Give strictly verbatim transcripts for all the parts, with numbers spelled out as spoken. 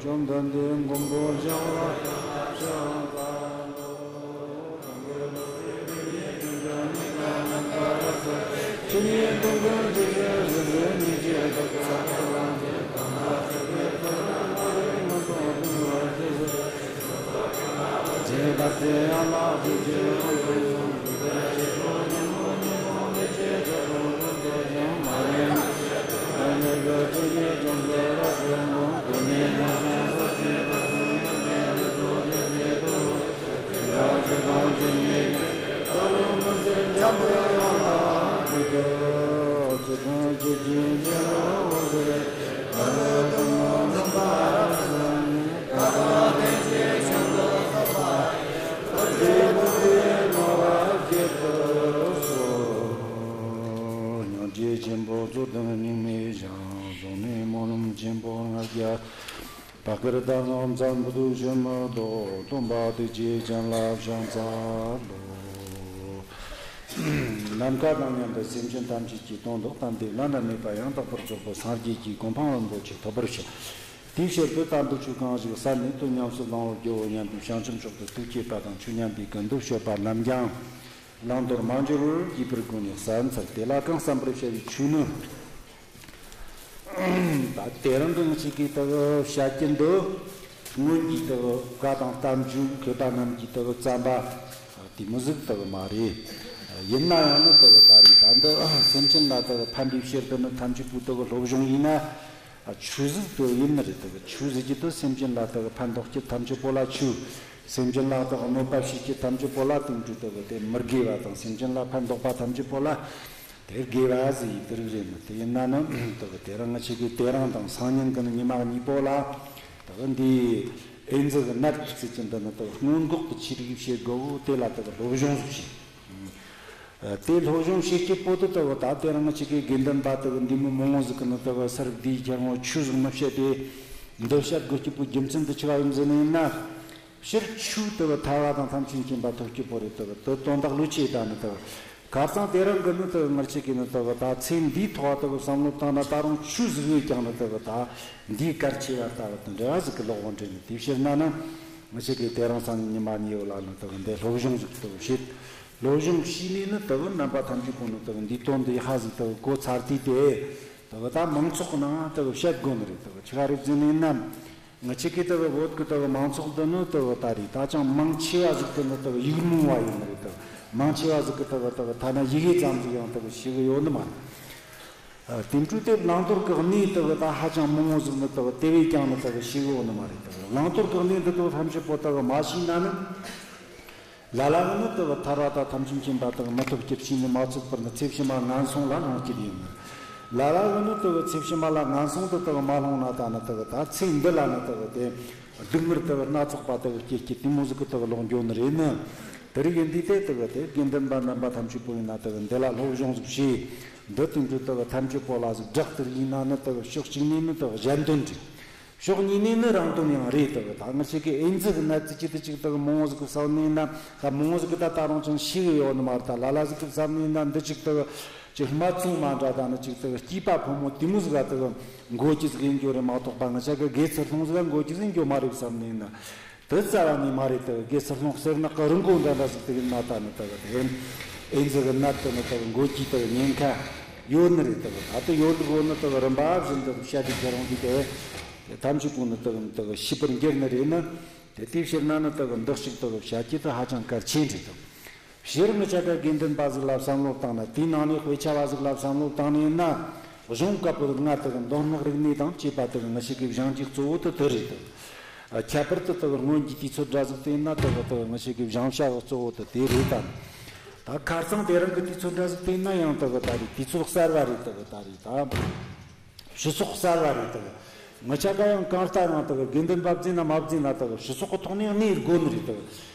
བཅོམ་ལྡན་འདས་མགོན་པོ་འཇམ་དབྱངས་ལ་ཕྱག་འཚལ་ལོ། སྙིང་རྗེ་ཆེན་པོ་རྩོད་ལྡན་སྙིགས་མའི་ཞིང་། བཟུང་ནས་སྨོན་ལམ་ཆེན་པོ་ལྔ་བརྒྱ། བར་བསྐལ་དང་ནམ་མཚན་བར་དུ་ཕྱིར་མི་ལྡོག། སྟོན་པ་ཐུགས་རྗེ་ཅན་ལ་ཕྱག་འཚལ་ལོ། ནམ་མཁའ་དང་མཉམ་པའི་སེམས་ཅན་ཐམས་ཅད་ཀྱི་དོན་དུ་གཏན་བདེ་བླ་ན་མེད་པ་ཡང་དག་པར་རྫོགས་པའི་སངས་རྒྱས་ཀྱི་གོ་འཕང་རིན་པོ་ཆེ་ཐོབ་པར་ཤོག། དེའི་ཕྱིར་དུ་དམ་པའི་ཆོས་གང་ཞིག་གསན་ནས་དོན་ཉམས་སུ་བླང་བར་བགྱིའོ་སྙམ་པའི་བྱང་ཆུབ་མཆོག་ཏུ་ཐུགས་བསྐྱེད་པ་དང་། ཆོས་ཉན་པའི་ཀུན་ཏུ་སྤྱོད་པ་རྣམས་ཀྱང་བླང་དོར་མ་འགྱུར་བར་བགྱིས་པའི་སྒོ་ནས་གསན་འཚལ། དེ་ལ་གང་གསན་པར་བྱ་བའི་ཆོས་ནི། ད་དེ་རིང་གི་ང་ཅག་གིས་ད་བཤད་ཀྱི་འདི་སྔོན་གྱི་ད་བཀའ་དང་བསྟན་བཅོས་མཁས་པ་རྣམས་ཀྱིས་ད་བརྩམས་པ་དེ་མོ་ཟིག་ད་མ་རེད། ཡིན་ན་ཡང་ནི་ད་ད་རེས་ད་འདི་སེམས་ཅན་ལ་ད་ཕན་པའི་ཕྱིར་དུ་ནི་ཐམས་ཅད་པོ་ད་སློབ་སྦྱོང་ཡིན་ན། ཆོས་ཟིག་ད་ཡིན་ནི་རེད། ད་ཆོས་ཟེར་རྒྱུ་ད་སེམས་ཅན་ལ་ད་ཕན་ཐོགས་རྒྱུ་ཐམས་ཅད་པོ་ལ་ཆོས། སེམས་ཅན་ལ་ད་གནོད་པ་བྱེད་རྒྱུ་ཐམས་ཅད་པོ་ལ་དེ་འདྲ་ད་དེ་མི་དགེ་བ་དང་སེམས་ཅན་ལ་ཕན་འདོགས་པ་ཐམས་ཅད་པོ་ལ། དེ་དགེ་བ་ཟེར་ཡི་དེ་རིགས་རེད་མོ། དེ་ཡིན་ན་ནི་དེ་གི་དེ་རིང་ང་ཅག་གི་དེ་རིང་དང་སང་ཉིན་གི་ནི་ཉི་མ་གཉིས་པོ་ལ་དེ་གི་འདི་ཨེ་ཛི་གི་ནད་ཟེར་གྱི་འདི་ནི་དེ་གི་སྔོན་འགོག་གི་ཆེད་དུ་བྱེད་དགོས། དེ་ལ་དེ་གི་སློབ་སྦྱོང་ཟིག་བྱེད། ཨ། དེ་སློབ་སྦྱོང་བྱེད་ཀྱི་པོ་དེ་དེ་གི་ད་དེ་རིང་ང་ཅག་གི་དགེ་འདུན་པ་དེ་གི་འདི་མོ་མང་བོ་ཟིག་གི་ནི་དེ་གི་སར་བསྡུས་ཁྱེར་འོང་ཆོས་ཟིག་མི་བཤད་དེ། འདི་བཤད་དགོས་ཀྱི་པོ་རྒྱུ་མཚན་དེ་ཆི་ག་ཡིན་ཟེར་ནི་ཡིན་ན། སྤྱིར་ཆོས་དེ་བོ་ཐར་བ་དང་ཐམས་ཅད་མཁྱེན་པ་ཐོབ་རྒྱུ་བོ་རེད། དེ་བོ་དེ་དོན་དག་ལོས་ཆེ་ད་ནི་དེ་བོ། ཁ་སང་དེ་རིང་གི་ནི་དེ་བོ་ང་ཅག་གིས་ནི་དེ་བོ་ད་ཚེ་འདིའི་ཐོག་དེ་བོ་བསམ་བློ་བཏང་ན་ད་རུང་ཆོས་ཟིག་ཡོད་ཀྱང་ནི་དེ་བོ་ད་འདིའི་གལ་ཆེ་བ་ལྟ་བུ་དང་འབྲེལ་བ་ཟིག་གི་ལོག་བོ་འདྲེ་ནི། དེའི་ཕྱིར་ན་ནི་ང་ཅག་གིས་དེ་རིང་སང་ཉིན་ཉི་མ་གཉིས་པོ་ལ་ནི་དེ་བོ་འདི་སློབ་སྦྱོང་ཟིག་དེ་བོ་བྱེད། སློབ་སྦྱོང་བྱས་ནས་ནི་དེ་བོ་རྣམ་པ་ཐམས་ཅད་པོ་ནི་དེ་བོ་འདིའི་དོན་འདི་ཧ་ཟིག་དེ་བོ་གོ་ཚར་དུས་དེ། དེ་བོ་ད་མང་ཚོགས་ནང་དེ་བོ་བཤད་དགོས་ནི་རེད། དེ་བོ་ཆི་ག་རེད་ཟེར་ནི་ཡིན་ན། ང་ཅག་གི་དེ་གི་བོད་གི་དེ་གི་མང་ཚོགས་འདི་ནི་དེ་གི་ད་རེས་ད་ཅང་མང་ཆེ་བ་ཟིག་གི་ནི་དེ་གི་ཡིག་རྨོངས་པ་ཡིན་ནི་རེད། དེ་གི་མང་ཆེ་བ་ཟིག་གི་དེ་གི་དེ་གི་ཐ་ན་ཡི་གེ་ཙམ་ཟིག་ཡང་དེ་གི་ཤེས་གི་ཡོད་ནི་མ་རེད། ཨ། དེ་འཕྲོས་དེ་བླང་དོར་གི་གནས་དེ་གི་ད་ཧ་ཅང་མང་བོ་ཟིག་ནི་དེ་གི་དེ་བས་ཀྱང་ནི་དེ་གི་ཤེས་གི་ཡོད་ནི་མ་རེད། དེ་གི་བླང་དོར་གི་གནས་འདི་དེ་གི་ཐམས་ཅད་པོ་དེ་གི་མ་ཤེས་ན་ནི། ལ་ལ་གིས་ནི་དེ་གི་ཐར་བ་དང་ཐམས་ཅད་མཁྱེན་པ་དེ་གི་མི་ཐོབ་རྒྱུར་ཤེས་ནས་མ་ཚུགས་པར་ནི་ཚེ་ཕྱི་མ་ངན་སོང་ལ་ལྷུང་རྒྱུ་ཡིན། ལ་ལ་གིས་ནི་དེ་གི་ཚེ་ཕྱི་མ་ལ་ངན་སོང་དུ་དེ་གི་མ་ལྷུང་ན་ད་ནི་དེ་གི་ད་ཚེ་འདི་ལ་ནི་དེ་གི་དེ་སྡུག་བསྔལ་དེ་གི་སྣ་ཚོགས་པ་དེ་གི་སྐྱེ་སྐྱེ་དེ་མོ་ཟིག་གི་དེ་གི་ལོག་འགྱོ་ནི་རེད་ནི། དེ་རིགས་ཡིན་དུས་དེ་དེ་གི་དེ་དགེ་འདུན་པ་རྣམ་པ་ཐམས་ཅད་པོ་ཡིན་ན་དེ་གི་འདི་ལ་སློབ་སྦྱོང་ཟིག་བྱས། འདི་དེ་འདྲ་དེ་གི་ཐམས་ཅད་པོ་ལ་ཟིག་བསྒྲགས་དེ་ཡིན་ན་ནི་དེ་གི་ཕྱོགས་གཅིག་ནས་ནི་དེ་གི་གཞན་དོན་འགྲིག། ཕྱོགས་གཉིས་ནས་ནི་རང་དོན་ཡང་རེད། དེ་གི་ད་ང་ཅག་གི་ཨེ་ཛི་གི་ནད་ཟེར་རྒྱུ་དེ་ཅིག་དེ་གི་མང་བོ་ཟིག་གིས་བསམ་ནི་ཡིན་ན། ད་མང་བོ་ཟིག་གིས་ད་ད་རུང་ཅང་ཤེས་གི་ཡོད་ནི་མ་རེད། ད་ལ་ལ་ཟིག་གིས་བསམ་ནི་ཡིན་ན་འདི་ཅིག་དེ་གི་ཅིག་སྨད་འཚོང་མ་འདྲ་ད་ནི་ཅིག་དེ་གི་སྐྱེས་པ་ཕོ་མོ་དེ་མོ་ཟིག་ག་དེ་གི་འགོ་རྒྱུ་ཟིག་ཡིན་རྒྱུ་རེད་མ་གཏོགས་པ། ང་ཅག་གི་དགེ་ཚུལ་སློང་ཟིག་ག་འགོ་རྒྱུ་ཟིག་ཡིན་རྒྱུ་མ་རེད་བསམ་ནི་ཡིན་ན། དེ་རྩ་བ་ནས་མ་རེད། དེ་གི་དགེ་ཚུལ་སློང་ཟེར་ན་གི་རི་མགོ་འདྲ་འདྲ་ཟིག་དེ་གི་ན་ད་ནི་དེ་གི་དེ་ཨེ་ཛི་གི་ནད་དེ་ནི་དེ་གི་འགོ་རྒྱུའི་དེ་གི་ཉེན་ཁ་ཡོད་ནི་རེད། དེ་གི་ད་དེ་ཡོད་ལུགས་ཡོད་ནི་དེ་གི་རིམ་པ་བཞིན་དུ་བཤད་དེ་ཁྱེར་འོང་དུས་དེ། དེ་ཐམས་ཅད་པོ་ནི་དེ་གི་དེ་གི་ཤེས་པར་འགྱུར་ནི་རེད་ནི། དེ་དེའི་ཕྱིར་ན་ནི་དེ་གི་འདི་ཞིག་དེ་གི་བཤད་རྒྱུ་དེ་ཧ་ཅང་གལ་ཆེན་རེད་དོ། སྤྱིར་ང་ཅག་གི་དགེ་འདུན་པ་ཟིག་ལ་བསམ་བློ་བཏང་ན། དེའི་ནང་ནས་དཔེ་ཆ་བ་ཟིག་ལ་བསམ་བློ་བཏང་ནས་ན། གཞུང་བཀའ་པོད་ལྔ་དེ་གི་མདོ་སྔགས་རིག་གནས་དང་བཅས་པ་དེ་གི་ང་ཅག་གིས་སྦྱང་རྒྱུའི་གཙོ་བོ་དེ་དེ་རེད་དོ། ཨ། ཁྱད་པར་དུ་དེ་གི་སྔོན་གྱི་དུས་ཚོད་འདྲ་ཟིག་དེ་ཡིན་ན་དེ་གི་དེ་གི་ང་ཅག་གིས་སྦྱང་བྱ་གི་གཙོ་བོ་དེ་དེ་རེད་དམ། ད་ཁ་སང་དེ་རིང་གི་དུས་ཚོད་འདྲ་ཟིག་དེ་ཡིན་ན་ཡང་དེ་གི་ད་རེས་དུས་ཚོད་གསར་བ་རེད། དེ་གི་ད་རེས་ད། སྤྱི་ཚོགས་གསར་བ་རེད་དེ་གི། ང་ཅག་ག་ཡང་གང་ལྟར་ཡང་དེ་གི་དགེ་འདུན་པ་བརྩིས་ན་མ་བརྩིས་ན་དེ་གི་སྤྱི་ཚོགས་ཀྱི་ཐོག་ནས་གནས་དགོས་ནི་རེད་དེ་གི།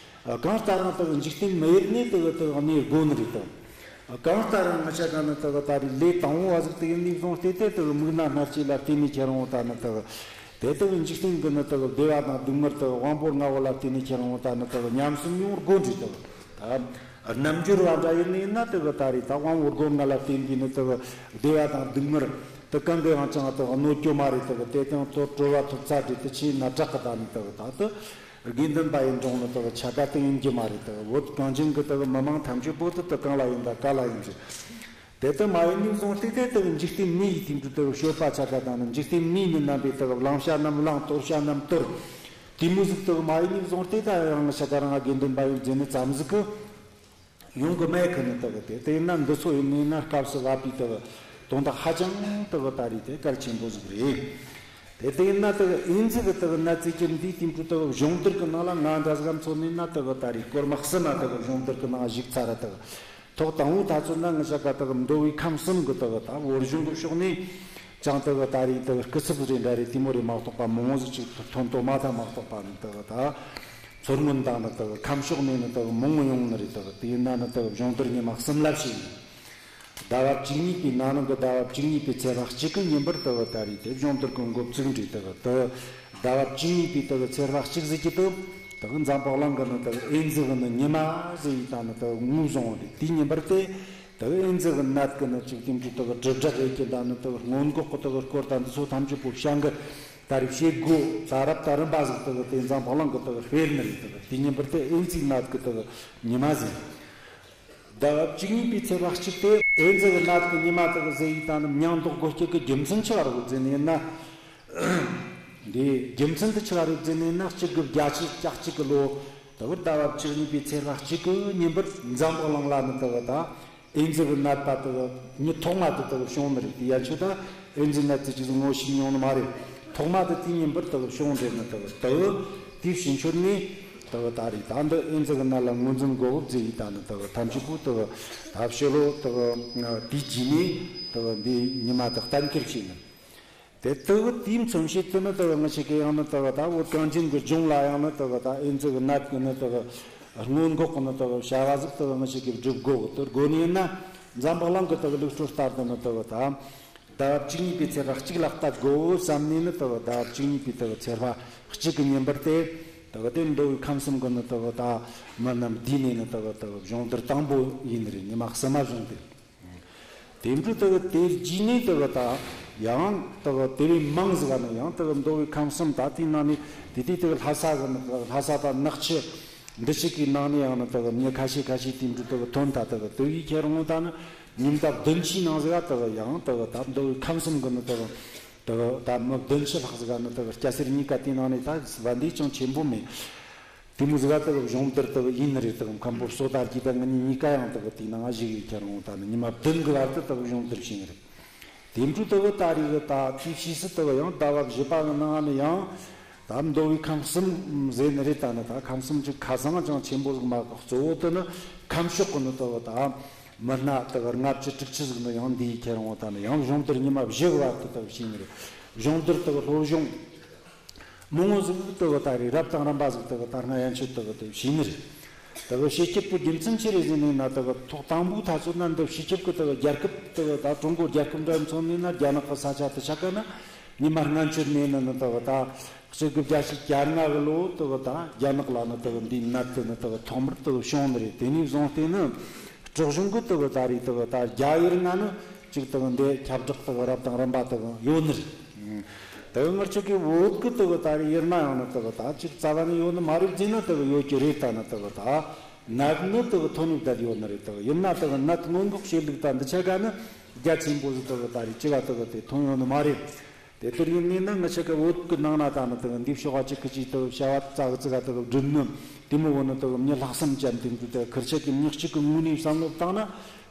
གང་ལྟར་ཡང་དེ་གི་འཇིག་རྟེན་མི་ཡུལ་ནས་དེ་གི་དེ་གི་གནས་དགོས་ནི་རེད་དེ་གི། གང་ལྟར་ཡང་ང་ཅག་ག་ནི་དེ་གི་ད་རེས་ལས་དང་པོ་བ་ཟིག་དེ་གི་ནས་བཟུང་སྟེ་དེ་དེ་གི་མིག་རྣ་སྣ་ལྕེ་ལ་བརྟེན་ནས་ཁྱེར་འོང་ད་ནི་དེ་གི། དེ་དེ་གི་འཇིག་རྟེན་གི་ནི་དེ་གི་བདེ་བ་དང་སྡུག་བསྔལ་དེ་གི་དབང་པོ་ལྔ་བོ་ལ་བརྟེན་ནས་ཁྱེར་འོང་ད་ནི་དེ་གི་ཉམས་སུ་མྱོང་དགོས་ནི་རེད་དེ་གི། ད་རྣལ་འབྱོར་བ་འདྲ་ཡིན་ནི་ཡིན་ན་དེ་གི་ད་རེས་ད་དབང་པོ་སྒོ་ལྔ་ལ་བརྟེན་པའི་ནི་དེ་གི་བདེ་བ་དང་སྡུག་བསྔལ། དེ་གང་གི་ཡང་ཅང་དེ་གནོད་སྐྱོན་མ་རེད། དེ་དེ་དང་དོ་གྲོ་བ་ཐུབ་ཚ་འདྲེ་དེ་ཆེས་ན་དྲག་གི་ད་ནི་དེ་ད་དེ་དགེ་འདུན་པ་ཡིན་འགྲོ་ནི་དེ་ཆ་ག་དེ་ཡིན་གྱི་མ་རེད། དེ་བོད་གངས་ཅན་གི་དེ་མི་མང་ཐམས་ཅད་པོ་དེ་དེ་གང་ལ་ཡིན་ད་ག་ལ་ཡིན་གྱི། དེ་ལྟར་མ་ཡིན་ནས་བཟུང་སྟེ་དེ་ལྟ་བུ་འཇིག་རྟེན་མི་ཡི་དེ་འདྲ་ལྟ་བུ་སྤྱོད་པ་ཆ་ག་དང་ནི་འཇིག་རྟེན་མི་ནི་རྣམ་པའི་ལྟ་བུ་བླང་བྱ་རྣམས་བླངས། དོར་བྱ་རྣམས་དོར། དེ་མོ་ཟིག་ལྟ་བུ་མ་ཡིན་ནས་བཟུང་སྟེ་ད་རང་ཆ་ག་རང་དགེ་འདུན་པ་ཡིན་ཟེར་ནི་ཙམ་ཟིག་གི་ཡོང་གི་མེད་གི་ནི་ལྟ་བུ་དེ། དེ་ཡིན་ན་འདི་ཚོ་ཡིན་ནི་ན་སྐབས་སུ་བབ་པའི་ལྟ་བུ་དོན་དག་ཧ་ཅང་ལྟ་བུ་ད་རེད་དེ་གལ་ཆེན་པོ་ཟིག་རེད། དེ་དེ་ཡིན་ན་ལྟ་བུ་ཨེ་ཙི་གི་ལྟ་བུ་ནད་ཙི་ཅིག་འདིའི་དེ་འདྲ་ལྟ་བུ་སྦྱོང་བརྡར་གི་ནང་ལ་ང་འདྲ་ཟིག་ག་མཚོན་ནི་ན་ལྟ་བུ་ད་རེད་སྐོར་མ་གསུམ་མ་ལྟ་བུ་སྦྱོང་བརྡར་གི་ནང་ཞུགས་ཚར་ར་ལྟ་བུ། ཐོག་དང་པོ་ད་ཚོད་ན་ང་ཆ་ག་ལྟ་བུ་མདོ་དབུས་ཁམས་གསུམ་གི་ལྟ་བུ་ད་བོད་གཞུང་གི་ཕྱོགས་ནས་ཅང་ལྟ་བུ་ད་རེས་ལྟ་བུ་སྐུ་ཚབ་རེ་འདྲ་རེ་དེ་མོ་རེ་མ་གཏོགས་པ་མང་བོ་ཟིག་ཅིག་ཐོན་ཐོན་མ་ཐལ་མ་གཏོགས་པ་ནི་ལྟ་བུ་ད་མཚོ་སྔོན་དང་ནི་ལྟ་བུ་ཁམས་ཕྱོགས་ནས་ནི་ལྟ་བུ་མང་བོ་ཡོང་ནི་རེད། ལྟ་བུ་དེ་ཡིན་ན་ནི་ལྟ་བུ་སྦྱོང་བརྡར་ཉི་མ་གསུམ་ལ་བྱས་ནས་ཟླ་བ་བཅུ་གཉིས་པའི་ནང་ནང་གི་ཟླ་བ་བཅུ་གཉིས་པའི་ཚེས་པ་གཅིག་གི་ཉིན་པར་ལྟ་བུ་ད་རེས་དེ་སྦྱོང་བརྡར་གི་འགོ་བཙུགས་འདྲ། ལྟ་བུ་དེ་ཟླ་བ་བཅུ་གཉིས་པའི་ལྟ་བུ་ཚེས་པ་གཅིག་ཟིག་གི་ལྟ་བུ་ད་གི་འཛམ་བུ་གླིང་གི་ནི་ལྟ་བུ་ཨེ་ཛི་གི་ནི་ཉི་མ་ཟེར་ཡི་ད་ནི་ལྟ་བུ་ངོས་བཟུང་བ་རེད། དེའི་ཉིན་པར་དེ་ལྟ་བུ་ཨེ་ཛི་གི་ནད་གི་ནི་ཅིག་དེ་འདྲའི་ལྟ་བུ་དྲིལ་བསྒྲགས་རེད་ཀྱི་ད་ནི་ལྟ་བུ་སྔོན་འགོག་གི་ལྟ་བུ་སྐོར་དང་འདི་ཚོ་ཐམས་ཅད་པོ་བྱ་འགུལ་ད་རེས་བྱེད་དགོས། ད་རབ་ད་རིམ་པ་ཟིག་ལྟ་བུ་དེ་འཛམ་བུ་གླིང་གི་ལྟ་བུ་སྤེལ་ནི་རེད། ལྟ་བུ་དེའི་ཉིན་པར་དེ་ཨེ་ཛི་ནད་གི་ལྟ་བུ་ཉི་མ་ཟེར། ཟླ་བ་བཅུ་གཉིས་པའི་ཚེས་པ་གཅིག་དེ་ཨེ་ཛི་གི་ནད་གི་ཉི་མ་ལྟ་བུ་ཟེར་ཡི་ད་ནི་མིང་འདོགས་དགོས་རྒྱུ་གི་རྒྱུ་མཚན་ཆི་བ་རེད་ཟེར་ནི་ཡིན་ན། འདིའི་རྒྱུ་མཚན་དེ་ཆི་བ་རེད་ཟེར་ནས་ན། གཅིག་དགུ་བརྒྱད་ཅུ་གྱ་གཅིག་གི་ལོ་ལྟ་བུ་ཟླ་བ་བཅུ་གཉིས་པའི་ཚེས་པ་གཅིག་གི་ཉིན་པར་འཛམ་བུ་གླིང་ལ་ནི་ལྟ་བུ་ད་ཨེ་ཛི་གི་ནད་པ་ལྟ་བུ་མྱི་ཐོག་མ་དེ་ལྟ་བུ་བྱུང་ནི་རེད། དེ་ཡན་ཆོད་ད་ཨེ་ཛི་ནད་དེ་ཅིག་ངོ་ཤེས་མྱོང་ནི་མ་རེད། ཐོག་མ་དེ་དེའི་ཉིན་པར་ལྟ་བུ་བྱུང་རེད། ནི་ལྟ་བུ་ལྟ་བུ་དེའི་ཕྱིན་ཆོད་ནས་ལྟ་བུ་ད་རེས་ད་འདི་ཨེ་ཛི་གི་ནད་ལ་ངོས་འཛིན་དགོས་བབ་ཟེར་ཡི་ད་ནི་ལྟ་བུ་ཐམས་ཅད་པོ་ལྟ་བུ་ད་ཕྱི་ལོ་ལྟ་བུ་དེའི་རྗེས་ནས་ལྟ་བུ་འདིའི་ཉི་མ་དེ་གཏན་འཁེལ་བྱས་ནི། དེ་ལྟ་བུ་དེའི་མཚོན་བྱེད་དུ་ནི་ལྟ་བུ་ང་ཆོ་གི་ཡང་ནི་ལྟ་བུ་ད་བོད་གངས་ཅན་གི་ལྗོངས་ལ་ཡང་ནི་ལྟ་བུ་ད་ཨེ་ཛི་གི་ནད་གི་ནི་ལྟ་བུ་སྔོན་འགོག་གི་ནི་ལྟ་བུ་བྱ་བ་ཟིག་ལྟ་བུ་ང་ཆོ་གི་སྒྲུབ་དགོས་གི། དེ་དགོས་ནི་ཡིན་ན་འཛམ་བུ་གླིང་གི་ལྟ་བུ་ལུགས་སྲོལ་ལྟར་དུ་ནི་ལྟ་བུ་ད་ཟླ་བ་བཅུ་གཉིས་པའི་ཚེས་པ་གཅིག་ལ་བལྟ་དགོས་བསམ་ནས་ནི་ལྟ་བུ་ཟླ་བ་བཅུ་གཉིས་པའི་ལྟ་བུ་ཚེས་པ་གཅིག་གི་ཉིན་པར་དེ་ལྟ་བུ་དེ་མདོ་དབུས་ཁམས་གསུམ་གི་ནི་ལྟ་བུ་ད་མི་རྣམས་བསྡུས་ནས་ནི་ལྟ་བུ་ལྟ་བུ་སྦྱོང་བརྡར་དང་པོ་ཡིན་ནི་རེད། ཉི་མ་གསུམ་མ་བྱུང་སྟེ། དེ་འཕྲོ་ལྟ་བུ་དེ་རྗེས་ནས་ལྟ་བུ་ད་ཡང་ལྟ་བུ་དེ་བས་མང་ཟིག་ག་ནི་ཡང་ལྟ་བུ་མདོ་དབུས་ཁམས་གསུམ་ད་དེའི་ནང་ནས་དེ་དུས་ལྟ་བུ་ལྷ་ས་གི་ནི་ལྷ་ས་དང་ནག་ཆུ་འདི་ཞིག་གི་ནང་ནས་ཡང་ནི་ལྟ་བུ་མྱི་ཁ་ཤས་ཁ་ཤས་དེ་འཕྲོ་ལྟ་བུ་ཐོན། ད་ལྟ་བུ་དེ་བས་ཁྱེད་རང་ད་ནི་ཉིན་ལྟར་བདུན་ཕྱིའི་ནང་ཟིག་ག་ལྟ་བུ་ཡང་ལྟ་བུ་ད་མདོ་དབུས་ཁམས་གསུམ་གི་ནི་ལྟ་བུ་ལྟ་བུ་ད་མི་བདུན་ཅུ་ལྷག་ཟིག་ག་ནི་ལྟ་བུ་སྐྱ་སེར་གཉིས་ཀ་དེའི་ནང་ནས་ད་བ་འདི་ཅང་ཆེན་པོ་མེད། དེ་མོ་ཟིག་ག་ལྟ་བུ་སྦྱོང་བརྡར་ལྟ་བུ་ཡིན་ནི་རེད། ལྟ་བུ་མཁན་པོ་བསོད་དར་རྒྱས་དང་ངེད་གཉིས་གཉིས་ཀ་ཡང་ལྟ་བུ་དེའི་ནང་ང་ཞུགས་ཡི། ཁྱེད་རང་ད་ནི་ཉི་མ་བདུན་གི་བར་དུ་ལྟ་བུ་སྦྱོང་བརྡར་བྱས་ནི་རེད། དེ་འཕྲོ་ལྟ་བུ་ད་རེས་གི་ད་དེའི་ཕྱིས་སུ་ལྟ་བུ་ཡང་ཟླ་བ་བཞི་པ་གི་ནང་ནས་ཡང་ད་མདོ་དབུས་ཁམས་གསུམ་ཟེར་ནི་རེད། ད་ནི་ད་ཁམས་གསུམ་གྱི་ཁ་ཚང་ཅང་ཆེན་པོ་ཟིག་མ་གཏོགས་གཙོ་བོ་དེ་ནི་ཁམས་ཕྱོགས་གི་ནི་ལྟ་བུ་ད་མི་སྣ་ལྟ་བུ་ལྔ་བཅུ་དྲུག་ཅུ་ཟིག་ནི་ཡང་འདི་ཡི། ཁྱེད་རང་ད་ནི་ཡང་སྦྱོང་བརྡར་ཉི་མ་བཞི་གི་བར་དུ་ལྟ་བུ་བྱས་ནི་རེད། སྦྱོང་བརྡར་ལྟ་བུ་སློབ་སྦྱོང་མང་བོ་ཟིག་ལྟ་བུ་ད་རེས་རབ་དང་རིམ་པ་ཟིག་ལྟ་བུ་ད་སྔ་ཡན་ཆོད་ལྟ་བུ་དེ་བྱས་ནི་རེད། ལྟ་བུ་སྤྱི་ཁྱབ་ཀྱི་རྒྱུ་མཚན་ཅི་རེད་ཟེར་ནས་ན། ལྟ་བུ་ཐོག་དང་པོའི་དུས་ཚོད་ན་འདི་སྤྱི་ཁྱབ་ཀྱི་ལྟ་བུ་རྒྱལ་ཁབ་ལྟ་བུ་ད་ཀྲུང་གོ་རྒྱལ་ཁབ་འདྲ་མཚོན་ནས་ན་རྒྱ་ནག་གི་ས་ཆ་དེ་ཆ་ག་ན་ཉི་མ་སྔ་མཆོད་ནས་ནི་ནི་ལྟ་བུ་ད་གཅིག་དགུ་བརྒྱད་ཅུ་གྱ་ལྔ་གི་ལོ་ལྟ་བུ་ད་རྒྱ་ནག་ལ་ནི་ལྟ་བུ་འདིའི་ནད་དེ་ནི་ལྟ་བུ་ཐོག་མར་ལྟ་བུ་བྱུང་ནི་རེད། དེ་ནས་བཟུང་སྟེ་ནི་སྲིད་གཞུང་གི་ལྟ་བུ་ད་རེས་ལྟ་བུ་ད་རྒྱ་ཡུལ་ན་ནི་གཅིག་ལྟ་བུ་འདི་ཁྱབ་བསྒྲགས་ལྟ་བུ་རབ་དང་རིམ་པ་ལྟ་བུ་ཡོད་ནི་རེད། ལྟ་བུ་ང་ཆོ་གི་བོད་གི་ལྟ་བུ་ད་རེས་ཡུལ་ན་ཡང་ནི་ལྟ་བུ་ད་གཅིག་རྩ་བ་ནས་ཡོད་ནི་མ་རེད་ཟེར་ན་ལྟ་བུ་ཡོད་ཀྱི་རེད། ད་ནི་ལྟ་བུ་ད་ནད་ནི་ལྟ་བུ་ཐོན་ནས་བསྡད་ཡོད་ནི་རེད། ལྟ་བུ་ཡིན་ན་ལྟ་བུ་ནད་སྔོན་འགོག་བྱེད་ལུགས་ད་འདི་ཆ་ག་ནི་རྒྱ་ཆེན་པོ་ཟིག་ལྟ་བུ་ད་རེས་ཅི་ག་ལྟ་བུ་དེ་ཐོན་ཡོད་ནི་མ་རེད། དེ་ལྟར་ཡིན་ནས་ན་ང་ཆོ་གི་བོད་གི་ནང་ན་ད་ནི་ལྟ་བུ་འདི་ཕྱོགས་ཨ་ཅིག་གི་ཅིག་ལྟ་བུ་བྱ་བ་ཙག་ཙིག་ག་ལྟ་བུ་སྒྲུབ་ནི་དེ་མོ་བོ་ནི་ལྟ་བུ་མྱི་ལྷག་བསམ་ཅན་དེ་འདུག། ལྟ་བུ་ཁུར་ཆ་གི་མྱི་གཅིག་གི་ངོས་ནས་བསམ་བློ་བཏང་ན།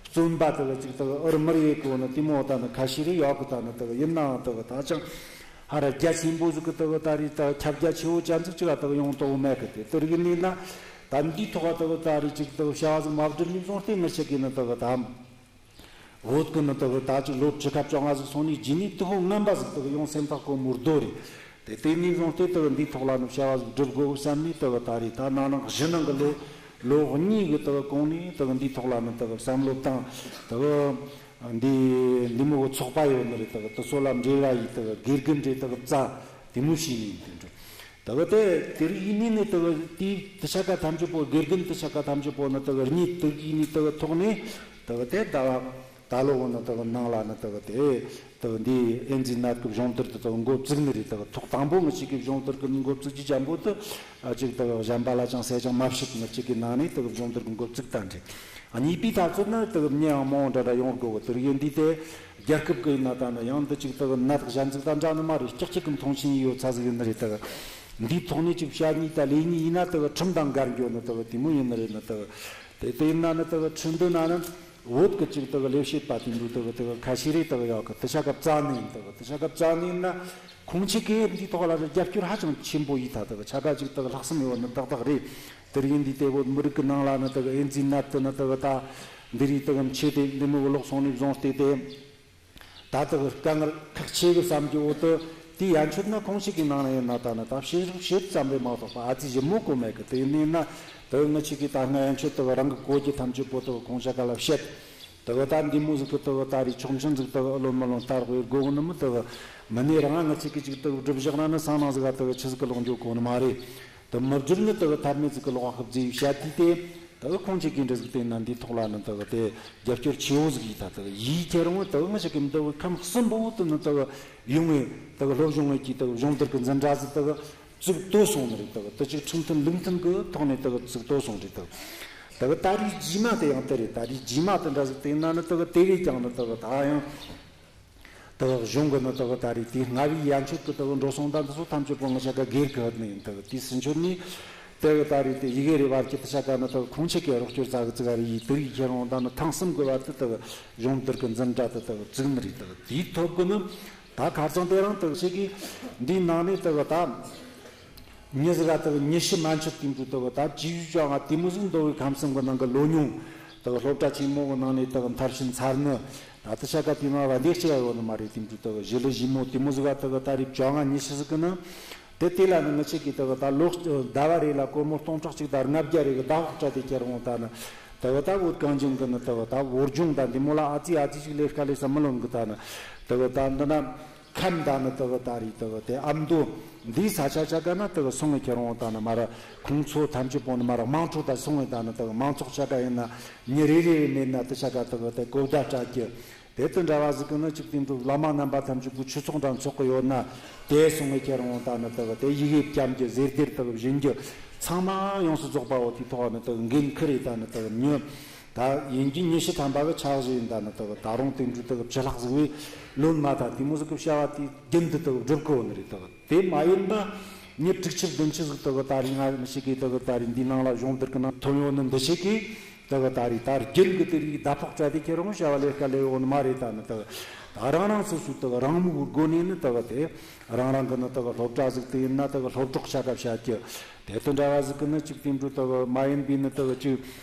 བཙོན་པ་ལྟ་བུ་ཅིག་ལྟ་བུ་ཨུར་མུར་ཡེ་གོ་ནི་དེ་མོ་ད་ནི་ཁ་ཤས་རེ་ཡོད་གི། ད་ནི་ལྟ་བུ་ཡིན་ནའང་ལྟ་བུ་ད་ཅང་ཧ་ར་རྒྱ་ཆེན་པོ་ཟིག་གི་ལྟ་བུ་ད་རེས་ད་ཁྱབ་རྒྱ་ཆེ་བོ་ཅན་ཟིག་ཅིག་ལ་ལྟ་བུ་ཡོང་དོགས་མེད་གི། དེ་ལྟར་ཡིན་ནི་ན་ད་འདིའི་ཐོག་ལ་ལྟ་བུ་ད་རེས་ཅིག་ལྟ་བུ་བྱ་བ་ཟིག་མ་བསྒྲུབས་ནས་བཟུང་སྟེ་ང་ཆོ་གི་ནི་ལྟ་བུ་ད་བོད་གི་ནི་ལྟ་བུ་ད་ཅིག་ལོ་བཅུ་ཁ་བཅོ་ལྔ་ཟིག་སོང་ནས་རྗེས་ནས་དུ་ཧོ་ངན་པ་ཟིག་ལྟ་བུ་ཡོང་སེམས་ཐག་གོ་མུར་རྡོ་རེད། དེ་དེ་ནས་བཟུང་སྟེ་ལྟ་བུ་འདིའི་ཐོག་ལ་ནི་བྱ་བ་ཟིག་སྒྲུབ་དགོས་བསམ་ནས་ལྟ་བུ་ད་རེས་ད་ན་ནིང་གཞེས་ནིང་གི་ལོ་ལོ་གཉིས་གི་ལྟ་བུ་གོང་ནས་ལྟ་བུ་འདིའི་ཐོག་ལ་ནི་ལྟ་བུ་བསམ་བློ་བཏང་། ལྟ་བུ་འདི་འདི་མོ་གི་ཚོགས་པ་ཡོད་ནི་རེད། ལྟ་བུ་དེ་ཚོ་ལ་འབྲེལ་བ་ཡིས་ལྟ་བུ་དགེ་རྒན་རེ་ལྟ་བུ་བཙལ། དེ་མོ་བྱས་ནས་ཡིན། དེ་འདྲ་ལྟ་བུ་དེ་དེ་རིགས་ཡིན་ནི་ནི་ལྟ་བུ་དེ་དེ་ཆ་ག་ཐམས་ཅད་པོ་དགེ་རྒན་དེ་ཆ་ག་ཐམས་ཅད་པོ་ནི་ལྟ་བུ་གཉིས་དེ་ཡིན་ནི་ལྟ་བུ་ཐོག་ནས་ལྟ་བུ་དེ་ཟླ་བ་ ད་ལོ་བོ་ནི་དག་ནང་ལ་ནི་དག་དེ་དག་འདི་ཨེ་ཛི་ནད་ཀྱི་སྦྱོང་བརྡར་དེ་དག་འགོ་བཙུགས་ནི་རེད། དག་ཐོག་དང་པོ་ང་ཅག་གི་སྦྱོང་བརྡར་གྱི་འགོ་བཙུགས་ཀྱི་ཅན་པོ་དེ་ཨ་ཅིག་དག་གཞན་པ་ལ་ཅང་གསལ་ཅང་མ་བཤད། ང་ཅག་གི་ནང་ནས་དག་སྦྱོང་བརྡར་གྱི་འགོ་བཙུགས་ད་འདྲ། གཉིས་པའི་ཐ་ཚོད་ན་དག་མྱི་ཡང་མང་འདྲ་འདྲ་ཡོང་དགོས་གི། དེ་ཡིན་དུས་དེ་རྒྱལ་ཁབ་ཀྱི་ཡིན་ན་ད་ནི་ཡང་འདི་ཅིག་དག་ནད་གཞན་ཟིག་དང་འདྲ་ནི་མ་རེད། ཀྱག་ཀྱག་གི་མཐོང་ཆེན་ཡོད་ཚ་ཟིག་ཡིན་ནི་རེད། དག་འདིའི་ཐོག་ནས་ཅིག་བཤད་ནི་ད་ལས་ནི་ཡིན་ན་དག་ཁྲིམས་དང་འགལ་འགྱོ་ནི་དག་དེ་མོ་ཡིན་ནི་རེད། ནི་དག་དེ་དེ་ཡིན་ན་ནི་དག་ཁྲིམས་འདི་ན་ནི། བོད་ཀྱི་ཅིག་དག་ལས་བྱེད་པ་དེ་འདུག་དག་དག་ཁ་ཤས་རེ་དག་ཡོད་གི། དེ་ཆ་ག་བཙལ་ནི་ཡིན། དག་དེ་ཆ་ག་བཙལ་ནི་ཡིན་ན་ཁོང་ཆ་གིས་འདིའི་ཐོག་ལ་རྒྱབ་སྐྱོར་ཧ་ཅང་ཆེན་པོ་ཡིན། ད་དག་ཆ་ག་ཅིག་དག་ལྷག་བསམ་ཡོད་ནི་ཏག་ཏག་རེད། དེ་ཡིན་དུས་དེ་བོད་མི་རིགས་ཀྱི་ནང་ལ་ནི་དག་ཨེ་ཛི་ནད་དེ་ནི་དག་ད་འདི་རིགས་དག་མཆེད་དེ་འདི་མོ་ལོག་སོང་ནས་བཟུང་སྟེ་དེ། ད་ལྟ་གི་དཀའ་ངལ་ཁག་ཆེ་གི་བསམ་རྒྱུ་བོ་དེ། དེའི་ཡན་ཆོད་ན་ཁོང་ཞིག་གི་ནང་ན་ཡིན་ན་ད་ནི་ད་ཕྱི་རོགས་ཤེས་ཙམ་རེ་མ་གཏོགས་པ་ཨ་ཙི་ཞིབ་མོ་གོ་མེད་གི། དེ་ཡིན་ན་དེ་ང་ཅག་གིས་ད་སྔ་ཡན་ཆོད་དེ་རང་གི་གོ་རྒྱུ་ཐམས་ཅད་པོ་དེ་ཁོང་ཆ་ག་ལ་བཤད། དེ་ད་འདི་མོ་ཟིག་གི་དེ་ད་རེས་ཆོག་མཆན་ཟིག་དེ་ཨེ་ལོན་མ་ལོན་ལྟ་རོགས་ཡེད་དགོས་གི་ནི་མི། དེ་མི་ནས་རང་ང་ཅག་གིས་ཅིག་དེ་སྒྲུབ་བཞག་ན་ནི་སང་ནངས་ཟིག་ག་དེ་ཆི་ཟིག་གི་ལོག་འགྱོ་གོ་ནི་མ་རེད། དེ་མི་བསྒྱུར་ནི་དེ་ཐབས་མེད་ཟིག་གི་ལོག་ཧབ་ཟིག་བཤད་དུས་དེ། དེ་ཁོང་ཆ་གིས་འདྲ་ཟིག་བལྟས་ན་འདིའི་ཐོག་ལ་ནི་དེ་དེ་རྒྱབ་སྐྱོར་ཆེ་བོ་ཟིག་ཡིན། ད་དེ་ཡིན་ཁྱེད་རང་དེ་ང་ཅག་གི་འདི་ཁམས་གསུམ་པོ་དེ་ནི་དེ་ཡོང་བའི་དེ་སློབ་སྦྱོང་ངེས་ཀྱི་དེ་སྦྱོང་བརྡར་གྱི་འཛིན་གྲྭ་ཟིག་དེ་བཙུགས་ཏོ་སོང་ནི་རེད། དེ་དེ་ཅིག་ཁྲིམས་མཐུན་ལུགས་མཐུན་གྱི་ཐོག་ནས་དེ་བཙུགས་ཏོ་སོང་རེད། དེ་དེ་ད་རེས་རྗེས་མ་དེ་ཡང་དེ་རེད། ད་རེས་རྗེས་མ་དེ་འདྲ་ཟིག་བལྟས་ན་ནི་དེ་དེ་བས་ཀྱང་ནི་དེ་ད་ཡང་། དག་གཞུང་གི་ནི་དག་ད་རེས་དེའི་སྔ་བའི་ཡན་ཆོད་ཀྱི་དག་འགྲོ་སོང་དང་འདི་ཚོ་ཐམས་ཅད་པོ་ང་ཅག་ག་སྒེར་གི་ཧད་ནི་ཡིན། དག་དེའི་ཚུན་ཆོད་ནས་དག་ད་རེས་དེ་ཡི་གེ་རེ་བར་གྱི་དེ་ཆ་ག་ནི་དག་ཁོང་ཆ་གི་རོགས་སྐྱོར་ཙག་གི་ཙིག་ག་རེ་ཡིས་དེ་རིགས་ཁྱེད་རང་དང་ནི་ཐེངས་གསུམ་གི་བར་དུ་དག་སྦྱོང་བརྡར་གི་འཛིན་གྲྭ་དེ་དག་བཙུགས་ནི་རེད། དག་དེའི་ཐོབ་གི་ནི་ད་ཁ་རྩང་དེ་རིང་དག་ཆ་གི་འདིའི་ནང་ནས་དག་ད། མྱི་ཟིག་ག་དག་ཉི་ཤུ་མན་ཆད་དེ་འདྲ་དག་ད་བཅུ་བཅོ་ལྔ་དེ་མོ་ཟིག་མདོ་དབུས་ཁམས་གསུམ་གི་ནང་གི་ལོ་ཉུང་དག་སློབ་གྲྭ་ཆེན་མོ་གི་ནང་ནས་དག་མཐར་ཕྱིན་ཚར་ནི། ད་ལྟ་ཆ་ག་དེ་མ་བ་འདི་ཆེ་བ་ཡོད་ནི་མ་རེད། དེ་འདྲ་དག་ཞི་ལི་ཞི་མོ་དེ་མོ་ཟིག་ག་དག་ད་རེས་བཅོ་ལྔ་ཉི་ཤུ་ཟིག་གི་ནང་དེ། དེ་ལ་ནི་ང་ཅག་གིས་དག་ད་ལོ་ཟླ་བ་རེ་ལ་སྒོར་མོ་སྟོང་ཕྲག་གཅིག་དང་ལྔ་བརྒྱ་རེ་གི་ཟླ་ཕོགས་སྤྲད་དེ་ཁྱེར་འོང་། ད་ནི་དག་ད་བོད་གངས་ཅན་གི་ནི་དག་ད་བོད་ལྗོངས་དང་འདི་མོ་ལ་ཨ་ཙི་ཨ་ཙི་ཞིག་ལས་ཀ་ལས་ས་མི་ལོན་གི། ད་ནི་དག་ད་འདི་ན། ཁམས་དང་ནི་དག་ད་རེས་དག་དེ་ཨ་མདོ་འདིའི་ས་ཆ་ཆ་ག་ན་དག་སོང་ངེ་ཁྱེར་འོང་། ད་ནི་མ་ར་ཁོང་ཚོ་ཐམས་ཅད་པོ་ནི་མ་ར་དམངས་ཁྲོད་ད་སོང་ངེ། ད་ནི་དག་མང་ཚོགས་ཆ་ག་ཡིན་ན་མྱི་རེ་རེ་རེ་མེད་ན་དེ་ཆ་ག་དག་དེ་གོ་བརྡ་སྤྲད་རྒྱུ། དེ་དང་འདྲ་བ་ཟིག་གི་ནི་ཅིག་དེ་འདྲ་བླ་མ་རྣམ་པ་ཐམས་ཅད་པོ་ཆོས་ཚོགས་འདྲ་འཚོགས་གི་ཡོད་ན་དེ་སོང་ངེ་ཁྱེར་འོང་། ད་ནི་དག་དེ་ཡི་གེ་བརྐྱང་རྒྱུ་ཟེར་སྡེར་དག་བྱིན་རྒྱུ་ཚང་མ་ཡོངས་སུ་རྫོགས་པ་བོ་དེ་ཐོག་ནི་དག་འགན་ཁུར་རེ། ད་ནི་དག་མྱི། ད་ཡིན་གྱི་ཉི་ཤུ་ཐམ་པ་གི་ཆ་བཞག་ཡིན། ད་ནི་དག་ད་རུང་དེ་འདྲ་དག་བཅུ་ལྷག་ཟིག་བས་ལོན་མ་ཐལ། དེ་མོ་ཟིག་གི་བྱ་བ་དེ་རྒྱུན་དུ་དག་སྒྲུབ་དགོས་ནི་རེད། དག་དེ་མ་ཡིན་པ་མྱི་དྲུག་ཅུ་བདུན་ཅུ་ཟིག་དག་ད་རེས་ང་མི་ཞིག་གིས་དག་ད་རེས་འདི་ནང་ལ་སྦྱོང་བརྡར་གི་ནང་ཐོན་ཡོད་ནི་འདི་ཞིག་གིས་དག་ད་རེས་ད་རྒྱུན་གི་དེ་རིགས་ཟླ་ཕོགས་སྤྲད་དེ་ཁྱེར་འོང་བྱ་བ་ལས་ཀ་ལས་ཡོད་ནི་མ་རེད། ད་ནི་དག་ད་རང་རང་སོ་སོའི་དག་རང་མོས་སྒོ་ནས་ནི་དག་དེ་རང་རང་གི་ནི་དག་སློབ་གྲྭ་ཟིག་དེ་ཡིན་ན་དག་སློབ་གྲོགས་ཆ་ག་བྱ་རྒྱུ། དེ་དང་འདྲ་བ་ཟིག་གི་ནི་ཅིག་དེ་འདྲ་དག་མ་ཡིན་པའི་ནི་དག་ཅིག་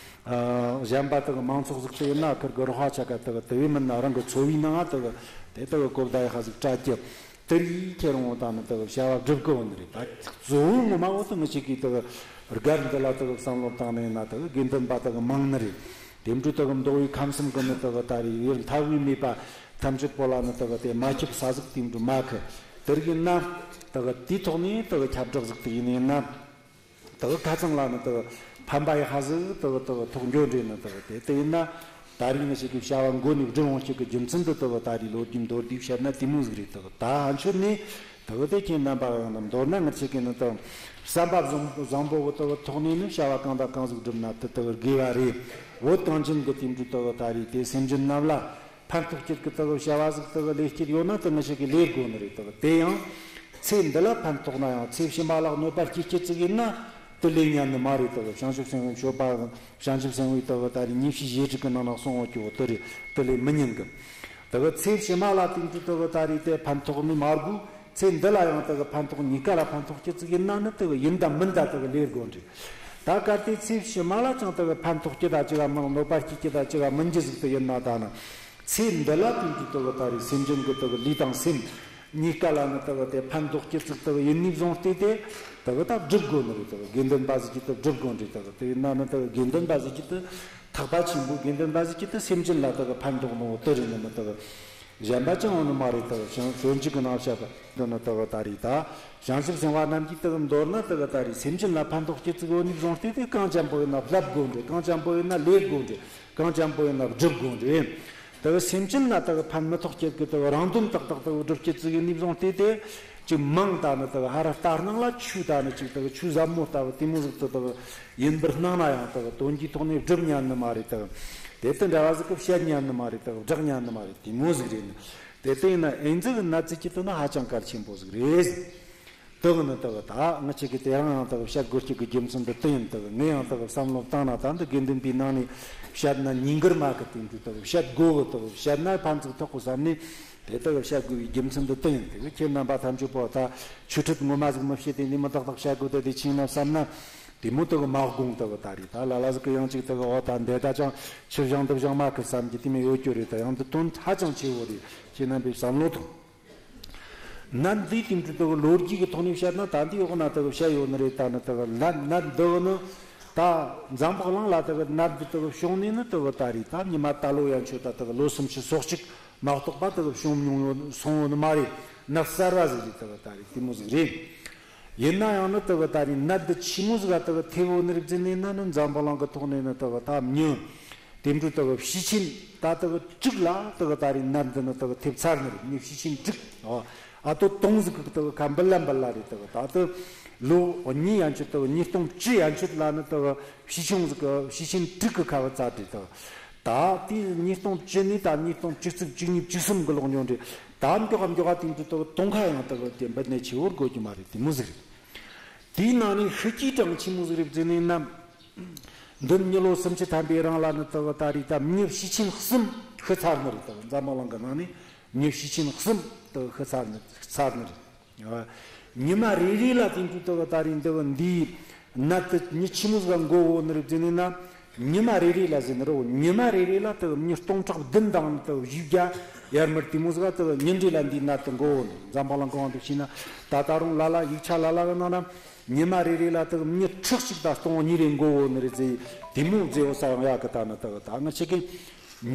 ཨ་གཞན་པ་དག་མང་ཚོགས་ཟིག་དེ་ཡིན་ན་ཁིར་གི་རོགས་པ་ཆ་ག་དག་དེ་བས་མིན་ན་རང་གི་འཚོ་བའི་ནང་དག་དེ་དག་གོ་བརྡ་ཡག་པ་ཟིག་སྤྲད་རྒྱུ། དེ་རིགས་ཁྱེར་འོང་། ད་ནི་དག་བྱ་བ་སྒྲུབ་དགོས་ནི་རེད། ད་གཙོ་བོ་ངོ་མ་བོ་དག་ང་ཅག་གིས་དག་སྒར་འདི་ལ་དག་བསམ་བློ་བཏང་ནས་ན་དག་དགེ་འདུན་པ་དག་མང་ནི་རེད། དེ་འདྲ་དག་མདོ་དབུས་ཁམས་གསུམ་གི་ནི་དག་ད་རེས་ཡུལ་མཐའ་དབུས་མེད་པ་ཐམས་ཅད་པོ་ལ་ནི་དག་དེ་མ་ཁྱབ་ས་ཟིག་དེ་འདྲ་མེད་གི། དེ་རིགས་ཡིན་ན་དག་དེའི་ཐོག་ནས་དག་ཁྱབ་བསྒྲགས་ཟིག་དེ་ཡིན་ཡིན་ན། དག་ཁ་ཚང་ལ་ནི་དག་ཕན་པ་ཡག་པ་ཟིག་དག་དག་ཐོགས་འགྱོ་འདྲ་ནི། དག་དེ་དེ་ཡིན་ན་ད་རེས་ང་ཅག་གི་བྱ་བ་མགོ་ནས་སྒྲུབ་འོང་ཞིག་གི་རྒྱུ་མཚན་དེ་དག་ད་རེས་ལོ་རྒྱུས་མདོར་བསྡུས་བཤད་ན་དེ་མོ་ཟིག་རེད། དག་ད་ཨ་མཆོད་ནས་དག་དེ་ཁྱེད་རྣམ་པ་གང་ན་མདོར་ན་ང་ཅག་གི་ནི་དག་བསམ་པ་བཟང་བཟང་པོ་གི་དག་ཐོག་ནས་ནི་བྱ་བ་གང་དང་གང་ཟིག་སྒྲུབ་ན་དེ་དག་དགེ་བ་རེད། བོད་གངས་ཅན་གི་དེ་འདྲ་དག་ད་རེས་དེ་སེམས་ཅན་རྣམས་ལ་ཕན་ཐོགས་རྒྱུ་གི་དག་བྱ་བ་ཟིག་དག་ལས་རྒྱུ་ཡོད་ན་དེ་ང་ཅག་གིས་ལས་དགོས་ནི་རེད། དག་དེ་ཡང་ཚེ་འདི་ལ་ཕན་ཐོགས་ན་ཡང་ཚེ་ཕྱི་མ་ལ་གནོད་པ་སྐྱེལ་རྒྱུ་ཟིག་ཡིན་ན་དེ་ལས་ཉན་ནི་མ་རེད། དག་བྱང་ཆུབ་སེམས་དཔའི་སྤྱོད་པ་བྱང་ཆུབ་སེམས་དཔའི་དག་ད་རེས་ཉེས་བྱས་བྱེ་བྲག་གི་ནང་ན་གསུངས་ཡོད་ཀྱི་འོ་དེ་རེད། དེ་ལས་མི་ཉན་གི། དག་ཚེ་ཕྱི་མ་ལ་དེ་འདྲ་དག་ད་རེས་དེ་ཕན་ཐོགས་ནི་མ་དགོས། ཚེ་འདི་ལ་ཡང་དག་ཕན་ཐོགས། གཉིས་ཀ་ལ་ཕན་ཐོགས་རྒྱུ་ཟིག་ཡིན་ན་ནི་དག་ཡིན་དང་མིན་དང་དག་ལས་དགོས་འདྲ། ད་གལ་ཏེ་ཚེ་ཕྱི་མ་ལ་ཅང་དག་ཕན་ཐོགས་རྒྱུ་དང་ཅིག་ག་མིན། གནོད་པ་སྐྱེལ་རྒྱུ་དང་ཅིག་ག་མིན་རྒྱུ་ཟིག་དེ་ཡིན་ན། ད་ནི་ཚེ་འདི་ལ་དེ་འདྲ་དག་ད་རེས་སེམས་ཅན་གྱི་དག་ལུས་དང་སེམས་གཉིས་ཀ་ལ་ནི་དག་དེ་ཕན་འདོགས་རྒྱུ་ཟིག་དག་ཡིན་ནི་བཟུང་སྟེ་དེ་དག་ད་སྒྲུབ་དགོས་ནི་རེད། དག་དགེ་འདུན་པ་ཟིག་གིས་དེ་སྒྲུབ་དགོས་འདྲ། དག་དེ་ཡིན་ན་ནི་དག་དགེ་འདུན་པ་ཟིག་གིས་དེ་ཐེག་པ་ཆེན་པོའི་དགེ་འདུན་པ་ཟིག་གིས་དེ་སེམས་ཅན་ལ་དག་ཕན་འདོགས་ནོ་དེ་རེད་ནི་མི། དག་གཞན་པ་ཅང་ཡོད་ནི་མ་རེད། དག་བྱང་སྤྱོད་འཇུག་གི་ནང་བཤད་པ་འདི་ནི་དག་ད་རེད། ད་བྱང་ཆུབ་སེམས་དཔའ་རྣམས་ཀྱིས་དག་མདོར་ན་དག་ད་རེད་སེམས་ཅན་ལ་ཕན་ཐོགས་རྒྱུ་ཟིག་ཡོད་ནི་བཟུང་སྟེ་དེ་གང་འཇམ་པོ་ཡིན་ན་བསླབ་དགོས་འདྲ། གང་འཇམ་པོ་ཡིན་ན་ལས་དགོས་འདྲ། གང་འཇམ་པོ་ཡིན་ན་སྒྲུབ་དགོས་འདྲ། དེ་གི་སེམས་ཅན་ན་དེ་གི་ཕན་མི་ཐོགས་ཅེས་གི་དེ་གི་རང་དོན་ཏག་ཏག་དེ་གི་སྒྲུབ་ཅེས་ཟིག་ཡིན་ནི་བཟུང་སྟེ། དེ་ཅིག་མང་ད་ནི་དེ་གི་ཧ་ར་ལྟར་སྣང་ལ་ཆོས་ད་ནི་ཅིག་དེ་གི་ཆོས་ཟབ་མོ་ལྟ་བུ་དེ་མོ་ཟིག་དེ་དེ་གི་ཡིན་པར་སྣང་ན་ཡང་དེ་གི་དོན་གྱི་ཐོག་ནས་སྒྲུབ་ཉན་ནི་མ་རེད། དེ་གི་དེ་དེ་འདྲ་བ་ཟིག་གི་བཤད་ཉན་ནི་མ་རེད། དེ་གི་བསྒྲགས་ཉན་ནི་མ་རེད། དེ་མོ་ཟིག་རེད་ནི། དེ་དེ་ཡིན་ན་ཨེ་ཛི་གི་ནད་ཟེར་གི་དེ་ནི་ཧ་ཅང་གལ་ཆེན་པོ་ཟིག་རེད། དེ་གི་ནི་དེ་གི་ད་ང་ཆོ་གིས་དེ་རིང་ཡང་དེ་གི་བཤད་དགོས་རྒྱུ་གི་རྒྱུ་མཚན་འདི་དེ་ཡིན། དེ་གི་ངས་ཡང་དེ་གི་བསམ་བློ་བཏང་ན། ད་འདི་དགེ་འདུན་པའི་ནང་ནས་བཤད་ན་ཉིན་དཀར་མ་གི་དེ་འདྲ་དེ་གི་བཤད་དགོས་གི། དེ་གི་བཤད་ན་ཕན་ཙིག་ཐོགས་གི་བསམ་ནས་དེ་དེ་གི་བཤད་དགོས་པའི་རྒྱུ་མཚན་འདི་དེ་ཡིན། དེ་གི་ཁྱེད་རྣམ་པ་ཐམས་ཅད་པོ་ད་ཆོས་ཁྲིད་ངོ་མ་ཟིག་མི་བྱེད་དེ་ནི་མི་ཏག་ཏག་བཤད་དགོས། དེ་དེ་ཆིང་ན་བསམ་ན་དེ་མོ་དེ་གི་མ་དགོངས། དེ་གི་ད་རེད། ད་ལ་ལ་ཟིག་གི་ཡང་ཅིག་དེ་གི་འོ་ད་འདི་ད་ཅང་ཆི་བཞག་འདི་བཞག་མ་གི་བསམ་གི་དེ་མོ་ཡོད་རྒྱུ་རེད། ད་ཡང་འདི་དོན་ཧ་ཅང་ཆེ་བོ་རེད། ཁྱེད་རྣམ་པས་བསམ་བློ་ཐོངས། ནད་འདི་དེ་འདྲ་དེ་གི་ལོ་རྒྱུས་ཀྱི་ཐོག་ནས་བཤད་ན། ད་འདི་འོག་ན་དེ་གི་བཤད་ཡོད་ནི་རེད། ད་ནི་དེ་གི་ནད་ནད་འདི་གི་ནི་ད་འཛམ་བུ་གླིང་ལ་དེ་གི་ནད་འདི་དེ་གི་བྱུང་ནས་ནི་དེ་གི་ད་རེད། ད་ཉི་མ་ད་ལོ་ཡན་ཆོད་ད་དེ་གི་ལོ་སུམ་ཅུ་སོ་གཅིག་མ་གཏོགས་པ་དེ་གི་བྱུང་མྱོང་ཡོད་སོང་ཡོད་ནི་མ་རེད། ནད་གསར་བ་ཟིག་རེད། དེ་གི་ད་རེད། དེ་མོ་ཟིག་རེད། ཡིན་ན་ཡང་ནི་དེ་གི་ད་རེད། ནད་འདི་ཆི་མོ་ཟིག་ག་དེ་གི་ཐེབས་ཡོད་ནི་རེད་ཟེར་ནས་ན་ནི། འཛམ་བུ་གླིང་གི་ཐོག་ནས་ནི་དེ་གི་ད་མྱི་དེ་འདྲ་དེ་གི་བྱེ་ཆེན་ད་དེ་གི་དྲུག་ལ་དེ་གི་ད་རེད། ནད་འདི་ནི་དེ་གི་ཐེབས་ཚར་ནི་རེད། མྱི་བྱེ་ཆེན་དྲུག་ཨ་ཨ་ཏོ་སྟོང་ཟིག་གི་དེ་གི་ཁ་འབུད་ལ་འབུད་ལ་རེད། དེ་གི་ད་དེ་ལོ་གཉིས་ཡན་ཆོད་དེ་གི་ཉིས་སྟོང་བཅུ་ཡན་ཆོད་ལ་ནི་དེ་གི་བྱེ་ཆུང་ཟིག་གི་བྱེ་ཆེན་དྲུག་གི་ཁ་བུད་ཚར་རེད། དེ་གི་ད་དེ་ཉིས་སྟོང་བཅུ་ནས་ད་ཉིས་སྟོང་བཅུ་གཅིག་བཅུ་གཉིས་བཅུ་གསུམ་གི་ལོག་འགྱོ་རེད། ད་མགྱོགས་མགྱོགས་དེ་འདྲ་དེ་གི་སྟོང་ཁ་ཡང་དེ་གི་དེ་འབུད་ནི་ཆེ་བོ་དགོས་རྒྱུ་མ་རེད། དེ་མོ་ཟིག་རེད། དེའི་ནང་ནས་ཤི་རྐྱེན་གྲངས་ཆི་མོ་ཟིག་རེད་ཟེར་ནས་ན། འདི་མྱི་ལོ་སུམ་ཅུ་ཐམ་པའི་རིང་ལ་ནི་དེ་གི་ད་རེད། ད་མྱི་བྱེ་ཆེན་གསུམ་ཤི་ཚར་ནི་རེད། དེ་གི་འཛམ་བུ་གླིང་གི་ནང་ནས་མྱི་བྱེ་ཆེན་གསུམ་དེ་གི་ཤི་ཚར་ནི་ཚར་ནི་རེད། ཉི་མ་རེ་རེ་ལ་དེ་འདྲ་དེ་གི་ད་རེད། འདི་གི་འདིའི་ནད་དེ་མྱི་ཆི་མོ་ཟིག་ག་འགོ་གོ་ནི་རེད་ཟེར་ནས་ན། ཉི་མ་རེ་རེ་ལ་ཟེར་ནི་རེད། ཉི་མ་རེ་རེ་ལ་དེ་གི་མྱི་སྟོང་ཕྲག་བདུན་དང་ནི་དེ་གི་བཞི་བརྒྱ་ཡར་མར་དེ་མོ་ཟིག་ག་དེ་གི་ཉིན་རེ་ལ་འདིའི་ནད་དེ་འགོ་གོ་ནི། འཛམ་བུ་གླིང་གང་དུ་ཕྱིན་ན་ད་ད་རུང་ལ་ལ་ཡིག་ཆ་ལ་ལ་གི་ནང་ན། ཉི་མ་རེ་རེ་ལ་དེ་གི་མྱི་ཁྲི་གཅིག་དང་སྟོང་གཉིས་རེ་འགོ་གོ་ནི་རེད་ཟེར། དེ་མོ་ཟེར་བ་ས་ཡང་ཡག་གི། ད་ནི་དེ་གི་ད་ང་ཆོ་གིས་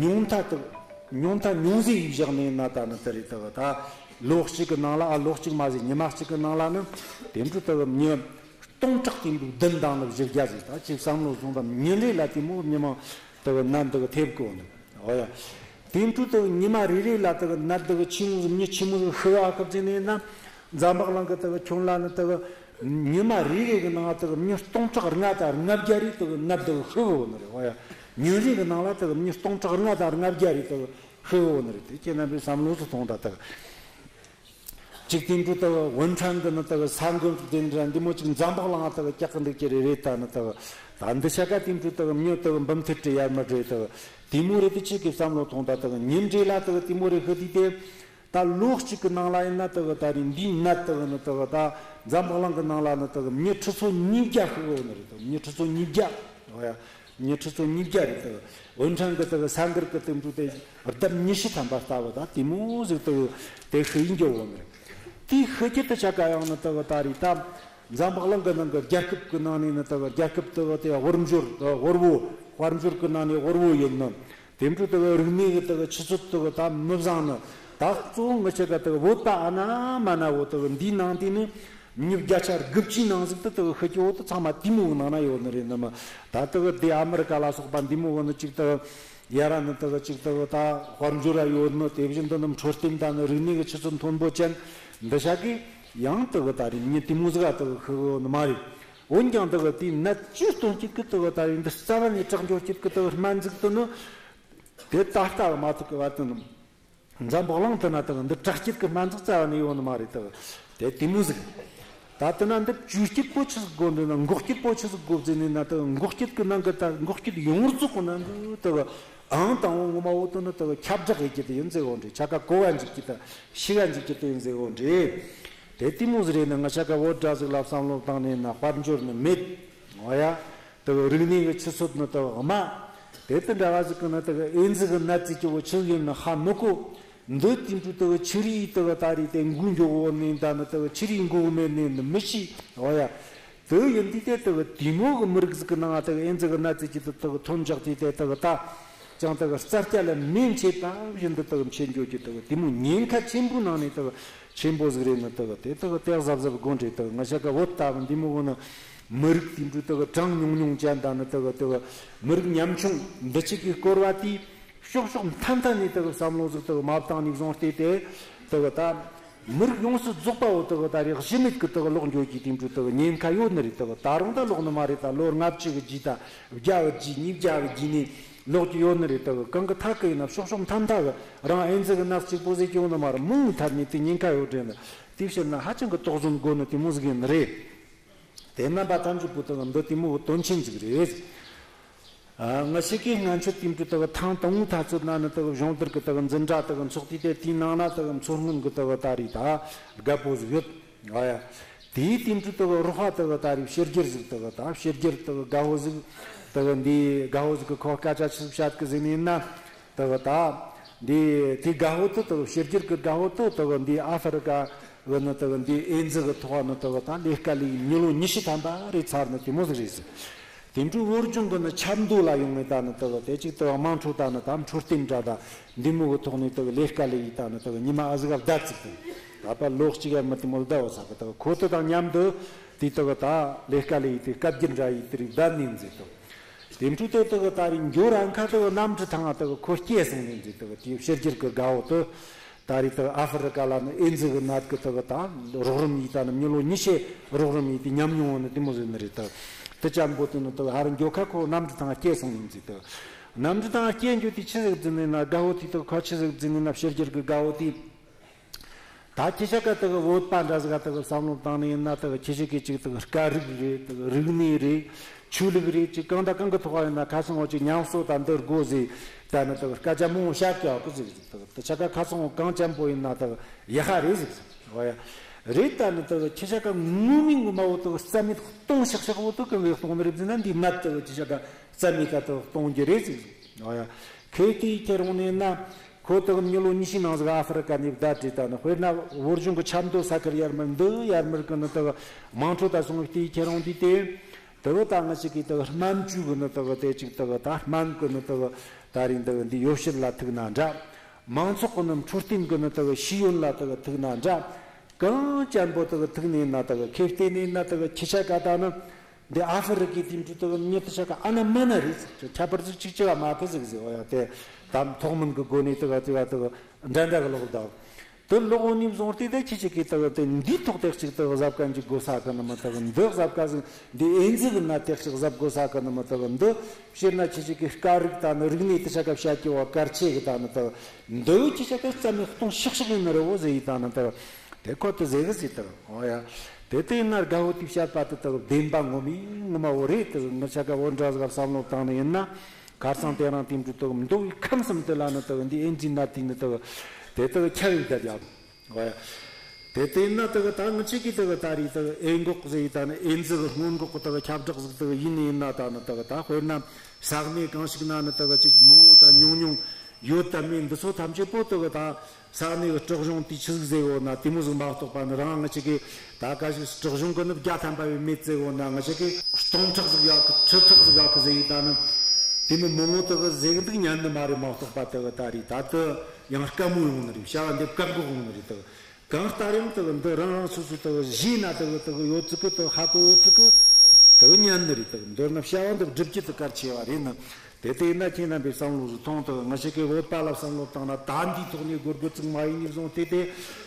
ཉུང་མཐའ་དེ་གི་ཉུང་མཐའ་ཉུང་ཟད་ཡིས་བཞག་ནས་ན། ད་ནི་དེ་རེད། དེ་གི་ད་ལོ་གཅིག་གི་ནང་ལ། ཨ་ལོ་གཅིག་མ་ཟད་ཉི་མ་གཅིག་གི་ནང་ལ་ནི་དེ་འདྲ་དེ་གི་མྱི་སྟོང་ཕྲག་དེ་འདྲ་བདུན་དང་ནི་བཞི་བརྒྱ་ཟིག་ད་ཅིག་བསམ་བློ་བཟུང་དང་། ཉིན་རེ་ལ་དེ་མོ་མྱི་མང་དེ་གི་ནད་འདི་གི་ཐེབས་གོ་ནི། འོ་ཡ། དེ་འཕྲོ་དེ་ཉི་མ་རེ་རེ་ལ་དེ་གི་ནད་འདི་གི་ཆི་མོ་ཟིག་མྱི་ཆི་མོ་ཟིག་ཤི་བ་ཁབ་ཅིག་ནས་ན། འཛམ་བུ་གླིང་གི་དེ་གི་ཁྱོན་ལ་ནི་དེ་གི་ཉི་མ་རེ་རེ་གི་ནང་དེ་གི་མྱི་སྟོང་ཕྲག་ལྔ་དང་ལྔ་བརྒྱ་རེ་དེ་གི་ནད་འདི་གི་ཤི་གོ་ནི་རེད། འོ་ཡ། ཉིན་རེ་གི་ནང་ལ་དེ་གི་མྱི་སྟོང་ཕྲག་ལྔ་དང་ལྔ་བརྒྱ་རེ་དེ་གི་ཤི་གོ་ནི་རེད། དེ་ཁྱེད་རྣམ་པས་བསམ་བློ་ཟིག་ཐོངས་ད། དེ་གི་ཅིག་དེ་འཕྲོ་དེ་གི་ཝུན་ཁྲང་གི་ནི་དེ་གི་ས་འགུལ་དེ་འདྲ་འདི་མོ་ཅིག་འཛམ་བུ་གླིང་དེ་གི་སྐྱག་གི་འདུག་གི་རེད། རེད། ད་ནི་དེ་གི་ད་འདི་ཆ་ག་དེ་འཕྲོ་དེ་གི་མྱི་དེ་གི་འབུམ་ཐེར་དྲུག་ཡར་མར་རེད། དེ་གི་དེ་མོ་རེད། དེ་ཅིག་གི་བསམ་བློ་ཐོངས་ད། དེ་གི་ཉིན་རེ་ལ་དེ་གི་དེ་མོ་རེ་ཤི་དུས་དེ། ད་ལོ་གཅིག་གི་ནང་ལ་ཡིན་ན་དེ་གི་ད་རེད། འདིའི་ནད་དེ་གི་ནི་དེ་གི་ད་འཛམ་བུ་གླིང་གི་ནང་ལ་ནི་དེ་གི་མྱི་ཁྲི་ཚོ་ཉིས་བརྒྱ་ཤི་གོ་ནི་རེད། དེ་གི་མྱི་ཁྲི་ཚོ་ཉིས་བརྒྱ། འོ་ཡ། མྱི་ཁྲི་ཚོ་ཉིས་བརྒྱ་རེད། དེ་གི་ཝུན་ཁྲང་གི་དེ་གི་ས་འགུལ་གི་དེ་འཕྲོ་དེ་ལྡབ་ཉི་ཤུ་ཐམ་པ་ལྟ་བུ་ད་དེ་མོ་ཟིག་དེ་གི་དེ་ཤི་ཡིན་རྒྱུ་བོ་ནི་རེད། དེ་ཤི་རྒྱུ་དེ་ཆ་ག་ཡང་ནི་དེ་གི་ད་རེད། ད་འཛམ་བུ་གླིང་གི་ནང་གི་རྒྱལ་ཁབ་གི་ནང་ནས་ནི་དེ་གི་རྒྱལ་ཁབ་དེ་གི་དེ་དབུལ་འབྱོར་དེ་དབུལ་བོ། དཔལ་འབྱོར་གི་ནང་ནས་དབུལ་བོ་ཡིན་ནི། དེ་འཕྲོ་དེ་གི་རིག་གནས་གི་དེ་གི་ཆུ་ཚད་དེ་གི་ད་མི་བཟང་ནི། ད་གཙོ་བོ་ང་ཆོ་ག་དེ་གི་བོད་པ་ཨ་ན་མ་ན་བོ་དེ་གི་འདིའི་ནང་དེ་ནི་མྱི་བརྒྱ་ཆ་དགུ་བཅུའི་ནང་ཟིག་དེ་དེ་གི་ཤི་རྒྱུ་བོ་དེ་ཚང་མ་དེ་མོ་གི་ནང་ན་ཡོད་ནི་རེད། ནི་མི་ད་དེ་གི་དེ་ཨ་མི་རི་ཀ་ལ་སོགས་པ་འདི་མོ་གི་ནི་ཅིག་དེ་གི་ཡ་ར་ནི་དེ་གི་ཅིག་དེ་གི་ད་དཔལ་འབྱོར་ར་ཡོད་ནི། དེ་བཞིན་དུ་ནི་འཕྲོད་བསྟེན་དང་ནི་རིག་གནས་གི་ཆུ་ཚད་མཐོན་པོ་ཅན་འདི་ཆ་གི་ཡང་དེ་གི་ད་རེད། མྱི་དེ་མོ་ཟིག་ག་དེ་གི་ཤི་གོ་ནི་མ་རེད། འོན་ཀྱང་དེ་གི་དེའི་ནད་བཅོས་གཏོང་བྱེད་ཀྱི་དེ་གི་ད་རེད། འདི་རྩ་བ་ནས་དྲག་འགྱོ་བྱེད་ཀྱི་དེ་གི་སྨན་རྫས་དེ་ནི་དེ་ད་ལྟ་གི་མ་ཐུག་གི་བར་དུ་ནི་འཛམ་བུ་གླིང་དེ་ན་དེ་གི་འདི་དྲག་བྱེད་ཀྱི་སྨན་རྫས་རྩ་བ་ནས་ཡོད་ནི་མ་རེད། དེ་གི་དེ་དེ་མོ་ཟིག་ད་དེ་ན་འདི་བཅོས་བྱེད་པོ་ཆི་ཟིག་དགོས། འདི་ན་འགོག་བྱེད་པོ་ཆི་ཟིག་དགོས་ཟེར་ནས་ན། དེ་གི་འགོག་བྱེད་ཀྱི་ནང་གི་ད་འགོག་བྱེད་ཡོངས་རྫོགས་ཀྱི་ནང་གི་དེ་གི་ཨང་དང་པོ་ངོ་མ་བོ་དེ་ནི་དེ་གི་ཁྱབ་བསྒྲགས་ཡེད་རྒྱུ་དེ་ཡིན་ཟེར་གོ་ནི་རེད། ཆ་ག་གོ་བ་འཇུག་རྒྱུ་དང་ཤེས་ག་འཇུག་རྒྱུ་དེ་ཡིན་ཟེར་གོ་ནི་རེད། དེ་དེ་མོ་ཟིག་རེད་ནི། ང་ཆ་ག་བོད་འདྲ་ཟིག་ལ་བསམ་བློ་བཏང་ནས་ན། དཔལ་འབྱོར་ནི་མེད། འོ་ཡ། དེ་གི་རིག་གནས་གི་ཆུ་ཚད་ནི་དེ་གི་དམའ། དེ་དེ་འདྲ་བ་ཟིག་གི་ནི་དེ་གི་ཨེ་ཛི་གི་ནད་ཟེར་རྒྱུ་བོ་ཆི་ཟིག་ཡིན་ནི་ཧ་མི་གོ། འདི་དེ་འཕྲོ་དེ་གི་ཆི་རིགས་དེ་གི་ད་རེད། དེ་འགོས་འགྱོ་གོ་ནི་ད་ནི་དེ་གི་ཆི་རིགས་འགོས་མེད་ནི་ནི་མི་ཤེས། འོ་ཡ། དེ་ཡིན་དུས་དེ་དེ་གི་དེ་མོ་གི་མི་རིགས་ཟིག་གི་ནང་དེ་གི་ཨེ་ཛི་གི་ནད་ཟེར་རྒྱུ་དེ་དེ་གི་ཐོན་འཇགས་དུས་དེ་དེ་གི་ད་ཅང་དེ་གི་རྩྭ་སྐྱ་ལ་མེ་མཆེད་པ་བཞིན་དུ་དེ་གི་མཆེད་འགྱོ་རྒྱུ་དེ་གི་དེ་མོ་ཉེན་ཁ་ཆེན་པོའི་ནང་ནས་དེ་གི་ཆེན་པོ་ཟིག་རེད་ནི། དེ་གི་དེ་དེ་གི་དེ་གཟབ་གཟབ་དགོས་རེད། དེ་གི་ང་ཆ་ག་བོད་ལྟ་བུ་འདི་མོ་གི་ནི་མི་རིགས་དེ་འཕྲོ་དེ་གི་གྲངས་ཉུང་ཉུང་ཅན་ད་ནི་དེ་གི་དེ་གི་མི་རིགས་ཉམ་ཆུང་འདི་ཅིག་གི་སྐོར་བ་དེ། ཕྱོགས་ཕྱོགས་མཐའ་མཐའ་ནས་དེ་གི་བསམ་བློ་ཟིག་དེ་གི་མ་བཏང་ནས་བཟུང་སྟེ་དེ་དེ་གི་ད་མི་རིགས་ཡོངས་སུ་རྫོགས་པ་བོ་དེ་གི་ད་རེས་གཞི་མེད་གི་དེ་གི་ལོག་འགྱོ་རྒྱུའི་དེ་འདྲ་དེ་གི་ཉེན་ཁ་ཡོད་ནི་རེད། དེ་གི་ད་རུང་ད་ལོག་ནི་མ་རེད། ད་ལོ་ལྔ་བཅུ་གི་རྗེས་ད་བརྒྱ་གི་རྗེས་ཉིས་བརྒྱ་གི་རྗེས་ནས་ལོག་རྒྱུ་ཡོད་ནི་རེད། དེ་གི་གང་གི་ཐད་གི་ཡིན་ན་ཕྱོགས་ཕྱོགས་མཐའ་མཐའ་གི་རང་ཨེ་ཛི་གི་ནད་གཅིག་པོ་ཟིག་གི་ཡོད་ནི་མ་རེད། མང་གི་ཐད་ནས་དེ་ཉེན་ཁ་ཡོད་དྲན་ནི། དེ་བཤད་ན་ཧ་ཅང་གི་དོགས་ཟོན་དགོས་ནི་དེ་མོ་ཟིག་ཡིན་ནི་རེད། དེ་རྣམ་པ་ཐམས་ཅད་པོ་དེ་གི་འདི་དེ་མོ་དོན་ཆེན་ཟིག་རེད། ཨ། ང་ཞིག་གིས་སྔོན་ཆད་དེ་འདྲ་དེ་གི་ཐེངས་དང་པོའི་ཐ་ཚོད་ན་ནི་དེ་གི་གཞུང་དར་གི་དེ་གི་འཛིན་གྲྭ་དེ་གི་འཚོགས་དུས་དེ་དེའི་ནང་ན་དེ་གི་མཚོ་སྔོན་གི་དེ་གི་ད་རེས་ད་རྒད་པོ་ཟིག་ཡོད། ཨ་ཡ། དེའི་དེ་འདྲ་དེ་གི་རོགས་པ་དེ་གི་ད་རེས་ཕྱི་རྒྱལ་ཟིག་དེ་གི་ད་ཕྱི་རྒྱལ་དེ་གི་རྒད་པོ་ཟིག་དེ་གི་འདི་རྒད་པོ་ཟིག་གི་ཁོ་སྐད་ཆ་ཆི་ཟིག་བཤད་གི་ཟིག་ནི་ཡིན་ན། དེ་གི་ད་འདི་དེ་རྒད་པོ་དེ་དེ་གི་ཕྱི་རྒྱལ་གི་རྒད་པོ་དེ་དེ་གི་འདི་ཨ་ཧྥེ་རི་ཀ་གི་ནི་དེ་གི་འདི་ཨེ་ཛི་གི་ཐོག་ནི་དེ་གི་ད་ལས་ཀ་ལས་མི་ལོ་ཉི་ཤུ་ཐམ་པ་རེ་ཚར་ནི་དེ་མོ་ཟིག་རེད་ཟེར། དེ་འཕྲོ་བོད་ལྗོངས་གི་ནི་ཆབ་མདོ་ལ་ཡོང་ངེ་ད་ནི་དེ་གི་དེ་ཅིག་དེ་གི་དམངས་ཁྲོད་ད་ནི་ད་འཕྲོད་བསྟེན་འདྲ་ད་འདི་མོ་གི་ཐོག་ནས་དེ་གི་ལས་ཀ་ལས་ཡི་ད་ནི་དེ་གི་ཉི་མ་ཨ་ཟིག་ག་བསྡད་ཚིག་དེ་ད་པ་ལོ་གཅིག་ཡར་མར་དེ་མོ་བསྡད་བ་ས་གི་དེ་གི་ཁོ་དེ་དང་མཉམ་དུ་དེ་དེ་གི་ད་ལས་ཀ་ལས་ཡི་དེ་སྐབས་རྒྱུན་འདྲ་ཡི་དེ་རིགས་བསྡད་ནས་མཛད་དོ། དེ་འཕྲོ་དེ་དེ་གི་ད་རེས་འགྱོ་རན་ཁ་དེ་གི་གནམ་གྲུ་ཐང་དེ་གི་ཁོ་སྐྱེལ་སོང་ནས་མཛད། དེ་གི་དེ་ཕྱི་རྒྱལ་གི་རྒད་པོ་དེ་ད་རེས་དེ་གི་ཨ་ཧྥེ་རི་ཀ་ལ་ནི་ཨེ་ཛི་གི་ནད་གི་དེ་གི་ད་རོགས་རམ་ཡི་ད་ནི་མི་ལོ་ཉི་ཤུ་རོགས་རམ་ཡི་དེ་ཉམས་མྱོང་བོ་ནི་དེ་མོ་ཟིག་ནི་རེད། དེ་དེ་ཅན་པོ་དེ་ནི་དེ་གི་ཧ་ར་འགྱོ་ཁ་ཁོ་གནམ་གྲུ་ཐང་སྐྱེལ་སོང་ནས་མཛད། དེ་གི་གནམ་གྲུ་ཐང་སྐྱེལ་འགྱོ་དུས་ཆི་ཟིག་བརྫིས་ནི་ན། རྒད་པོ་དེ་དེ་གི་ཁོ་ཆི་ཟིག་བརྫིས་ནི་ན། ཕྱི་རྒྱལ་གི་རྒད་པོ་དེ། ད་ཁྱེད་ཆ་ག་དེ་གི་བོད་པ་འདྲ་ཟིག་ག་དེ་གི་བསམ་བློ་བཏང་ནི་ཡིན་ན། དེ་གི་ཁྱེད་ཆ་གི་ཅིག་དེ་གི་སྐད་རིགས་རེད། དེ་གི་རིག་གནས་རེད། ཆོས་ལུགས་རེད། ཅིག་གང་དང་གང་གི་ཐོག་ཡིན་ན་ཁ་སང་བོ་ཅིག་ཉམས་གསོ་དང་འདི་དགོས་ཟེར། ད་ནི་དེ་གི་སྐད་ཆ་མང་བོ་བཤད་ཀྱི་ཡོད་གི་ཟིག། དེ་གི་དེ་ཆ་ག་ཁ་སང་བོ་གང་ཅན་པོ་ཡིན་ན་དེ་གི་ཡག་ཧ་རེད་ཟིག། འོ་ཡ། རེད། ད་ནི་དེ་གི་ཁྱེད་ཆ་ག་ངོ་མའི་ངོ་མ་བོ་དེ་གི་རྩ་མེད་གཏོང་ཤག་ཤག་བོ་དེ་གི་གཏོང་ནི་རེད་ཟེར་ན། འདི་ནད་དེ་གི་ཁྱེད་ཆ་ག་རྩ་མེད་ཀ་དེ་གི་གཏོང་རྒྱུ་རེད་ཟིག། འོ་ཡ། ཁོས་དེའི་ཁྱེར་འོང་ནས་ན། ཁོ་དེ་གི་མི་ལོ་ཉི་ཤུའི་ནང་ཟིག་ཨ་ཧྥེ་རི་ཀ་ནས་བསྡད་དེ། ད་ནི་དཔེར་ན་བོད་ལྗོངས་གི་ཆབ་མདོ་ས་ཁུལ་ཡར་མར་འདི་ཡར་མར་གི་ནི་དེ་གི་དམངས་ཁྲོད་ད་སོང་བའི་དེའི་ཁྱེར་འོང་དུས་དེ། དེ་གི་ད་ང་ཞིག་གིས་དེ་གི་སྨན་བཅོས་གི་ནི་དེ་གི་དེ་ཅིག་དེ་གི་ད་སྨན་གི་ནི་དེ་གི་ད་རིང་དེ་གི་འདི་ཡོ་བྱད་ལ་ཐུག་ན་འདྲ། མང་ཚོགས་གི་ནི་འཕྲོད་བསྟེན་གི་ནི་དེ་གི་ཤེས་ཡོན་ལ་དེ་གི་ཐུག་ན་འདྲ། གང་ཅན་པོ་དེ་གི་ཐུག་ནས་ན། དེ་གི་ཁེ་བལྟས་ནས་ན། དེ་གི་ཁྱེད་ཆ་ག་ད་ནི། འདི་ཨ་ཧྥེ་རི་ཀའི་དེ་འདྲ་དེ་གི་མྱི་དེ་ཆ་ག་ཨ་ན་མ་ན་རེད་ཟེར། ཁྱད་པར་ཟིག་ཅིག་ཅི་ག་མ་གི་ཟིག་ཟེར། འོ་ཡ། དེ་དམ་ཐོག་མིན་གི་སྒོ་ནས་དེ་ག་དེ་ག་དེ་གི་འདྲ་འདྲ་གི་ལོག་ད། དེ་ལོག་འོ་ནས་བཟུང་སྟེ་དེ་ཁྱེད་ཆ་གི་དེ་གི་དེ་འདིའི་ཐོག་དེ་ཅིག་དེ་གི་གཟབ་ག་འཇུག་དགོས་ས་གི་ནི་མི། དེ་གི་འདི་གཟབ་ག་ཟིག། འདི་ཨེ་ཛི་གི་ནད་དེ་ཅིག་གཟབ་དགོས་ས་གི་ནི་མི། དེ་གི་འདི་བཤད་ན་ཁྱེད་ཆ་གི་སྐད་རིགས་ད་ནི་རིག་གནས་དེ་ཆ་ག་བཤད་རྒྱུ་བ་གལ་ཆེ་གི། ད་ནི་དེ་གི་འདི་ཁྱེད་ཆ་ག་རྩ་མེད་གཏོང་ཤག་ཤག་ཡིན་ནི་རེད་བོ་ཟེར་ཡི། ད་ནི་དེ་གི་དེ་ཁོ་དེ་ཟེར་གི་ཟེར། དེ་གི་འོ་ཡ། དེ་ལྟ་ཡིན་ན་རྒད་པོ་དེས་བཤད་པ་དེ་དག་བདེན་པ་ངོ་མའི་ངོ་མ་བོ་རེད། དེ་ངེད་ཆ་ག་བོད་འདྲ་ཟིག་ག་བསམ་བློ་བཏང་ནི་ཡིན་ན། ཁ་སང་དེ་རིང་དེ་འདྲ་དག་མདོ་དབུས་ཁམས་གསུམ་དེ་ལ་ནི་དག་འདི་ཨེ་ཛི་ནད་དེ་ནི་དག་དེ་དག་ཁྱབ་ཡོད་ད་ཡ། འོ་ཡ། དེ་ལྟ་ཡིན་ན་དག་ད་ངེད་ཆ་གིས་དག་ད་རེས་དག་ཨེ་འགོག་ཟེར་ཡི་ད་ནི། ཨེ་ཛི་གི་སྔོན་འགོག་གི་དག་ཁྱབ་བསྒྲགས་ཟིག་དག་ཡིན་ནི་ཡིན་ན། ད་ནི་དག་ད་དཔེར་ན་ས་གནས་གང་ཞིག་ན་ནི་དག་ཅིག་མང་བོ་ད་ཉུང་ཉུང་ཡོད་ད་མེད་འདི་ཚོ་ཐམས་ཅད་པོ་དག་ད། ས་གནས་ཀྱི་སྲིད་གཞུང་དེས་ཆི་ཟིག་ཟེར་ཡོད་ན་དེ་མོ་ཟིག་མ་གཏོགས་པ་ནི། རང་ངེད་ཆ་གིས་ད་ག་ཞིག་སྲིད་གཞུང་གིས་ནི་བརྒྱ་ཐམ་པ་བས་མེད་ཟེར་ཡོད་ན། ངེད་ཆ་གིས་སྟོང་ཕྲག་ཟིག་ཡོད་གི་ཁྲི་ཕྲག་ཟིག་ཡོད་གི་ཟེར་ཡི་ད་ནི། དེ་མོ་མང་བོ་དག་ཟེར་གི་འདུག་ཉན་ནི་མ་རེད་མ་གཏོགས་པ། དག་ད་རེས་ད་དུ་ཡང་དཀའ་མོ་ཡོང་ནི་རེད། བྱ་བ་འདི་བཀག་འགོག་ཡོང་ནི་རེད། དག་གང་ལྟར་ཡང་དག་འདི་རང་རང་སོ་སོ་དག་གཞས་ན་དག་དག་ཡོད་ཚིག་གི་དག་ཧ་གོ་ཡོད་ཚིག་གི་དག་ཉན་ནི་རེད། དག་མདོར་ན་བྱ་བ་འདི་བསྒྲུབ་རྒྱུ་དེ་གལ་ཆེ་བ་རེད་ནི། དེ་ལྟ་ཡིན་ན་ཁྱེད་རྣམ་པས་བསམ་བློ་ཟིག་ཐོངས་དང་། ང་ཞིག་གིས་བོད་པ་ལ་བསམ་བློ་བཏང་ན། ད་འདིའི་ཐོག་ནས་སྒོར་སྒོར་ཙིག་མ་ཡིན་ནས་བཟུང་སྟེ་དེ་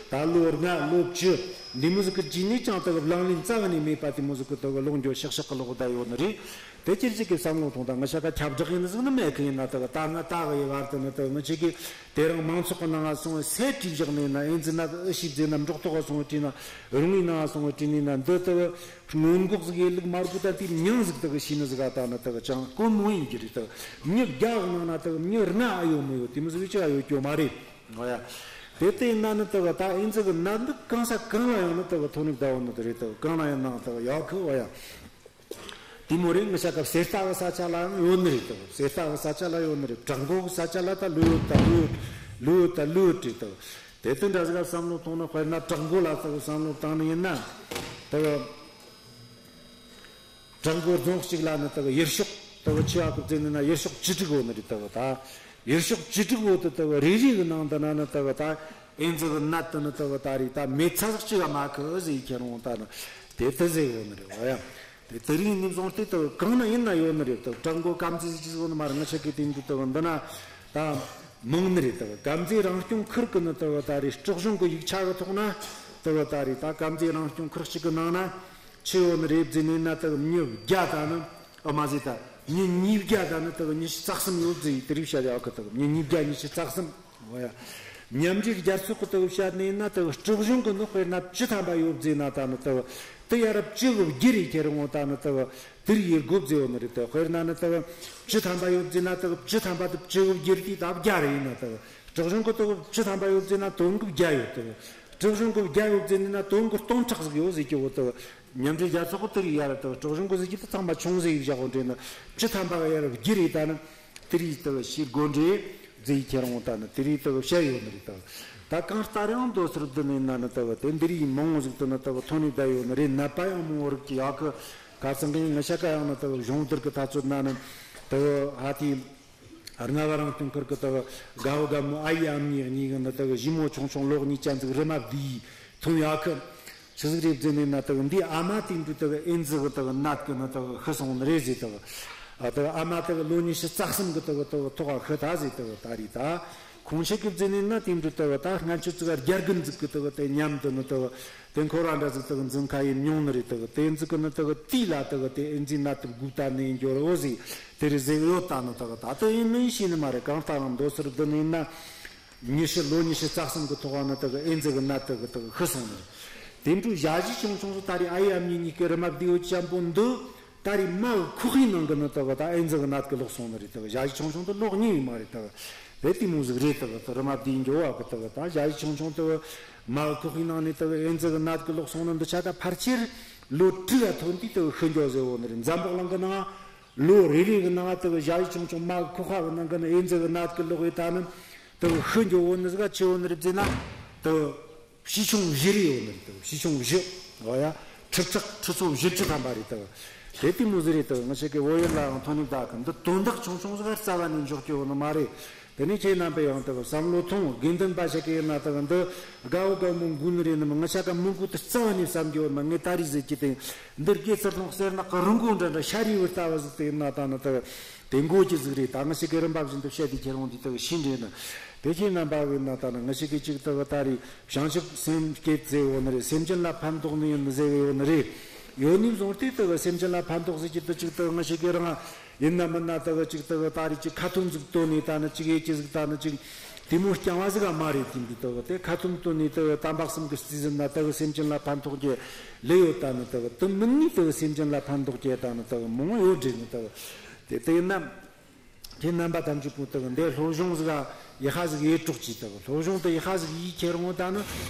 ད་ལོ་ལྔ་ལོ་བཅུ་འདི་མོ་ཟིག་གི་རྗེས་ནས་ཀྱང་དག་ལག་ལེན་རྩ་བ་ནས་མེད་པ་དེ་མོ་ཟིག་གི་དག་ལོག་འགྱོ་ཤག་ཤག་གི་ལོག་བསྡད་ཡོད་ནི་རེད། དེ་ཁྱེད་ཅག་གིས་བསམ་བློ་ཐོངས་དང་། ང་ཞིག་ག་ཁྱབ་བསྒྲགས་ཡིན་ཟིག་ནི་མེད་གི་ཡིན་ན། དག་ད་ང་ད་གི་ཡི་བར་དུ་ནི་དག་ང་ཞིག་གིས་དེ་རིང་མང་ཚོགས་ཀྱི་ནང་ང་སོང་བའི་སེ་བྲིས་བཞག་ནས་ན། ཨེ་ཛི་ནད་ཨེ་ཤི་ཟེར་ན་འབྲོག་ཐོག་ག་སོང་བའི་བྲིས་ན། རོང་བའི་ནང་ང་སོང་བའི་བྲིས་ནས་ན། འདི་དག་སྔོན་འགོག་ཟིག་ཡེད་ལུགས་མ་དགོས་ད་དེ་མྱིང་ཟིག་དག་ཤེས་ནི་ཟིག་ག་ད་ནི་དག་ཅང་དཀོན་མོ་ཡིན་གྱི་རེད། དག་མྱི་བརྒྱ་གི་ནང་ན་དག་མྱི་ལྔ་ཨེ་ཡོད་མི་ཡོད་དེ་མོ་ཟིག་བྱས་ཡོད་རྒྱུ་མ་རེད། འོ་ཡ། དེ་ལྟ་ཡིན་ན་ནི་དག་ད་ཨེ་ཛི་གི་ནད་འདི་གང་ས་གང་ལ་ཡང་ནི་དག་ཐོན་ནི་བསྡད་ཡོད་ནི་དེ་རེད། དག་གང་ལ་ཡང་ནང་དག་ཡོད་གི། འོ་ཡ། དེ་མོ་རེད། ངེད་ཆ་ག་གསེར་རྟ་གི་ས་ཆ་ལ་ཡང་ཡོད་ནི་རེད། དག་གསེར་རྟ་གི་ས་ཆ་ལ་ཡོད་ནི་རེད། བྲག་འགོ་གི་ས་ཆ་ལ་ད་ལོས་ཡོད་ད་ལོས་ཡོད། ལོས་ཡོད་ད་ལོས་ཡོད་རེད། དག་དེ་ལྟ་འདྲ་ཟིག་ག་བསམ་བློ་ཐོངས་ན། དཔེར་ན་བྲག་འགོ་ལ་དག་བསམ་བློ་བཏང་ནི་ཡིན་ན། དག་བྲག་འགོ་རྫོང་གཅིག་ལ་ནི་དག་ཡུལ་ཤོག་དག་ཆི་ཡོད་གི་ཟེར་ནི་ན། ཡུལ་ཤོག་བཅུ་དྲུག་ཡོད་ནི་རེད། དག་ད་ཡུལ་ཤོག་བཅུ་དྲུག་བོ་དེ་དག་རེ་རེ་གི་ནང་དུ་ན་ནི་དག་ད་ཨེ་ཛི་གི་ནད་དེ་ནི་དག་ད་རེད་ད་མེད་ས་ཟིག་ཅི་ག་མེད་གི་ཟེར་ཡི་ཁྱེར་འོང་ད་ནི་དེ་ལྟ་ཟེར་ཡོད་ནི་རེད། འོ་ཡ། དེ་དེ་རིང་ནས་བཟུང་སྟེ་དག་གང་ན་ཡིན་ན་ཡོད་ནི་རེད། དག་བྲག་འགོ་དཀར་མཛེས་ཟིག་ཅི་ཟིག་ཡོད་ནི་མ་རེད། ངེད་ཆ་གི་དེ་འདྲ་དག་འདི་ན་ ད་མང་ནི་རེད། དེ་གི་དཀར་མཛེས་རང་སྐྱོང་ཁུལ་གི་ནི་དེ་གི་ད་རེས་སྲིད་གཞུང་གི་ཡིག་ཆ་གི་ཐོག་ན་དེ་གི་ད་རེས་ད་དཀར་མཛེས་རང་སྐྱོང་ཁུལ་གཅིག་གི་ནང་ན་ཆི་ཡོད་ནི་རེད་ཟེར་ནས་ན། དེ་གི་མི་བརྒྱ་ད་ནི། ཨ་མ་ཟེར། ད་མི་ཉིས་བརྒྱ་ད་ནི་དེ་གི་ཉི་ཤུ་རྩ་གསུམ་ཡོད་ཟེར་དེ་རིགས་བཤད་ཡོད་གི། དེ་གི་མི་ཉིས་བརྒྱ་ཉི་ཤུ་རྩ་གསུམ། འོ་ཡ། མཉམ་འབྲེལ་རྒྱལ་ཚོགས་ཀྱི་དེ་གི་བཤད་ནས་ན། དེ་གི་སྲིད་གཞུང་གི་ནི་དཔེར་ན་བཅུ་ཐམ་པ་ཡོད་ཟེར་ན། ད་ནི་དེ་གི་དེ་ཡར་བཅུ་གི་བསྒྱུར་རེ་ཁྱེར་འོང་། ད་ནི་དེ་གི་དེར་ཡེ་དགོས་ཟེར་ཡོད་ནི་རེད། དེ་དཔེར་ན་ནི་དེ་གི་བཅུ་ཐམ་པ་ཡོད་ཟེར་ན། དེ་གི་བཅུ་ཐམ་པ་དེ་བཅུ་གི་བསྒྱུར་དུས་ད་བརྒྱ་རེ་ཡིན་ན། དེ་གི་སྲིད་གཞུང་གི་དེ་གི་བཅུ་ཐམ་པ་ཡོད་ཟེར་ན་དོན་གི་བརྒྱ་ཡོད། དེ་གི་སྲིད་གཞུང་གི་བརྒྱ་ཡོད་ཟེར་ནི་ན་དོན་གི་སྟོང་ཕྲག་ཟིག་ཡོད་ཟེར་གི་འོ། དེ་གི་མཉམ་འབྲེལ་རྒྱལ་ཚོགས་གི་དེ་རིགས་ཡར་དེ་གི་སྲིད་གཞུང་གི་ཟེར་གི་དེ་ཚང་མ་ཆུང་ཟིག་ཡིན་བཞག་འོ་འདྲེ་ནི། བཅུ་ཐམ་པ་གི་ཡར་བསྒྱུར་རེ་ད་ནི། དེ་རིགས་དེ་གི་ཤེས་དགོས་འདྲེ་ཟེར་ཁྱེར་འོང་། ད་ནི་དེ་རིགས་དེ་གི་བཤད་ཡོད་ནི་རེད། དེ་གི་ད་གང་ལྟར་ཡང་མདོ་སར་བསྡུ་ནས་ན་ནི་དེ་གི་དེ་འདི་རིགས་མང་བོ་ཟིག་དེ་ནི་དེ་གི་ཐོན་ནས་བསྡད་ཡོད་ནི་རེད། ནད་པ་ཡང་མང་བོ་རིགས་ཀྱི་ཡག་གི། ཁ་སང་གི་ངི་ཤ་ཀ་ཡང་ནི་དེ་གི་གཞུང་བསྡུར་གི་ཐག་ཚོད་ན་ནི་དེ་གི་ཧ་དེ་རྔ་བ་རང་སྐྱོང་ཁུལ་གི་དེ་གི་དགའ་བོ་དགའ་མོ་ཨ་ཡེ་ཨ་མྱེས་གཉིས་གི་ནི་དེ་གི་ཞི་མོ་ཆུང་ཆུང་ལོ་གཉིས་ཅན་ཟིག་རི་མ་བསྡུས་ཐོན་ཡག་གི། ཆི་ཟིག་རེད་ཟེར་ནས་ན། དེ་གི་འདི་ཨ་མ་དེ་འདྲ་དེ་གི་ཨེ་ཛི་གི་དེ་གི་ནད་གི་ནི་དེ་གི་ཤི་སོང་ནི་རེད་ཟེར། དེ་གི་ཨ་དེ་གི་ཨ་མ་དེ་གི་ལོ་ཉི་ཤུ་རྩ་གསུམ་གི་དེ་གི་དེ་གི་ཐོག་ག་ཤི་ཐལ་ཟེར། དེ་གི་ད་རེད། ད་ཁོང་ཆ་གི་ཟེར་ནས་ན་དེ་འདྲ་དེ་གི་ད་སྔན་ཆད་ཙིག་ག་རྒྱ་རྒན་ཟིག་གི་དེ་གི་དེ་མཉམ་དུ་ནི་དེ་གི་དེ་འཁོར་བ་འདྲ་ཟིག་དེ་གི་འཛིན་ཁ་ཡེ་མྱོང་ནི་རེད། དེ་གི་དེ་ཟིག་གི་ནི་དེ་གི་དེ་ལ་དེ་གི་དེ་ཨེ་ཛི་ནད་དེ་འགོས་ད་ནི་འགྱོ་རོ་ཟེར་དེ་རེད་ཟེར་ཡོད། ད་ནི་དེ་གི་ད་དེ་ཡིན་ནི་ཤེས་ནི་མ་རེད། གང་ལྟར་ཡང་མདོ་སར་བསྡུ་ནས་ན། ཉི་ཤུ། ལོ་ཉི་ཤུ་རྩ་གསུམ་གི་ཐོག་ནི་དེ་གི་ཨེ་ཛི་གི་ནད་དེ་གི་དེ་གི་ཤི་སོང་ནི། དེ་འཕྲོ་ཞ་ཡི་ཆུང་ཆུང་སུ་ད་རེས་ཨ་ཡེ་ཨ་མྱེས་གཉིས་ཀྱི་རི་མ་བསྡུས་ཡོད་ཅན་པོ་འདི། ད་རེས་མ་གི་ཁོག་པའི་ནང་གི་ནི་དེ་གི་ད་ཨེ་ཛི་གི་ནད་གི་ལོག་སོང་ནི་རེད། དེ་གི་ཞ་ཡི་ཆུང་ཆུང་དེ་ལོ་གཉིས་ཡིན་མ་རེད། དེ་གི་དེ་དེ་མོ་ཟིག་རེད། དེ་གི་དེ་རི་མ་བསྡུས་འགྱོ་བ་གི་དེ་གི་ད་ཞ་ཡི་ཆུང་ཆུང་དེ་གི་མ་གི་ཁོག་པའི་ནང་ནས་དེ་གི་ཨེ་ཛི་གི་ནད་གི་ལོག་སོང་ནི་འདི་ཆ་ད་ཕལ་ཆེར་ལོ་དྲུག་ག་ཐོན་དུས་དེ་གི་ཤི་འགྱོ་ཟེར་བོ་ནི་རེད། འཛམ་བུ་གླིང་གི་ནང་། ལོ་རེ་རེ་གི་ནང་དེ་གི་ཞ་ཡི་ཆུང་ཆུང་མ་གི་ཁོག་པ་གི་ནང་གི་ནི་ཨེ་ཛི་གི་ནད་གི་ལོག་ཡོད། ད་ནི་དེ་གི་ཤི་འགྱོ་བོ་ནི་ཟིག་ག་ཆི་བོ་ནི་རེད་ཟེར་ན། དེ་གི་བྱིས་ཆུང་བཞི་རེ་ཡོད་ནི་རེད། དེ་གི་བྱིས་ཆུང་བཞི། འོ་ཡ། ཁྲི་ཕྲག་ཁྲི་ཚོ་བཞི་བཅུ་ཐམ་པ་རེད། དེ་གི་དེ་དེ་མོ་ཟིག་རེད། དེ་གི་ང་ཆ་གི་བོད་ཡུལ་ལའང་ཐོན་ནི་ད་གི་འདི་དོན་དག་ཆུང་ཆུང་ཟིག་ག་རྩ་བ་ནས་འཇོག་རྒྱུ་བོ་ནི་མ་རེད། དེ་ནས་ཁྱེད་རྣམ་པས་ཡང་དེ་གི་བསམ་བློ་ཐོངས། དགེ་འདུན་པ་ཞིག་གི་ཡིན་ན་དེ་གི་འདི་དགའ་བོ་དགའ་མོ་འགུལ་ནི་རེད་ནི་མ། ང་ཆ་ག་མི་འགུལ་དུ་རྩ་བ་ནས་བསམ་རྒྱུ་མ། ངས་ད་རེས་ཟེར་གྱི་དེ་འདིར་དགེ་ཚུལ་སློང་ཟེར་ན་གི་རི་མགོ་འདྲ་འདྲ་ཤ་རི་བུ་ལྟ་བུ་ཟིག་དེ་ཡིན་ན་ད་ནི་དེ་གི་དེ་མགོ་གི་ཟིག་རེད། ད་ང་ཞིག་གི་རིམ་པ་བཞིན་དུ་བཤད་དེ་ཁྱེར་འོང་དུས་དེ་གི་ཤིན་རེད་ནི། དེ་ཁྱེད་རྣམ་པ་གི་ཡིན་ན་ད་ནི་ང་ཞིག་གི་ཅིག་དེ་གི་ད་རེས་བྱང་ཆུབ་སེམས་བསྐྱེད་ཟེར་ཡོད་ནི་རེད། སེམས་ཅན་ལ་ཕན་ཐོགས་ནི་ཡིན་ནི་ཟེར་གི་ཡོད་ནི་རེད། ཡོད་ནི་བཟུང་སྟེ་དེ་གི་སེམས་ཅན་ལ་ཕན་ཐོགས་ཟེར་གྱི་དེ་ཅིག་དེ་གི་ང་ཞིག་གི་རང་ཡིན་ན་མིན་ན་དེ་གི་ཅིག་དེ་གི་ད་རེས་ཅིག་ཁ་ཐུམ་ཟིག་བཏོན་ནས་ད་ནི་ཅིག་ཡེ་ཅི་ཟིག་ད་ནི་ཅིག་དེ་མོ་རྐྱང་བ་ཟིག་ག་མ་རེད། དེ་འདི་དེ་གི་དེ་ཁ་ཐུམ་བཏོན་ནས་དེ་གི་དམ་པ་གསུམ་གི་རྩིས་ཟིན་ན་དེ་གི་སེམས་ཅན་ལ་ཕན་ཐོགས་རྒྱུ་ལོས་ཡོད། ད་ནི་དེ་གི་དེ་མིན་ནི་དེ་གི་སེམས་ཅན་ལ་ཕན་ཐོགས་རྒྱུ་ད་ནི་དེ་གི་མང་ཡོད་རེད་ནི། དེ་གི་དེ་དེ་ཡིན་ན། ཁྱེད་རྣམ་པ་ཐམས་ཅད་པོ་དེ་གི་འདི་སློབ་སྦྱོང་ཟིག་ག་ཡག་པ་ཟིག་ཡེ་རོགས་གྱིས། དེ་གི་སློབ་སྦྱོང་དེ་ཡག་པ་ཟིག་ཡེ་ཁྱེར་འོང་ད་ནི་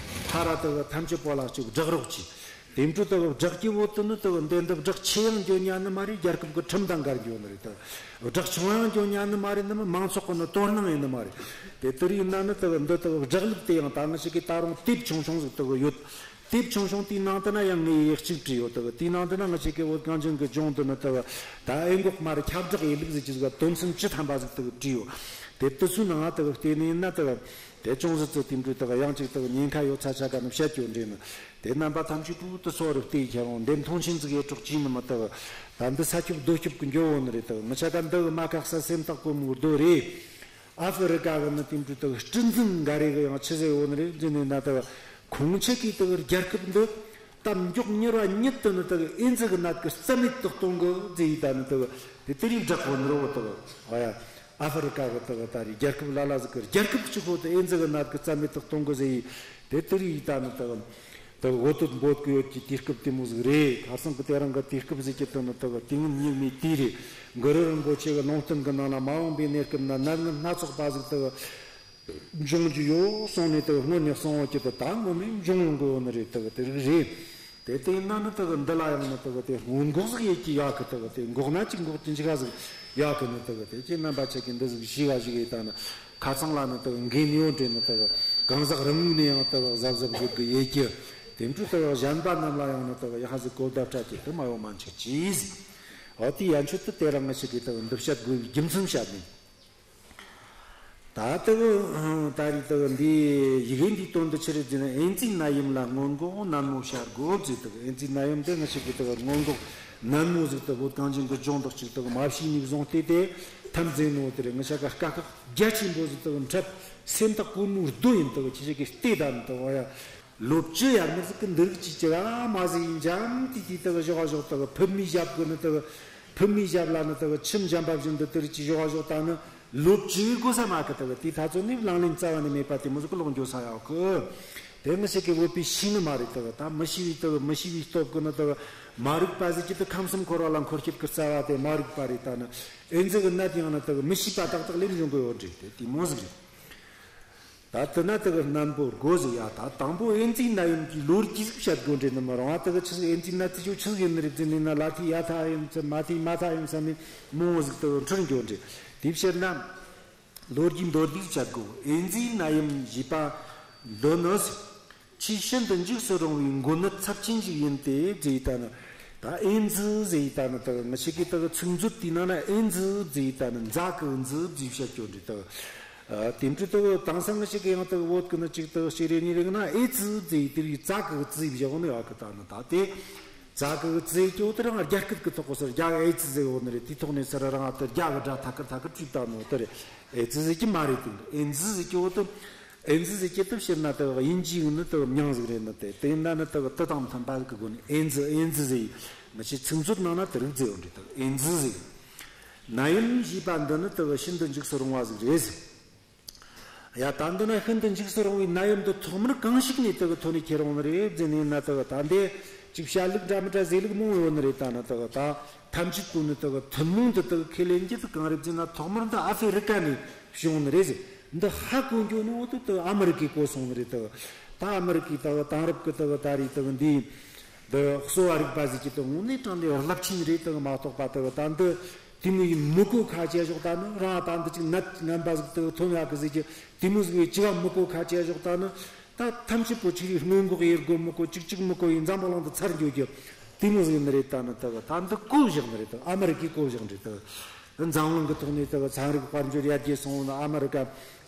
ཕར་ར་དེ་གི་ཐམས་ཅད་པོ་ལ་ཅིག་བསྒྲགས་རོགས་གྱིས། དེ་འཕྲོ་དེ་གི་བསྒྲགས་ཀྱི་བོ་དེ་ནི་དེ་གི་འདི་འདི་བསྒྲགས་ཆེ་ཡང་འགྱོ་ཉན་ནི་མ་རེད། རྒྱལ་ཁབ་གི་ཁྲིམས་དང་འགལ་འགྱོ་ནི་རེད། དེ་གི་བསྒྲགས་ཆུང་ཡང་འགྱོ་ཉན་ནི་མ་རེད། ནི་མི་མང་ཚོགས་གི་ནི་དོ་སྣང་ཡིན་ནི་མ་རེད། དེ་དེ་རིགས་ཡིན་ན་ནི་དེ་གི་འདི་དེ་གི་བསྒྲགས་ལུགས་དེ་ཡང་ད་ང་ཞིག་གི་ད་རུང་དེབ་ཆུང་ཆུང་ཟིག་དེ་གི་ཡོད། དེབ་ཆུང་ཆུང་དེའི་ནང་དུ་ན་ཡང་ངས་ཡིག་གཅིག་བྲིས་ཡོད། དེ་གི་དེའི་ནང་དུ་ན་ང་ཞིག་གི་བོད་གངས་ཅན་གི་ལྗོངས་དུ་ནི་དེ་གི་ད་ཨེ་འགོག་མ་རེད། ཁྱབ་བསྒྲགས་ཡེ་ལུགས་ཟེར་གྱི་ཟིག་ག་དོན་ཚན་བཅུ་ཐམ་པ་ཟིག་དེ་གི་བྲིས་ཡོད། དེ་དེ་ཚོའི་ནང་ང་དེ་གི་བལྟས་ནི་ཡིན་ན་དེ་གི་དེ་ཅུང་ཟད་ཙི་དེ་འདྲ་དེ་གི་ཡང་ཅིག་དེ་གི་ཉེན་ཁ་ཡོད་ཚ་ཆ་ག་ནི་བཤད་རྒྱུ་འདྲ་ནི། དེ་རྣམ་པ་ཐམས་ཅད་པོ་དེ་ཚོ་རུ་བལྟས་ཁྱེར་འོང་། འདི་མཐོང་ཆེན་ཟིག་ཡེ་རོགས་གྱིས་ནི་མ། དེ་གི་ད་འདི་ས་ཁྱབ་རྡོ་ཁྱབ་གི་འགྱོ་འོང་ནི་རེད། དེ་གི་མི་ཆ་ག་འདི་གི་མ་ཁག་ས་སེམས་ཐག་གོ་མོ་རྡོ་རེད། ཨ་ཧྥེ་རི་ཀ་གི་ནི་དེ་འདྲ་དེ་གི་སྲིད་འཛིན་འགའ་རེ་གི་ཡང་ཆི་ཟེར་ཡོད་ནི་རེད་ཟེར་ནས་ན། དེ་གི་ཁོང་ཆ་གིས་དེ་གི་རྒྱལ་ཁབ་འདི་ད་མགྱོགས་མྱུར་བ་ཉིད་དུ་ནི་དེ་གི་ཨེ་ཛི་གི་ནད་གི་རྩ་མེད་དུ་གཏོང་གི་ཟེར་ཡི་ད་ནི་དེ་གི་དེ་དེ་རིགས་བསྒྲགས་གོ་ནི་རེད་བོ། དེ་གི་ཨ་ཡ། ཨ་ཧྥེ་རི་ཀ་གི་དེ་གི་ད་རེས་རྒྱལ་ཁབ་ལ་ལ་ཟིག་གི་རྒྱལ་ཁབ་གཅིག་པོ་དེ་ཨེ་ཛི་གི་ནད་གི་རྩ་མེད་དུ་གཏོང་གི་ཟེར་ཡི། དེ་དེ་རིགས་ཡི་ད་ནི་དེ་གི་དེ་གི་འོ་དོད་འབོད་གི་ཡོད་ཀྱི་དུས་སྐབས་དེ་མོ་ཟིག་རེད། ཁ་སང་གི་དེ་རིང་གི་དུས་སྐབས་ཟེར་གྱི་དེ་ནི་དེ་གི་དུས་ངན་སྙིགས་མའི་དུས་རེད། གུ་རུ་རིན་པོ་ཆེ་གི་ལུང་བསྟན་གི་ནང་ན་མ་འོངས་པའི་གནས་སྐབས་ན་ནད་ངན་སྣ་ཚོགས་པ་ཟིག་དེ་གི་འབྱུང་རྒྱུ་ཡོད་གསུངས་ནས། དེ་གི་སྔོན་ནས་གསུངས་ཡོད་ཀྱི་དེ་ད་ངོ་མས་འབྱུང་ཡོང་གི་ཡོད་ནི་རེད། དེ་གི་དེ་རིགས་རེད། དེ་དེ་ཡིན་ན་ནི་དེ་གི་འདི་ལ་ཡང་ནི་དེ་གི་དེ་སྔོན་འགོག་ཟིག་ཡེད་ཀྱི་ཡོད་གི། དེ་གི་དེ་འགོག་ན་ཅིག་འགོག་གི་འཇུག་ག་ཟིག་ཡོད་གི་ནི། དེ་གི་དེ་ཁྱེད་རྣམ་པ་ཆ་གིས་འདི་ཟིག་ཤེས་ག་ཞིག་ཡེད་ད་ནི། ཁ་ཚང་ལ་ནི་དེ་གི་འགན་ཡོད་འདྲེ་ནི། དེ་གི་གང་ཟག་རང་ངོས་ནས་ཡང་དེ་གི་གཟབ་གཟབ་བྱེད་གི་ཡེད་ཀྱི། དེ་འཕྲོ་དེ་གི་གཞན་པ་རྣམས་ལ་ཡང་ནི་དེ་གི་ཡག་པ་ཟིག་གོ་བརྡ་སྤྲད་ཀྱི་དེ་མ་ཡོང་མ་འཇུག་ཅེས། འོ་དེ་ཡན་ཆོད་དུ་དེ་རིང་ང་ཞིག་གིས་དེ་གི་འདི་བཤད་དགོས་པའི་རྒྱུ་མཚན་བཤད་ནས། ད་ལྟ་བུ་ད་རེས་ལྟ་བུ་འདི་ཡི་གེ་འདིའི་དོན་དུ་ཆི་རེད་ཟེར་ན། ཨེ་ཛི་ནད་ཡམས་ལ་སྔོན་འགོག་ནན་མོ་བྱ་དགོས་ཟེར། ལྟ་བུ་ཨེ་ཛི་ནད་ཡམས་འདི་ང་ཞིག་གིས་ལྟ་བུ་སྔོན་འགོག་ནན་མོ་ཟིག་ལྟ་བུ་གངས་ཅན་གི་ལྗོངས་དག་ཅིག་ལྟ་བུ་མ་བྱས་ནས་བཟུང་སྟེ། དེ་ ཐམས་ཅད་ནོ་དེ་རེད། ང་ཆ་ག་དཀའ་ཁག་རྒྱ་ཆེན་པོ་ཟིག་དག་འཕྲད། སེམས་ཐག་གོར་མོའི་རྡོ་ཡིན་དག་ཁྱེད་ཆ་གི་ལྟོས་དང་དག་ཡ། ལོ་བཅུ་ཡར་མར་ཟིག་གི་འདི་རིགས་ཀྱི་ཅི་ག་མ་ཟིག་ཡིན། འཇམ་ཏིག་ཏིག་དག་ཞོག་ཞོག་དག་ཕུབ་མའི་ཞབས་གི་ནི་དག་ཕུབ་མའི་ཞབས་ལ་ནི་དག་ཁྱིམ་འཇམ་པ་བཞིན་དུ་དེ་རིགས་ཀྱི་ཞོག་ཞོག་ད་ནི་ལོ་བཅུའི་གོ་ས་མ་གི་དག་དེ་ཐ་ཚོ་ནི་ལང་ལིང་རྩ་བ་ནས་མེད་པ་དེ་མོ་ཟིག་གི་ལོག་འགྱོ་ས་ཡོད་གི། དེ་ང་ཆ་གི་བོད་པའི་ཤེས་ནི་མ་རེད་དག་ད་མི་ཤེས་པའི་དག་མི་ཤེས་པའི་སྟོབས་གི་ནི་དག་མ་རིག་པ་ཟིག་གི་དག་ཁམས་གསུམ་འཁོར་བ་ལ་འཁོར་བྱེད་གི་རྩ་བ་དེ་མ་རིག་པ་རེད། ད་ནི་ཨེ་ཙི་གི་ནད་ཡང་ནི་དག་མི་ཤེས་པ་ཏག་ཏག་ལས་འབྱུང་གི་ཡོད་རེད། དེ་དེ་མོ་ཟིག་རེད། ད་དེ་ན་དེ་གི་རྣམ་པོ་དགོས་ཟིག་ཡ། ད་དང་པོ་ཨེ་ཙི་ནད་ཡམས་ཀྱི་ལོ་རྒྱུས་ཟིག་བཤད་དགོས་འདྲེ་ནི་མི་རུང་བ། དེ་གི་ཆི་ཟིག་ཨེ་ཙི་ནད་དེ་ཆོ་ཆི་ཟིག་ཡིན་ནི་རེད་ཟེར་ནི་ན། ལ་ཐི་ཡ་ཐ་ཡིན་ཟེར། མ་ཐི་མ་ཐ་ཡིན་ཟེར་ནི་མང་བོ་ཟིག་དེ་གི་འཁྲུལ་འགྱོ་འདྲེ། དེ་ཕྱིར་ན་ལོ་རྒྱུས་མདོར་བསྡུས་བཤད་དགོས། ཨེ་ཙི་ནད་ཡམས་ཞེས་པ་འདི་ནི་ཆེས་ཤིན་ཏུ་འཇིགས་སུ་རུང་བའི་འགོ་ནད་ཚབས་ཆེན་ཞིག་ཡིན་ཏེ་ཟེར། ད་ནི་ད་ཨེ་ཙི་ཟེར། ད་ནི་དེ་གི་ང་ཆ་གི་དེ་གི་ཚིག་མཛོད་དེའི་ནང་ན་ཨེ་ཙི་ཟེར། ད་ནི་ཛ་གི་ཙི་ཟེར་བཤད་རྒྱུ་འདྲེ་དེ། ཨ། དེ་འཕྲོ་དེ་དེང་སང་ཞིག་གི་ཡང་དེ་བོད་གི་ནི་ཅིག་དེ་ཤེས་རེ་ཉེ་རེ་ན་ཨེ་ཙི་ཟེར། དེ་རིགས་ཙ་གི་ཙི་བཞག་ནི་ཡོད་གི། ད་ནི་ད་དེ་ཙ་གི་ཙི་ཀྱོ་དེ་རང་རྒྱ་སྐད་གི་ཐོག་གི་སར་རྒྱ་ཨེ་ཙི་ཟེར་ཡོད་ནི་རེད། དེ་ཐོག་ནས་སར་རང་དེ་རྒྱ་གི་སྒྲ་ཐད་ཀར་ཐད་ཀར་བྲིས་བཏང་ནོ་དེ་རེད། ཨེ་ཙི་ཟེར་གི་མ་རེད། དེ་ཨེ་ཙི་ཟེར་ཀྱོ་དེ་ཨེ་ཙི་ཟེར་གི་དེ་ཕྱིར་ན་དེ་དབྱིན་ཇིའི་ནི་དེ་མྱིང་ཟིག་རེད། ནི་དེ་དེ་ཡིན་ན་ནི་དེ་དེ་དང་མཐུན་པ་གི་སྒོ་ནས་ཨེ་ཙི་ཨེ་ཙི་ཟེར། ང་ཆོའི་ཚིག་མཛོད་ནང་ན་དེ་རིགས་ཟེར་ཡོད་རེད། དེ་ཨེ་ཙི་ཟེར། ནད་ཡམས་ཞེས་པ་འདི་ནི་དེ་གི་ཤིན་ཏུ་འཇིགས་སུ་རུང་བ་ཟིག་རེད་ཟེར། ཡ། ད་འདི་ན་ཤིན་ཏུ་འཇིགས་སུ་རུང་བའི་ནད་ཡམས་འདི་ཐོག་མར་གང་ཞིག་ནས་དེ་གི་ཐོན་ནས་ཁྱེར་འོང་ནི་རེད་ཟེར་ནས་ན། དེ་གི་ད་འདི་ཅིག་བཤད་ལུགས་འདྲ་མི་འདྲ་ཟེར་ལུགས་མང་བོ་ཡོད་ནི་རེད། ད་ནི་དེ་གི་ད་ཐམས་ཅད་པོ་ནི་དེ་གི་ཐུན་མོང་དུ་དེ་གི་ཁས་ལེན་རྒྱུ་དེ་གང་རེད་ཟེར་ན། ཐོག་མར་འདི་ཨ་ཧྥེ་རི་ཀ་ནས་བྱུང་ནི་རེད་ཟེར། འདི་ཧ་གོ་འགྱོ་ནོ་དེ་དེ་གི་ཨ་མི་རི་ཀས་གོ་སོང་ནི་རེད། དེ་གི་ད་ཨ་མི་རི་ཀས་དེ་གི་དེང་རབས་ཀྱི་དེ་གི་ད་རེས་དེ་གི་འདི་འདི་གསོ་བ་རིག་པ་ཟིག་གི་དེ་དངོས་གནས་དྲང་གནས་རླབས་ཆེན་རེད། དེ་གི་མ་གཏོགས་པ་དེ་གི་ད་འདི་དེ་མོ་ཡི་མི་གོ་ཁ་ཆེ་ཞོག་ད་ནི་རང་ད་འདི་ཅིག་ནད་ངན་པ་ཟིག་དེ་གི་ཐོན་ཡག་གི་ཟིག་གི་དེ་མོ་ཟིག་བས་ཅི་ག་མི་གོ་ཁ་ཆེ་ཞོག་ད་ནི་ད་ཐམས་ཅད་པོ་ཅིག་རེ་སྔོན་འགོག་ཡེད་དགོས་མི་གོ། ཅིག་ཅིག་མི་གོ་ཡི་འཛམ་བུ་གླིང་དུ་ཚར་འགྱོ་རྒྱུ་དེ་མོ་ཟིག་ནི་རེད། ད་ནི་དེ་གི་ད་འདི་གོ་བཞག་ནི་རེད། དེ་གི་ཨ་མི་རི་ཀས་གོ་བཞག་ནི་རེད། དེ་གི་འཛམ་གླིང་གི་ཐོག་ནས་དེ་གི་ཚན་རིག་དཔལ་འབྱོར་ཡར་རྒྱས་སོང་ནི་ཨ་མི་རི་ཀ་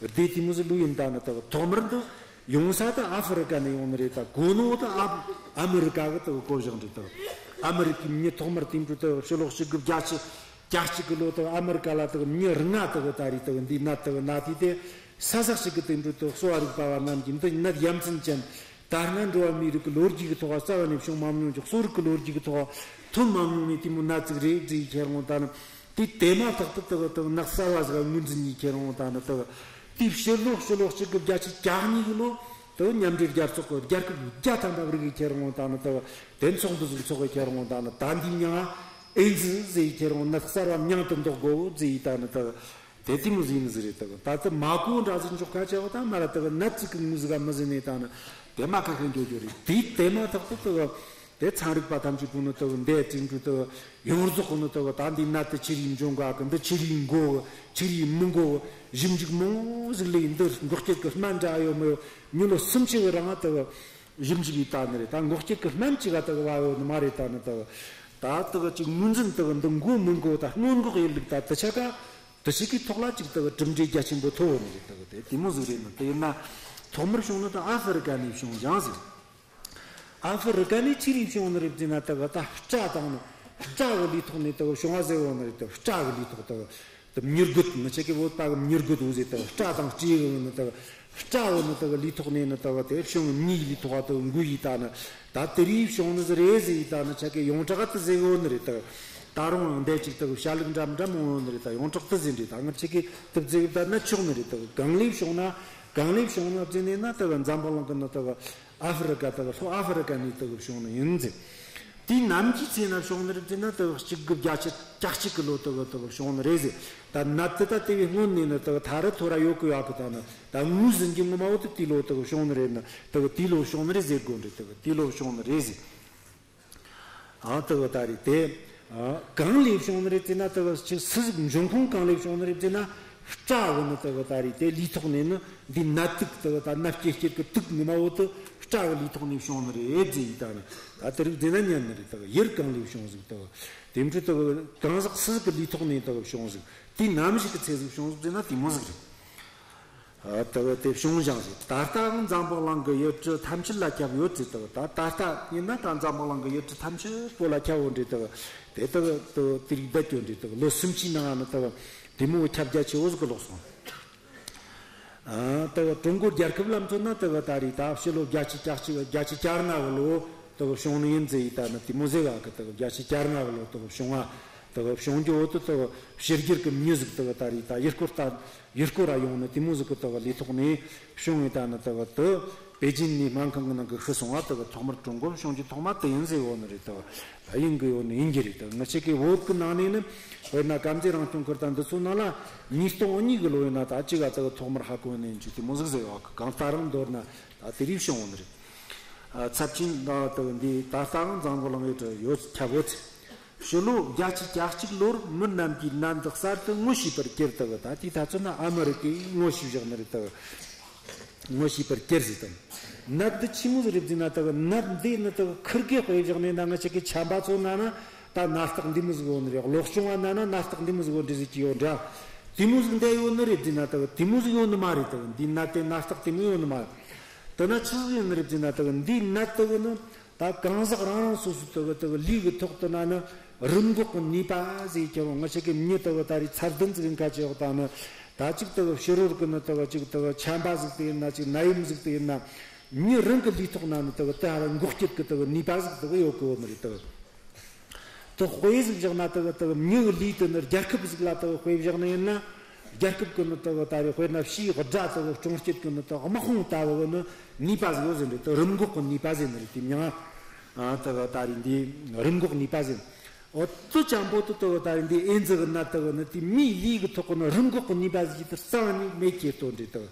སྡེ་དེ་མོ་ཟིག་ལོས་ཡིན། ད་ནི་དེ་གི་ཐོག་མར་འདི་ཡོང་ས་དེ་ཨ་ཧྥེ་རི་ཀ་ནས་ཡོང་ནི་རེད། ད་གོ་ནོ་དེ་ཨ་ཨ་མི་རི་ཀ་གིས་དེ་གི་གོ་བཞག་ནི་རེད། དེ་གི་ཨ་མི་རི་ཀའི་མྱི་ཐོག་མར་དེ་འཕྲོ་དེ་གི་ཕྱི་ལོ་གཅིག་དགུ་བརྒྱད་ཅུ་གྱ་གཅིག་གི་ལོ་དེ་གི་ཨ་མི་རི་ཀ་ལ་དེ་གི་མྱི་རིགས་ལྔ་དེ་གི་ད་རེས་དེ་གི་འདི་ནད་དེ་གི་ན་དུས། དེ་ས་ས་ཞིག་གི་དེ་འཕྲོ་དེ་གི་གསོ་བ་རིག་པ་བ་རྣམས་ཀྱིས་འདི་ནད་ཡ་མཚན་ཅན། ད་སྔ་འགྲོ་བ་མིའི་རིགས་ཀྱི་ལོ་རྒྱུས་ཀྱི་ཐོག་རྩ་བ་ནས་བྱུང་མ་མྱོང་གི། གསོ་རིག་གི་ལོ་རྒྱུས་ཀྱི་ཐོག་ཐོན་མ་མྱོང་ནི་དེ་མོ་ནད་ཅིག་རེད་ཟེར་ཁྱེར་འོང་། ད་ནི་དེ་དེ་མ་ཐག་ཏུ་དེ་གི་དེ་གི་ནད་གསར་བ་ཟིག་ངོས་འཛིན་ནས་ཁྱེར་འོང་། ད་ནི་དེ་གི་དེའི་ཕྱི་ལོ་ཕྱི་ལོ་གཅིག་དགུ་བརྒྱད་ཅུ་གྱ་གཉིས་གི་ལོ་དེ་གི་མཉམ་འབྲེལ་རྒྱལ་ཚོགས་ཀྱིས་རྒྱལ་ཁབ་བརྒྱ་ཐམ་པ་རིགས་ཀྱིས་ཁྱེར་འོང་། ད་ནི་དེ་གི་དེ་ཚོགས་འདུ་ཟིག་ཚོགས་ཀྱིས་ཁྱེར་འོང་། ད་ནི་ད་འདིའི་མྱིང་ང་ཨེ་ཛི་ཟེར་ཁྱེར་འོང་། ནད་གསར་བ་མྱིང་དུ་འདོགས་དགོས་ཟེར། ད་ནི་དེ་གི་དེ་དེ་མོ་ཟིག་ཡིན་ཟིག་རེད། དེ་གི་ད་དེ་མ་གོ་འདྲ་ཟིག་འཇོག་ཁ་ཆེ་བ། ད་མ་ར་དེ་གི་ནད་ཅིག་གི་ངོས་ཟིག་ག་མི་ཟིན་ནས་ད་ནི་དེ་མ་ཁ་ཁ་འགྱོ་རྒྱུ་རེད། དེ་དེ་མ་ཐག་ཏུ་དེ་གི་དེ་ཚན་རིག་པ་ཐམས་ཅད་པོ་ནི་དེ་གི་འདས་ཅིག་འགྲོ་དེ་གི་ཡོངས་རྫོགས་གི་ནི་དེ་གི་ད་འདི་ནད་དེ་ཆི་རིགས་འབྱུང་ག་གི། འདི་ཆི་རིགས་འགོ་གི། ཆི་རིགས་མི་འགོ་གི། ཞིབ་འཇུག་མང་བོ་ཟིག་ལས། འདི་འགོག་བྱེད་གི་སྨན་འདྲ་ཡོད་མི་ཡོད་མྱི་ལོ་སུམ་ཅུ་གི་རིང་དེ་གི་ཞིབ་འཇུག་ཡས་ད་ནི་རེད། ད་འགོག་བྱེད་གི་སྨན་ཅིག་ག་དེ་གི་བ་ཡོད་ནི་མ་རེད། ད་ནི་དེ་གི་ད་དེ་གི་ཅིག་ངོས་འཛིན་དེ་གི་འདི་འགོ་མི་འགོ་ད་སྔོན་འགོག་ཡེད་ལུགས་ད་དེ་ཆ་ག་དེ་ཞིག་གི་ཐོག་ལ་ཅིག་དེ་གི་གྲུབ་འབྲས་རྒྱ་ཆེན་པོ་ཐོབ་ནི་རེད། དེ་གི་དེ་དེ་མོ་ཟིག་རེད། ནི་དེ་ཡིན་ན་ཐོག་མར་བྱུང་ནི་དེ་ཨ་ཧྥེ་རི་ཀ་ནས་བྱུང་ཡང་ཟིག་ཨ་ཧྥེ་རི་ཀ་ནས་ཆི་རིགས་བྱུང་ནི་རེད་ཟེར་ན། དེ་གི་ད་སྤྲ་དང་ནི་སྤྲ་གི་ལུས་ཐོག་ནས་དེ་གི་བྱུང་བ་ཟེར་བོ་ནི་རེད། དེ་སྤྲ་གི་ལུས་ཐོག་དེ་གི་དེ་མྱི་རྒོད། ང་ཆ་གི་བོད་པ་གི་མྱི་རྒོད་འོ་ཟེར། དེ་གི་སྤྲ་དང་སྤྲེའུ་གི་ནི་དེ་གི་སྤྲ་བོ་ནི་དེ་གི་ལུས་ཐོག་ནས་ནི་དེ་གི་དེ་བྱུང་། མྱིའི་ལུས་ཐོག་དེ་གི་འགོས་ཡས་ད་ནི་ད་དེ་རིགས་བྱུང་ནི་ཟིག་རེད་ཟེར་ཡས་ད་ནི་ཆ་གི་ཡོངས་གྲགས་དེ་ཟེར་གོ་ནི་རེད། དེ་གི་ད་རུང་ཡང་འདས་ཅིག་དེ་གི་བཤད་ལུགས་འདྲ་མི་འདྲ་མང་བོ་ཡོད་ནི་རེད། ད་ཡོངས་གྲགས་དེ་ཟེར་འདྲ། ད་ང་ཆ་གི་དེ་ཟེར་གི་ད་ནི་ཆོག་ནི་རེད། དེ་གི་གང་ལས་བྱུང་ན་གང་ལས་བྱུང་ན་ཟེར་ནས་ན། དེ་གི་འཛམ་བུ་གླིང་གི་ནི་དེ་གི་ཨ་ཧྥེ་རི་ཀ་དེ་གི་ལྷོ་ཨ་ཧྥེ་རི་ཀ་ནས་དེ་གི་བྱུང་ནི་ཡིན་ཟེར། དེའི་ནམ་གྱི་ཚེ་ན་བྱུང་ནི་རེད་ཟེར་ན། དེ་གི་གཅིག་དགུ་བརྒྱད་ཅུ་གྱ་གཅིག་གི་ལོ་དེ་གི་དེ་གི་བྱུང་ནི་རེད་ཟེར། ད་ནད་དེ་ད་དེ་བས་སྔོན་ནས་ནི་དེ་གི་ཐ་རི་ཐོ་ར་ཡོད་གི་ཡོད་གི། ད་ནི་ད་ངོས་ཟིན་གྱི་ངོ་མ་བོ་དེ་དེའི་ལོ་དེ་གི་བྱུང་ནི་རེད། ནི་དེ་གི་དེའི་ལོ་བྱུང་ནི་རེད་ཟེར་དགོས་ནི་རེད། དེ་གི་དེའི་ལོ་བྱུང་ནི་རེད་ཟེར། ཨ་དེ་གི་ད་རེད། དེ་ཨ་གང་ལས་བྱུང་ནི་རེད་ཟེར་ན། དེ་གི་ཅིག་སུ་ཟིག་འབྱུང་ཁུངས་གང་ལས་བྱུང་ནི་རེད་ཟེར་ན། སྤྲ་གི་ནི་དེ་གི་ད་རེད། དེ་ལུས་ཐོག་ནས་ནི་འདི་ནད་དུག་དེ་གི་ད་ནད་སྐྱེད་བྱེད་གི་དུག་ངོ་མ་བོ་དེ་སྤྲ་གི་ལུས་ཐོག་ནས་བྱུང་ནི་རེད་ཟེར་ཡས་ད་ནི། ད་དེ་རིགས་ཟེར་ན་ཉན་ནི་རེད། དེ་གི་ཡུལ་གང་ལས་བྱུང་ཟིག་དེ་གི་དེ་འཕྲོ་དེ་གི་གང་ཟག་སུ་ཟིག་གི་ལུས་ཐོག་ནས་དེ་གི་བྱུང་ཟིག་དེ་ནམ་ཞིག་གི་ཚེ་ཟིག་བྱུང་ཟིག་ཟེར་ན་དེ་མོ་ཟིག་རེད། ཨ་དེ་གི་དེ་བྱུང་བཞག་ཟིག་ད་ལྟའང་འཛམ་བུ་གླིང་གི་ཡུལ་གྲུ་ཐམས་ཅད་ལ་ཁྱབ་ཡོད་ཟེར། དེ་གི་ད་ད་ལྟ་ཡིན་ན་ད་འཛམ་བུ་གླིང་གི་ཡུལ་གྲུ་ཐམས་ཅད་པོ་ལ་ཁྱབ་ཡོད་འདྲ། དེ་གི་དེ་དེ་གི་དེ་དེ་རིགས་བསྡད་ཡོད་འདྲ། དེ་གི་ལོ་སུམ་ཅུའི་ནང་ནི་དེ་གི་ དེ་མོ་ཁྱབ་རྒྱ་ཆེ་བོ་ཟིག་གི་ལོག་སོང་། ཨ། དེ་གི་ཀྲུང་གོ་རྒྱལ་ཁབ་ལ་མཚོན་ན་དེ་གི་ད་རེས་ད་ཕྱི་ལོ་བརྒྱད་ཅུ་གྱ་གཅིག་བརྒྱད་ཅུ་གྱ་ལྔ་གི་ལོ་དེ་གི་བྱུང་ནི་ཡིན་ཟེར་ཡི་ད་ནི་དེ་མོ་ཟེར་བ་གི། དེ་གི་བརྒྱད་ཅུ་གྱ་ལྔ་གི་ལོ་དེ་གི་བྱུང་བ། དེ་གི་བྱུང་རྒྱུ་བོ་དེ་དེ་གི་ཕྱི་རྒྱལ་གི་མྱི་ཟིག་དེ་གི་ད་རེས་ད་ཡུལ་སྐོར་ད་ཡུལ་སྐོར་ར་ཡོང་ནི་དེ་མོ་ཟིག་གི་དེ་གི་ལས་ཐོག་ནས་བྱུང་ཡི་ད་ནི་དེ་གི་དེ། པེ་ཅིན་ནས་སྨན་ཁང་གི་ནང་གི་ཤི་སོང་བ་དེ་གི་ཐོག་མར་ཀྲུང་གོར་བྱུང་རྒྱུ་ཐོག་མ་དེ་ཡིན་ཟེར་ཡོད་ནི་རེད་དོ། ད་ཡིན་གི་ཡོད་ནི་ཡིན་གྱི་རེད་དོ། ང་ཆེ་གི་བོད་གི་ནང་ནས་ནི་དཔེར་ན་དཀར་མཛེས་རང་སྐྱོང་ཁུལ་དང་འདི་ཚོ་ནང་ལ་ཉིས་སྟོང་གཉིས་གི་ལོ་ཡིན་ན་ད་ཅི་ག་དེ་གི་ཐོག་མར་ཧ་གོ་ནི་ཡིན་གྱི་དེ་མོ་ཟིག་ཟེར་ཡོད་གི། གང་ལྟར་རང་མདོར་ན་ད་དེ་རིགས་བྱུང་ཡོད་ནི་རེད། ཨ། ཚབས་ཆེན་ད་དེ་གི་འདི་ད་ལྟའང་འཛམ་བུ་གླིང་ངེ་གི་ཡོད་ཁྱབ་བོད། ཕྱི་ལོ་བརྒྱད་ཅུ་གྱ་གཅིག་ལོར་མི་རྣམས་ཀྱིས་ནད་འདི་གསར་དུ་ངོ་ཤེས་པར་གྱུར། དེ་གི་ད་དེའི་ཐ་ཚོད་ན་ཨ་མི་རི་ཀས་ངོ་ཤེས་བཞག་ནི་རེད། དེ་གི་ངོ་ཤེས་པར་གྱུར་ཟེར་དང་། ནད་འདི་ཆི་མོ་ཟིག་རེད་ཟེར་ན། དེ་གི་ནད་འདི་ནི་དེ་གི་ཁུར་གེ་དཔེ་བཞག་ནས་ན་ང་ཆེ་གི་ཆམ་པ་ཚོ་ན་ན་ད་ནད་རྟགས་འདི་མོ་ཟིག་ཡོད་ནི་རེད། གློ་གཅོང་བ་ན་ན་ནད་རྟགས་འདི་མོ་ཟིག་ཡོད་འདྲ་ཟེར་གྱི་ཡོད་འདྲ། དེ་མོ་ཟིག་འདི་ཡོད་ནི་རེད་ཟེར་ན་དེ་གི་དེ་མོ་ཟིག་ཡོད་ནི་མ་རེད། དེ་གི་འདི་ནད་དེ་ནད་རྟགས་དེ་མོ་ཡོད་ནི་མ་རེད། དེ་ན་ཆི་ཟིག་ཡོད་ནི་རེད་ཟེར་ན། དེ་གི་འདི་ནད་དེ་གི་ནི། ད་གང་ཟག་རང་རང་སོ་སོའི་དེ་གི་དེ་གི་ལུས་ཀྱི་ཐོག་ཏུ་ན་ནི་རིམས་འགོག་གི་ནུས་པ་ཟེར་གྱི་རུང་། ང་ཆེ་གི་མྱི་དེ་གི་ད་རེས་ཚ་གདུང་ཟིག་ཡིན་ཁ་ཆེ་གི་ད་ནི་ད་ཅིག་དེ་གི་ཕྱི་རོལ་གི་ནི་དེ་གི་ཅིག་དེ་གི་ཆམ་པ་ཟིག་དེ་ཡིན་ན། ཅིག་ནད་ཡམས་ཟིག་དེ་ཡིན་ན། མྱི་རང་གི་ལུས་ཐོག་ན་ནི་དེ་གི་དེ་ཧ་ར་འགོག་བྱེད་གི་དེ་གི་ནུས་པ་ཟིག་དེ་གི་ཡོད་གི་ཡོད་ནི་རེད། དེ་གི་དེ་དཔེ་ཟིག་བཞག་ན་དེ་གི་དེ་གི་མྱི་གི་ལུས་དེ་ནི་རྒྱལ་ཁབ་ཟིག་ལ་དེ་གི་དཔེ་བཞག་ནི་ཡིན་ན། རྒྱལ་ཁབ་ཀྱི་ནི་དེ་གི་ད་རེས་དཔེར་ན་ཕྱིའི་དགྲ་དེ་གི་སྲུང་བྱེད་ཀྱི་ནི་དེ་གི་དམག་དཔུང་ལྟ་བུ་གི་ནི་ནུས་པ་ཟིག་ཡོད་ཟེར་ནི་རེད། དེ་རིམས་འགོག་གི་ནུས་པ་ཟེར་ནི་རེད། དེ་མྱིང་ང་ཨ་དེ་གི་ད་རེས་འདི་རིམས་འགོག་ནུས་པ་ཟེར། འོ་དེ་ཅན་པོ་དེ་དེ་གི་ད་རེས་འདི་ཨེ་ཛི་གི་ནད་དེ་གི་ནི་དེ་མིའི་ལུས་ཀྱི་ཐོག་གི་ནི་རིམས་འགོག་གི་ནུས་པ་ཟིག་དེ་རྩ་བ་ནས་མེད་ཀྱི་དོན་རེད། དེ་གི་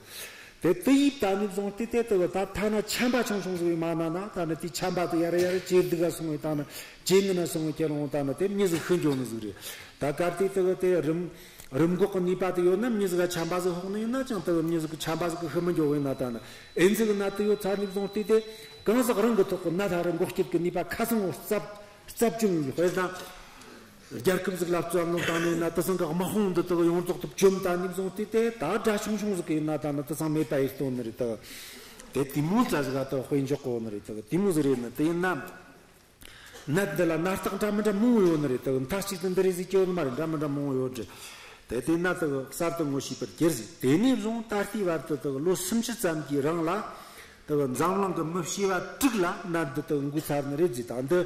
དེ་དེ་ཡིབ་ད་ནས་བཟུང་སྟེ་དེ་དེ་གི་ད་ཐ་ན་ཆམ་པ་ཆུང་ཆུང་ཟིག་མ་ན་ན་ད་ནི་དེ་ཆམ་པ་དེ་ཡར་ཡར་ཇེ་སྡུག་ག་སོང་བས་ད་ནི་ཇེ་ངན་ན་སོང་བས་ཁྱེད་རང་ད་ནི་དེ་མྱི་ཟིག་ཤི་འགྱོ་ནི་ཟིག་རེད། ད་གལ་ཏེ་དེ་གི་དེ་རིམས་རིམས་འགོག་གི་ནུས་པ་དེ་ཡོད་ན། མྱི་ཟིག་ག་ཆམ་པ་ཟིག་ཕོག་ནི་ཡིན་ན་ཅང་དེ་གི་མྱི་ཟིག་གི་ཆམ་པ་ཟིག་གི་ཤི་མི་འགྱོ་བས་ན། ད་ནི་ཨེ་ཛི་གི་ནད་དེ་ཡོད་ཚར་ནས་བཟུང་སྟེ་དེ་གང་ཟག་རང་གི་ཐོག་གི་ནད་ཧ་ར་འགོག་བྱེད་གི་ནུས་པ་ཁ་ཚང་བོ་རྩབ་རྩབ་བཅོམ་ཡིན། དཔེར་ན་རྒྱལ་ཁབ་ཟིག་ལ་བཙན་གནོན་བཏང་ནས་ན། དེ་ཚང་གི་དམག་དཔུང་འདི་དག་ཡོངས་རྫོགས་དུ་བཅོམ་ད་ནས་བཟུང་སྟེ་དེ་ད་དགྲ་ཆུང་ཆུང་ཟིག་གི་ཡིན་ན་ད་ནི་དེ་ཚང་མེད་པ་ཡེ་གཏོང་ནི་རེད། དེ་དེ་དེ་མོ་ཙ་ཟིག་ག་དེ་དཔེ་འཇོག་གོ་ནི་རེད། དེ་དེ་མོ་ཟིག་རེད་ནི། དེ་ཡིན་ན་ནད་འདི་ལ་ནད་རྟགས་འདྲ་མི་འདྲ་མང་བོ་ཡོད་ནི་རེད། དེ་མཐའ་གཅིག་ཏུ་འདི་རེད་ཟེར་གྱི་ཡོད་ནི་མ་རེད། འདྲ་མི་འདྲ་མང་བོ་ཡོད་རེད། དེ་དེ་ན་དེ་གསར་དུ་ངོ་ཤེས་པར་གྱུར་ཟིག། དེ་ནས་བཟུང་ད་ལྟའི་བར་དུ་དེ་ལོ་སུམ་ཅུ་ཙམ་གྱི་རིང་ལ་དེ་འཛམ་གླིང་གི་མི་བྱེ་བ་དྲུག་ལ་ནད་འདི་དེ་འགོས་ཚར་ནི་རེད་ཟེར། ད་འདི་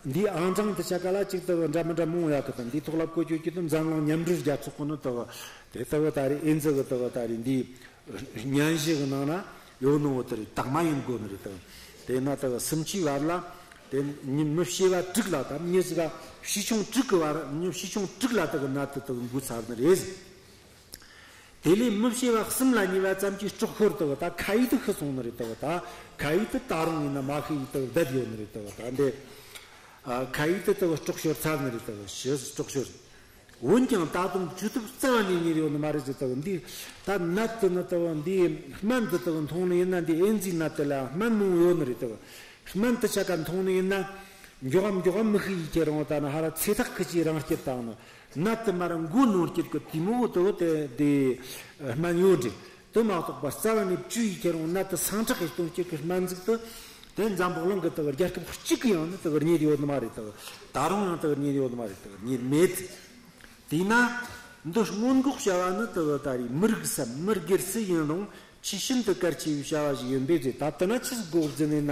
འདིའི་ཨང་གྲངས་དེ་ཆ་ག་ལ་ཅིག་དེ་འདྲ་མི་འདྲ་མང་ཡོད་གི། དང་འདིའི་ཐོག་ལ་བཀོད་སྤྱོད་ཀྱི་དེ་འཛམ་གླིང་མཉམ་འབྲེལ་རྒྱལ་ཚོགས་ཀྱི་ནི་དེ་དེ་དེ་ད་རེས་ཨེ་ཛི་གི་དེ་ད་རེས་འདིའི་སྙན་ཞུ་གི་ནང་ན་ཡོད་ནོ་དེ་རེད། དག་མ་ཡིན་དགོས་ནི་རེད། དེ་དེ་ན་དེ་སུམ་ཅུའི་བར་ལ་དེ་མི་མི་བྱེ་བ་དྲུག་ལ། ད་མྱི་ཟིག་ག་བྱེ་ཆུང་དྲུག་གི་བར། མྱི་བྱེ་ཆུང་དྲུག་ལ་དེ་གི་ནད་དེ་དེ་འགོས་ཚར་ནི་རེད། དེ་ལས་མི་བྱེ་བ་གསུམ་ལ་ཉེ་བ་ཙམ་གྱི་སྲོག་ཤོར། དེ་གི་ད་ཁ་ཡིག་དེ་ཤི་སོང་ནི་རེད། དེ་གི་ད་ཁ་ཡིག་དེ་ད་རུང་ཡིན་ན་མ་ཤི་ཡི་དེ་གི་བསྡད་ཡོད་ནི་རེད། དེ་གི་ད་འདི་ཨ་ཁ་ཡིག་དེ་དེ་གི་སྲོག་ཤོར་ཚར་ནི་རེད། དེ་གི་ཤི་སྲོག་ཤོར། འོན་ཀྱང་ད་དུང་བཅོས་ཐབས་རྩ་བ་ནས་རྙེད་ཡོད་ནི་མ་རེད་ཟེར། དེ་གི་འདི་ད་ནད་དེ་ནི་དེ་གི་འདིའི་སྨན་དེ་དེ་གི་འཐུང་ནི་ཡིན་ན། འདི་ཨེ་ཛི་ནད་དེ་ལ་སྨན་མང་བོ་ཡོད་ནི་རེད། དེ་གི་སྨན་དེ་ཆ་ག་འཐུང་ནི་ཡིན་ན་མགྱོགས་མགྱོགས་མི་ཤི་ཡི་ཁྱེད་རང་ད་ནི་ཧ་ར་ཚེ་ཐག་ཁུ་ཆོའི་རིང་སྐྱིད་བཏང་ནི། ནད་དེ་མར་འགོ་ནོར་སྐྱིད་གི་དེ་མོ་དེ་གི་དེ་དེ་སྨན་ཡོད་འདྲ། དེ་མ་གཏོགས་པ་རྩ་བ་ནས་བཅོས་ཡི་ཁྱེད་རང་ནད་དེ་སངས་དྲག་གི་གཏོང་བྱེད་ཀྱི་སྨན་ཟིག་དེ་དེ་འཛམ་བུ་གླིང་གི་དེ་གི་རྒྱལ་ཁབ་གཅིག་གི་ཡང་ནི་དེ་གི་རྙེད་ཡོད་ནི་མ་རེད། དེ་གི་ད་རུང་ཡང་དེ་གི་རྙེད་ཡོད་ནི་མ་རེད། དེ་གི་རྙེད་མེད། དེས་ན་འདི་སྔོན་འགོག་བྱ་བ་ནི་དེ་གི་ད་རེས་མི་རིགས་སམ་མི་སྒེར་སུ་ཡིན་རུང་ཆེས་ཤིན་ཏུ་གལ་ཆེ་བའི་བྱ་བ་ཞིག་ཡིན་པས་ཟེར། ད་དེ་ན་ཆི་ཟིག་དགོས་ཟེར་ནས་ན།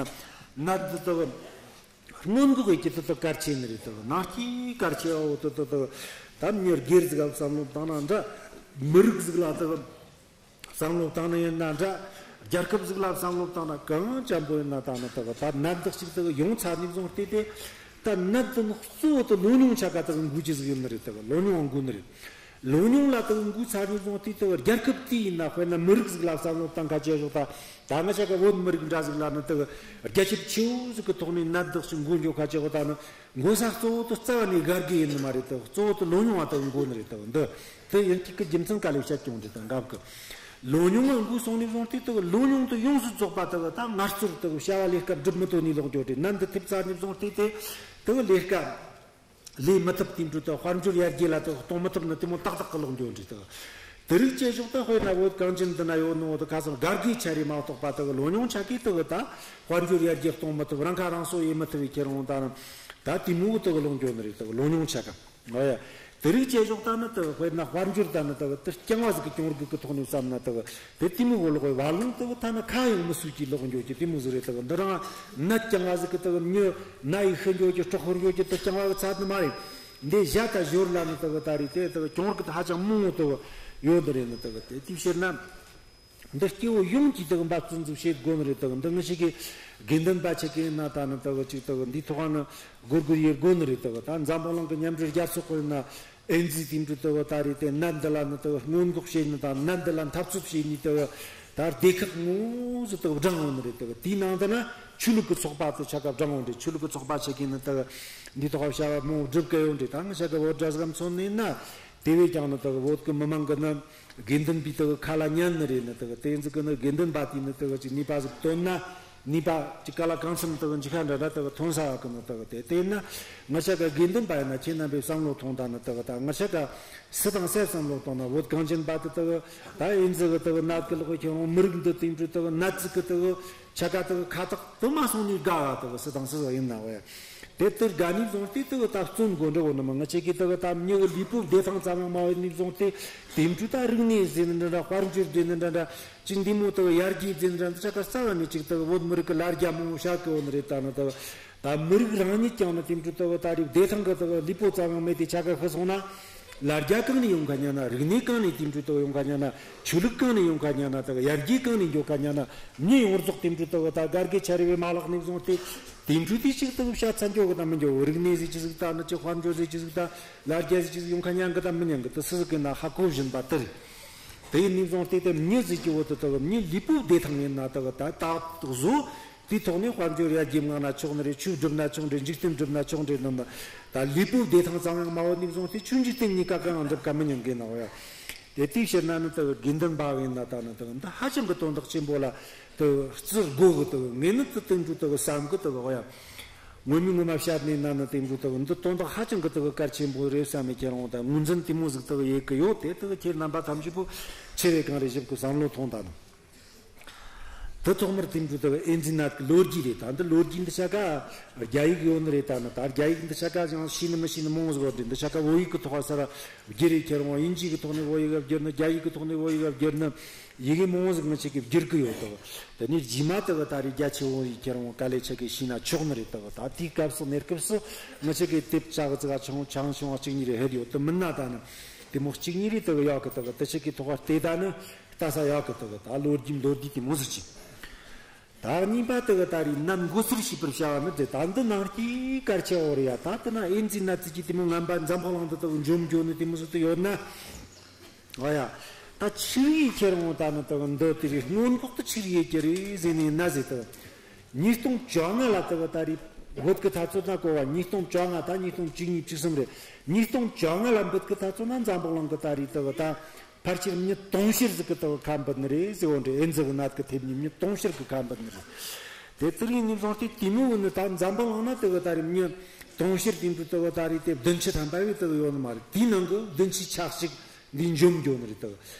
ནད་འདི་དེ་གི་སྔོན་འགོག་ཡེད་རྒྱུ་དེ་དེ་གལ་ཆེ་ནི་རེད། དེ་གི་ནང་སྐྱིད་གལ་ཆེ་བ་བོ་དེ་དེ་དེ་ད་མྱི་སྒེར་ཟིག་ག་བསམ་བློ་བཏང་ན་འདྲ། མི་རིགས་ཟིག་ལ་དེ་གི་བསམ་བློ་བཏང་ནི་ཡིན་ན་འདྲ། རྒྱལ་ཁབ་ཟིག་ལ་བསམ་བློ་བཏང་ན་གང་ཅན་པོ་ཡིན་ན་ད་ནི་དེ་གི་ད་ནད་འདི་གཅིག་དེ་གི་ཡོང་ཚར་ནས་བཟུང་སྟེ་དེ་ད་ནད་འདི་ནི་གཙོ་བོ་དེ་ལོ་ཉུང་ཆ་ག་དེ་གི་འགོས་རྒྱུ་ཟིག་ཡིན་ནི་རེད། དེ་གི་ལོ་ཉུང་འགོས་ནི་རེད། ལོ་ཉུང་ལ་དེ་གི་འགོས་ཚར་ནས་བཟུང་སྟེ་དེ་གི་རྒྱལ་ཁབ་དེ་ཡིན་ན། དཔེར་ན་མི་རིགས་ཟིག་ལ་བསམ་བློ་བཏང་ཁ་ཆེ་ཞོག། ད་ད་ང་ཆ་ག་བོད་མི་རིགས་འདྲ་ཟིག་ལ་ནི་དེ་གི་རྒྱ་ཁྱབ་ཆེ་བོ་ཟིག་གི་ཐོག་ནས་ནད་འདི་གཅིག་འགོས་འགྱོ་ཁ་ཆེ་ཞོག། ད་ནི་འགོ་ས་གཙོ་བོ་དེ་རྩ་བ་ནས་རྒད་རྒས་ཡིན་ནི་མ་རེད། དེ་གི་གཙོ་བོ་དེ་ལོ་ཉུང་བ་དེ་གི་འགོས་ནི་རེད། དེ་གི་འདི་དེ་ཡིན་གཅིག་གི་རྒྱུ་མཚན་ག་ལས་བཤད་ཀྱང་འདྲ་དང་འགབ་གི། ལོ་ཉུང་ང་འགོས་སོང་ནས་བཟུང་སྟེ་དེ་གི་ལོ་ཉུང་དེ་ཡོངས་སུ་རྫོགས་པ་དེ་གི་ད་ངལ་རྩོལ་དེ་གི་བྱ་བ་ལས་ཀ་སྒྲུབ་མི་ཐུབ་ནས་ལོག་འགྱོ་དེ། ནད་འདི་ཐེབས་ཚར་ནས་བཟུང་སྟེ་དེ་དེ་གི་ལས་ཀ་ལས་མི་ཐུབ། དེ་འཕྲོ་དེ་དཔལ་འབྱོར་ཡར་རྒྱས་ལ་དེ་གི་གཏོང་མི་ཐུབ་ནི་དེ་མོ་ཏག་ཏག་གི་ལོག་འགྱོ་འདྲ་དེ་གི། དེ་རིགས་བྱས་ཞོག། ད་དཔེར་ན་བོད་གངས་ཅན་འདི་ན་ཡོད་ནོ་དེ་ཁ་སང་རྒད་རྒས་ཆ་རེ་མ་གཏོགས་པ་དེ་གི་ལོ་ཉུང་ཆ་གིས་དེ་གི་ད་དཔལ་འབྱོར་ཡར་རྒྱས་གཏོང་མི་ཐུབ། རང་ཁ་རང་གསོ་ཡེད་མི་ཐུབ་པའི་ཁྱེད་རང་ད་ནི་ད་དེ་མོ་དེ་གི་ལོག་འགྱོ་ནི་རེད། དེ་གི་ལོ་ཉུང་ཆ་ག། ཨོ་ཡ། དེ་རིགས་བྱེད་ཕྱོགས་ད་ནི་དེ་དཔེར་ན་དཔལ་འབྱོར་ད་ནི་དེ་དེ་རྐྱང་བ་ཟིག་གི་གྱོང་གུད་གི་ཐོག་ནས་བསམ་ན་དེ་དེ་དེ་མོ་གོ་ལོག་པའི་བར་ལོང་དེ་ཐ་ན་ཁ་ཡང་མི་སུས་ཀྱིས་ལོག་འགྱོ་རྒྱུ་དེ་མོ་ཟིག་རེད། དེ་འདི་རང་ནད་རྐྱང་བ་ཟིག་གི་དེ་མྱི་ན་ཡིས་ཤི་འགྱོ་རྒྱུ་སྲོག་ཤོར་འགྱོ་རྒྱུ་དེ་རྐྱང་བ་གི་ཚད་ནི་མ་རེད། འདི་བཞག་ད་ཞོར་ལ་ནི་དེ་ད་རེས་དེ་དེ་གྱོང་གུད་ཧ་ཅང་མང་བོ་དེ་ཡོད་ནི་རེད། ནི་དེ་དེ་དེའི་ཕྱིར་ན། འདི་སྐྱེ་བོ་ཡོངས་ཀྱིས་དག་འབད་བརྩོན་འཛུགས་བྱེད་དགོས་ནི་རེད། དག་འདི་ངེད་ཅག་གི་དགེ་འདུན་པ་ཆ་གིས་ན་ད་ནི་དག་ཅིག་དག་འདིའི་ཐོག་ནི་སྒོར་སྒོར་ཡེད་དགོས་ནི་རེད། དག་ད་འཛམ་བུ་གླིང་གི་མཉམ་འབྲེལ་རྒྱལ་ཚོགས་གི་ན་ཨེ་ཛི་དེ་འདྲ་དག་ད་རེས་དེ་ནད་འདི་ལ་ནི་དག་སྔོན་འགོག་བྱེད་ནི་དང་ནད་འདི་ལ་འཐབ་རྩོད་བྱེད་ནི་དག་ད་སྡེ་ཁག་ངོ་ཟིག་དག་བགྲངས་ཡོད་ནི་རེད། དག་དེའི་ནང་དུ་ན་ཆོས་ལུགས་ཀྱི་ཚོགས་པ་དེ་ཆ་ག་བགྲངས་ཡོད་རེད། ཆོས་ལུགས་ཀྱི་ཚོགས་པ་ཆ་གིས་ནི་དག་འདིའི་ཐོག་བྱ་བ་མང་བོ་སྒྲུབ་གི་ཡོད་རེད། ད་ང་ཆ་ག་བོད་འདྲ་ཟིག་མཚོན་ནས་ན་དེ་བས་ཀྱང་ནི་དག་བོད་ཀྱི་མི་མང་གི་ནི། དགེ་འདུན་པའི་དག་ཁ་ལ་ཉན་ནི་རེད། ནི་དག་དེ་ཟིག་གི་ནི་དགེ་འདུན་པ་དེས་ནི་དག་ཅིག་ནུས་པ་ཟིག་བཏོན་ན་ནུས་པ་ཅིག་ག་ལ་གང་འཚམ་དག་འཇིག་ཤ་འདྲ་འདྲ་དག་ཐོན་ས་ཡོད་གི། ནི་དག་དེ་དེས་ན་ང་ཆ་ག་དགེ་འདུན་པ་ཡིན་ན་ཁྱེད་རྣམ་པས་བསམ་བློ་ཐོངས་དང་། ནི་དག་ད་ང་ཆ་ག་སུ་དང་སུས་བསམ་བློ་བཏང་ན་བོད་གངས་ཅན་པ་དེ་དག་ད་ཨེ་ཛི་གི་དག་ནད་གི་ལོག་ཁྱེད་རང་མི་རིགས་འདི་དེ་འདྲ་དག་ནད་ཟིག་གི་དག་ཆ་ག་དག་ཁ་ཐག་དུ་མ་སོང་ནས་དགའ་བ་དག་སུ་དང་སུ་ཟིག་ཡིན་ན་བས། དེ་ལྟར་དགའ་ནས་བཟུང་སྟེ་དེ་ད་བརྩོན་དགོས་འདྲ་བོ་ནི་མ། ང་ཆ་གིས་དེ་ད་མྱི་གི་ལུས་པོ་བདེ་ཐང་ཙམ་ཡང་མ་ཡོད་ནས་བཟུང་སྟེ་དེ་འཕྲུལ་ད་རིག་གནས་ཟེར་ནི་འདྲ་འདྲ། དཔལ་འབྱོར་ཟེར་ནི་འདྲ་འདྲ། ཅིག་འདི་མོ་དེ་ཡར་རྒྱས་ཟེར་ནི་འདྲ་འདི་ཆ་ག་རྩ་བ་ནས་ཅིག་དེ་བོད་མི་རིགས་ཀྱི་ལ་རྒྱ་མང་བོ་བཤད་གི་ཡོད་ནི་རེད། ད་ནི་དེ་ད་མི་རིགས་རང་ཉིད་ཀྱང་ནི་དེ་འཕྲུལ་དེ་ད་རེས་བདེ་ཐང་གི་དེ་ལུས་པོ་ཙམ་ཡང་མེད་དེ་ཆ་ག་ཤི་སོང་ན། ལ་རྒྱ་གང་ནས་ཡོང་ག་ཉན་ན། རིག་གནས་གང་ནས་དེ་འཕྲུལ་དུ་ཡོང་ག་ཉན་ན། ཆོས་ལུགས་གང་ནས་ཡོང་ག་ཉན་ན། དག་ཡར་རྒྱས་གང་ནས་འགྱོ་ག་ཉན་ན། མྱི་ཡོངས་རྫོགས་དེ་འཕྲུལ་དུ་ད་སྒར་གི་ཆ་རེ་བའི་མ་ལག་ནས་བཟུང་སྟེ་དེ་འཕྲུལ་དེ་ཅིག་དག་བཤད་ཚ་འགྱོ་གི་ད་མི་འགྱོ། རིག་གནས་ཟིག་ཅི་ཟིག་ད་ནི་ཅིག་དཔལ་འབྱོར་ཟིག་ཅི་ཟིག་ད་ལ་རྒྱ་ཟིག་ཅི་ཟིག་ཡོང་ག་ཉན་གི་ད་མི་ཉན་གི། དེ་སུ་ཟིག་གི་ན་ཧ་གོ་བཞིན་པ་དེ་རེད། དེ་ཡིན་ནས་བཟུང་སྟེ་དེ་མྱི་ཟིག་གི་བོ་དེ་དག་མྱི་ལུས་པོ་བདེ་ཐང་ཡིན་ན་དག་ད་ད་བཟོ། དེའི་ཐོག་ནས་དཔལ་འབྱོར་ཡར་རྒྱས་མངགས་ན་ཆོག་ནི་རེད། ཆོས་སྒྲུབ་ན་ཆོག་ནི་རེད། འཇིག་རྟེན་སྒྲུབ་ན་ཆོག་ནི་རེད། ནམ་ད་ལུས་པོ་བདེ་ཐང་ཙམ་ཡང་མ་ཡོད་ནས་བཟུང་སྟེ་ཆོས་འཇིག་རྟེན་གཉིས་ཀ་གང་ཡང་འགྲུབ་ག་མི་ཉན་གི་ན་འོ་ཡ། དེ་དེའི་ཕྱིར་ན་ནི་དེ་དགེ་འདུན་པ་ཡིན་ན་ད་ནི་དེ་འདི་ཧ་ཅང་གི་དོན་དག་ཆེན་པོ་ལ་དེ་བརྩི་དགོས་གི། དེ་ངས་ནི་དེ་དེ་འདྲ་དེ་བསམ་གི། དེ་འོ་ཡ། ངོ་མ་ངོ་མ་བཤད་ནས་ན་ནི་དེ་འདྲ་དེ་འདི་དོན་དག་ཧ་ཅང་གི་དེ་གལ་ཆེན་པོ་རེད་བསམ་མི་ཁྱེད་རང་ད་ངོས་འཛིན་དེ་མོ་ཟིག་དེ་ཡེད་གི་ཡོད། དེ་དེ་ཁྱེད་རྣམ་པ་ཐམས་ཅད་པོ་ཆེ་བས་གང་རེ་ཞིབ་གི་བསམ་བློ་ཐོངས་ད་ནི། དེ་ཐོག་མར་དེ་འདྲ་དེ་ཨེ་ཛི་ནད་ཀྱི་ལོ་རྒྱུས་རེད། ད་འདི་ལོ་རྒྱུས་འདི་ཆ་ག་རྒྱ་ཡིག་ཡོད་ནི་རེད། ད་ནི་ད་རྒྱ་ཡིག་འདི་ཆ་ག་ཡང་ཤེས་ནི་མི་ཤེས་ནི་མང་བོ་ཟིག་ཡོད་རེད། འདི་ཆ་ག་བོད་ཡིག་གི་ཐོག་ག་སར་བསྒྱུར་རེ་ཁྱེར་འོང་། དབྱིན་ཇི་གི་ཐོག་ནས་བོད་ཡིག་ག་བསྒྱུར་ནི། རྒྱ་ཡིག་གི་ཐོག་ནས་བོད་ཡིག་ག་བསྒྱུར་ནི། ཡི་གེ་མང་བོ་ཟིག་ང་ཆ་གིས་བསྒྱུར་གི་ཡོད་དོ། དེ་ནས་རྗེས་མ་དེ་གི་ད་རེས་རྒྱ་ཆེ་བོ་ཡིས་ཁྱེར་འོང་། དཀའ་ལས་ཆ་གིས་ཤེས་ན་ཆོག་ནི་རེད་དོ། ད་དེའི་སྐབས་སུ་གནས་སྐབས་སུ་ང་ཆ་གིས་དེབ་ཆ་གི་ཙི་ག་ཆུང་ཆུང་ཆུང་བ་གཅིག་གཉིས་རེ་ཧེད་ཡོད་དོ། མིན་ན་ད་ནི་དེ་མོ་གཅིག་གཉིས་རེ་དེ་གི་ཡོད་གི། དེ་གི་དེ་ཆ་གི་ཐོག་ག་བལྟས་ད་ནི་ལྟ་ས་ཡོད་གི། དེ་གི་ད་ལོ་རྒྱུས་མདོར་བསྡུས་དེ་མོ་ཟིག་ཅིག་ད་གཉིས་པ་དེ་གི་ད་རེས་ནད་འགོ་སར་ཤེས་པར་བྱ་བ་ནི་དེ་ད་འདི་ནང་གི་གལ་ཆེ་བོ་རེད་ཡ། ད་དེ་ན་ཨེ་ཛི་ནད་ཟེར་གི་དེ་མོ་ངན་པ་འཛམ་བུ་གླིང་འདི་དག་འཇོམས་འགྱོ་ནི་དེ་མོ་ཟིག་དེ་ཡོད་ན། ཨ་ཡ། ད་ཆི་རིགས་ཁྱེར་འོང་ད་ནི་དག་འདི་དེ་རེད། སྔོན་འགོག་དེ་ཆི་རིགས་ཡེད་རྒྱུ་རེད་ཟེར་ནས་ན་ཟེར་དག་ཉིས་སྟོང་བཅོ་ལྔ་ལ་དག་ད་རེས་འབུད་གི་ཐ་ཚོད་ན་གོ་བ། ཉིས་སྟོང་བཅོ་ལྔ་ད་ཉིས་སྟོང་བཅུ་གཉིས་བཅུ་གསུམ་རེད། ཉིས་སྟོང་བཅོ་ལྔ་ལ་འབུད་གི་ཐ་ཚོད་ན་འཛམ་བུ་གླིང་གི་ད་རེས་དག་ད་ཕལ་ཆེར་མྱི་དུང་ཕྱུར་ཟིག་གི་དག་ཁ་འབུད་ནི་རེད་ཟེར་བོ་འདྲ། ཨེ་ཛི་གི་ནད་གི་ཐེབས་ནས་མྱི་དུང་ཕྱུར་གི་ཁ་འབུད་ནི་རེད། དེ་ལྟར་ཡིན་ནས་བཟུང་སྟེ་དེ་མོ་བོ་ནི་ད་འཛམ་བུ་གླིང་ན་དག་ད་རེས་མྱི་དུང་ཕྱུར་དེ་འདྲ་དག་ད་རེས་དེ་བདུན་ཅུ་ཐམ་པ་བས་དག་ཡོད་ནི་མ་རེད། དེའི་ནང་གི་བདུན་ཅུ་ཆ་གཅིག་འདི་འཇོམས་འགྱོ་ནི་རེད་དག་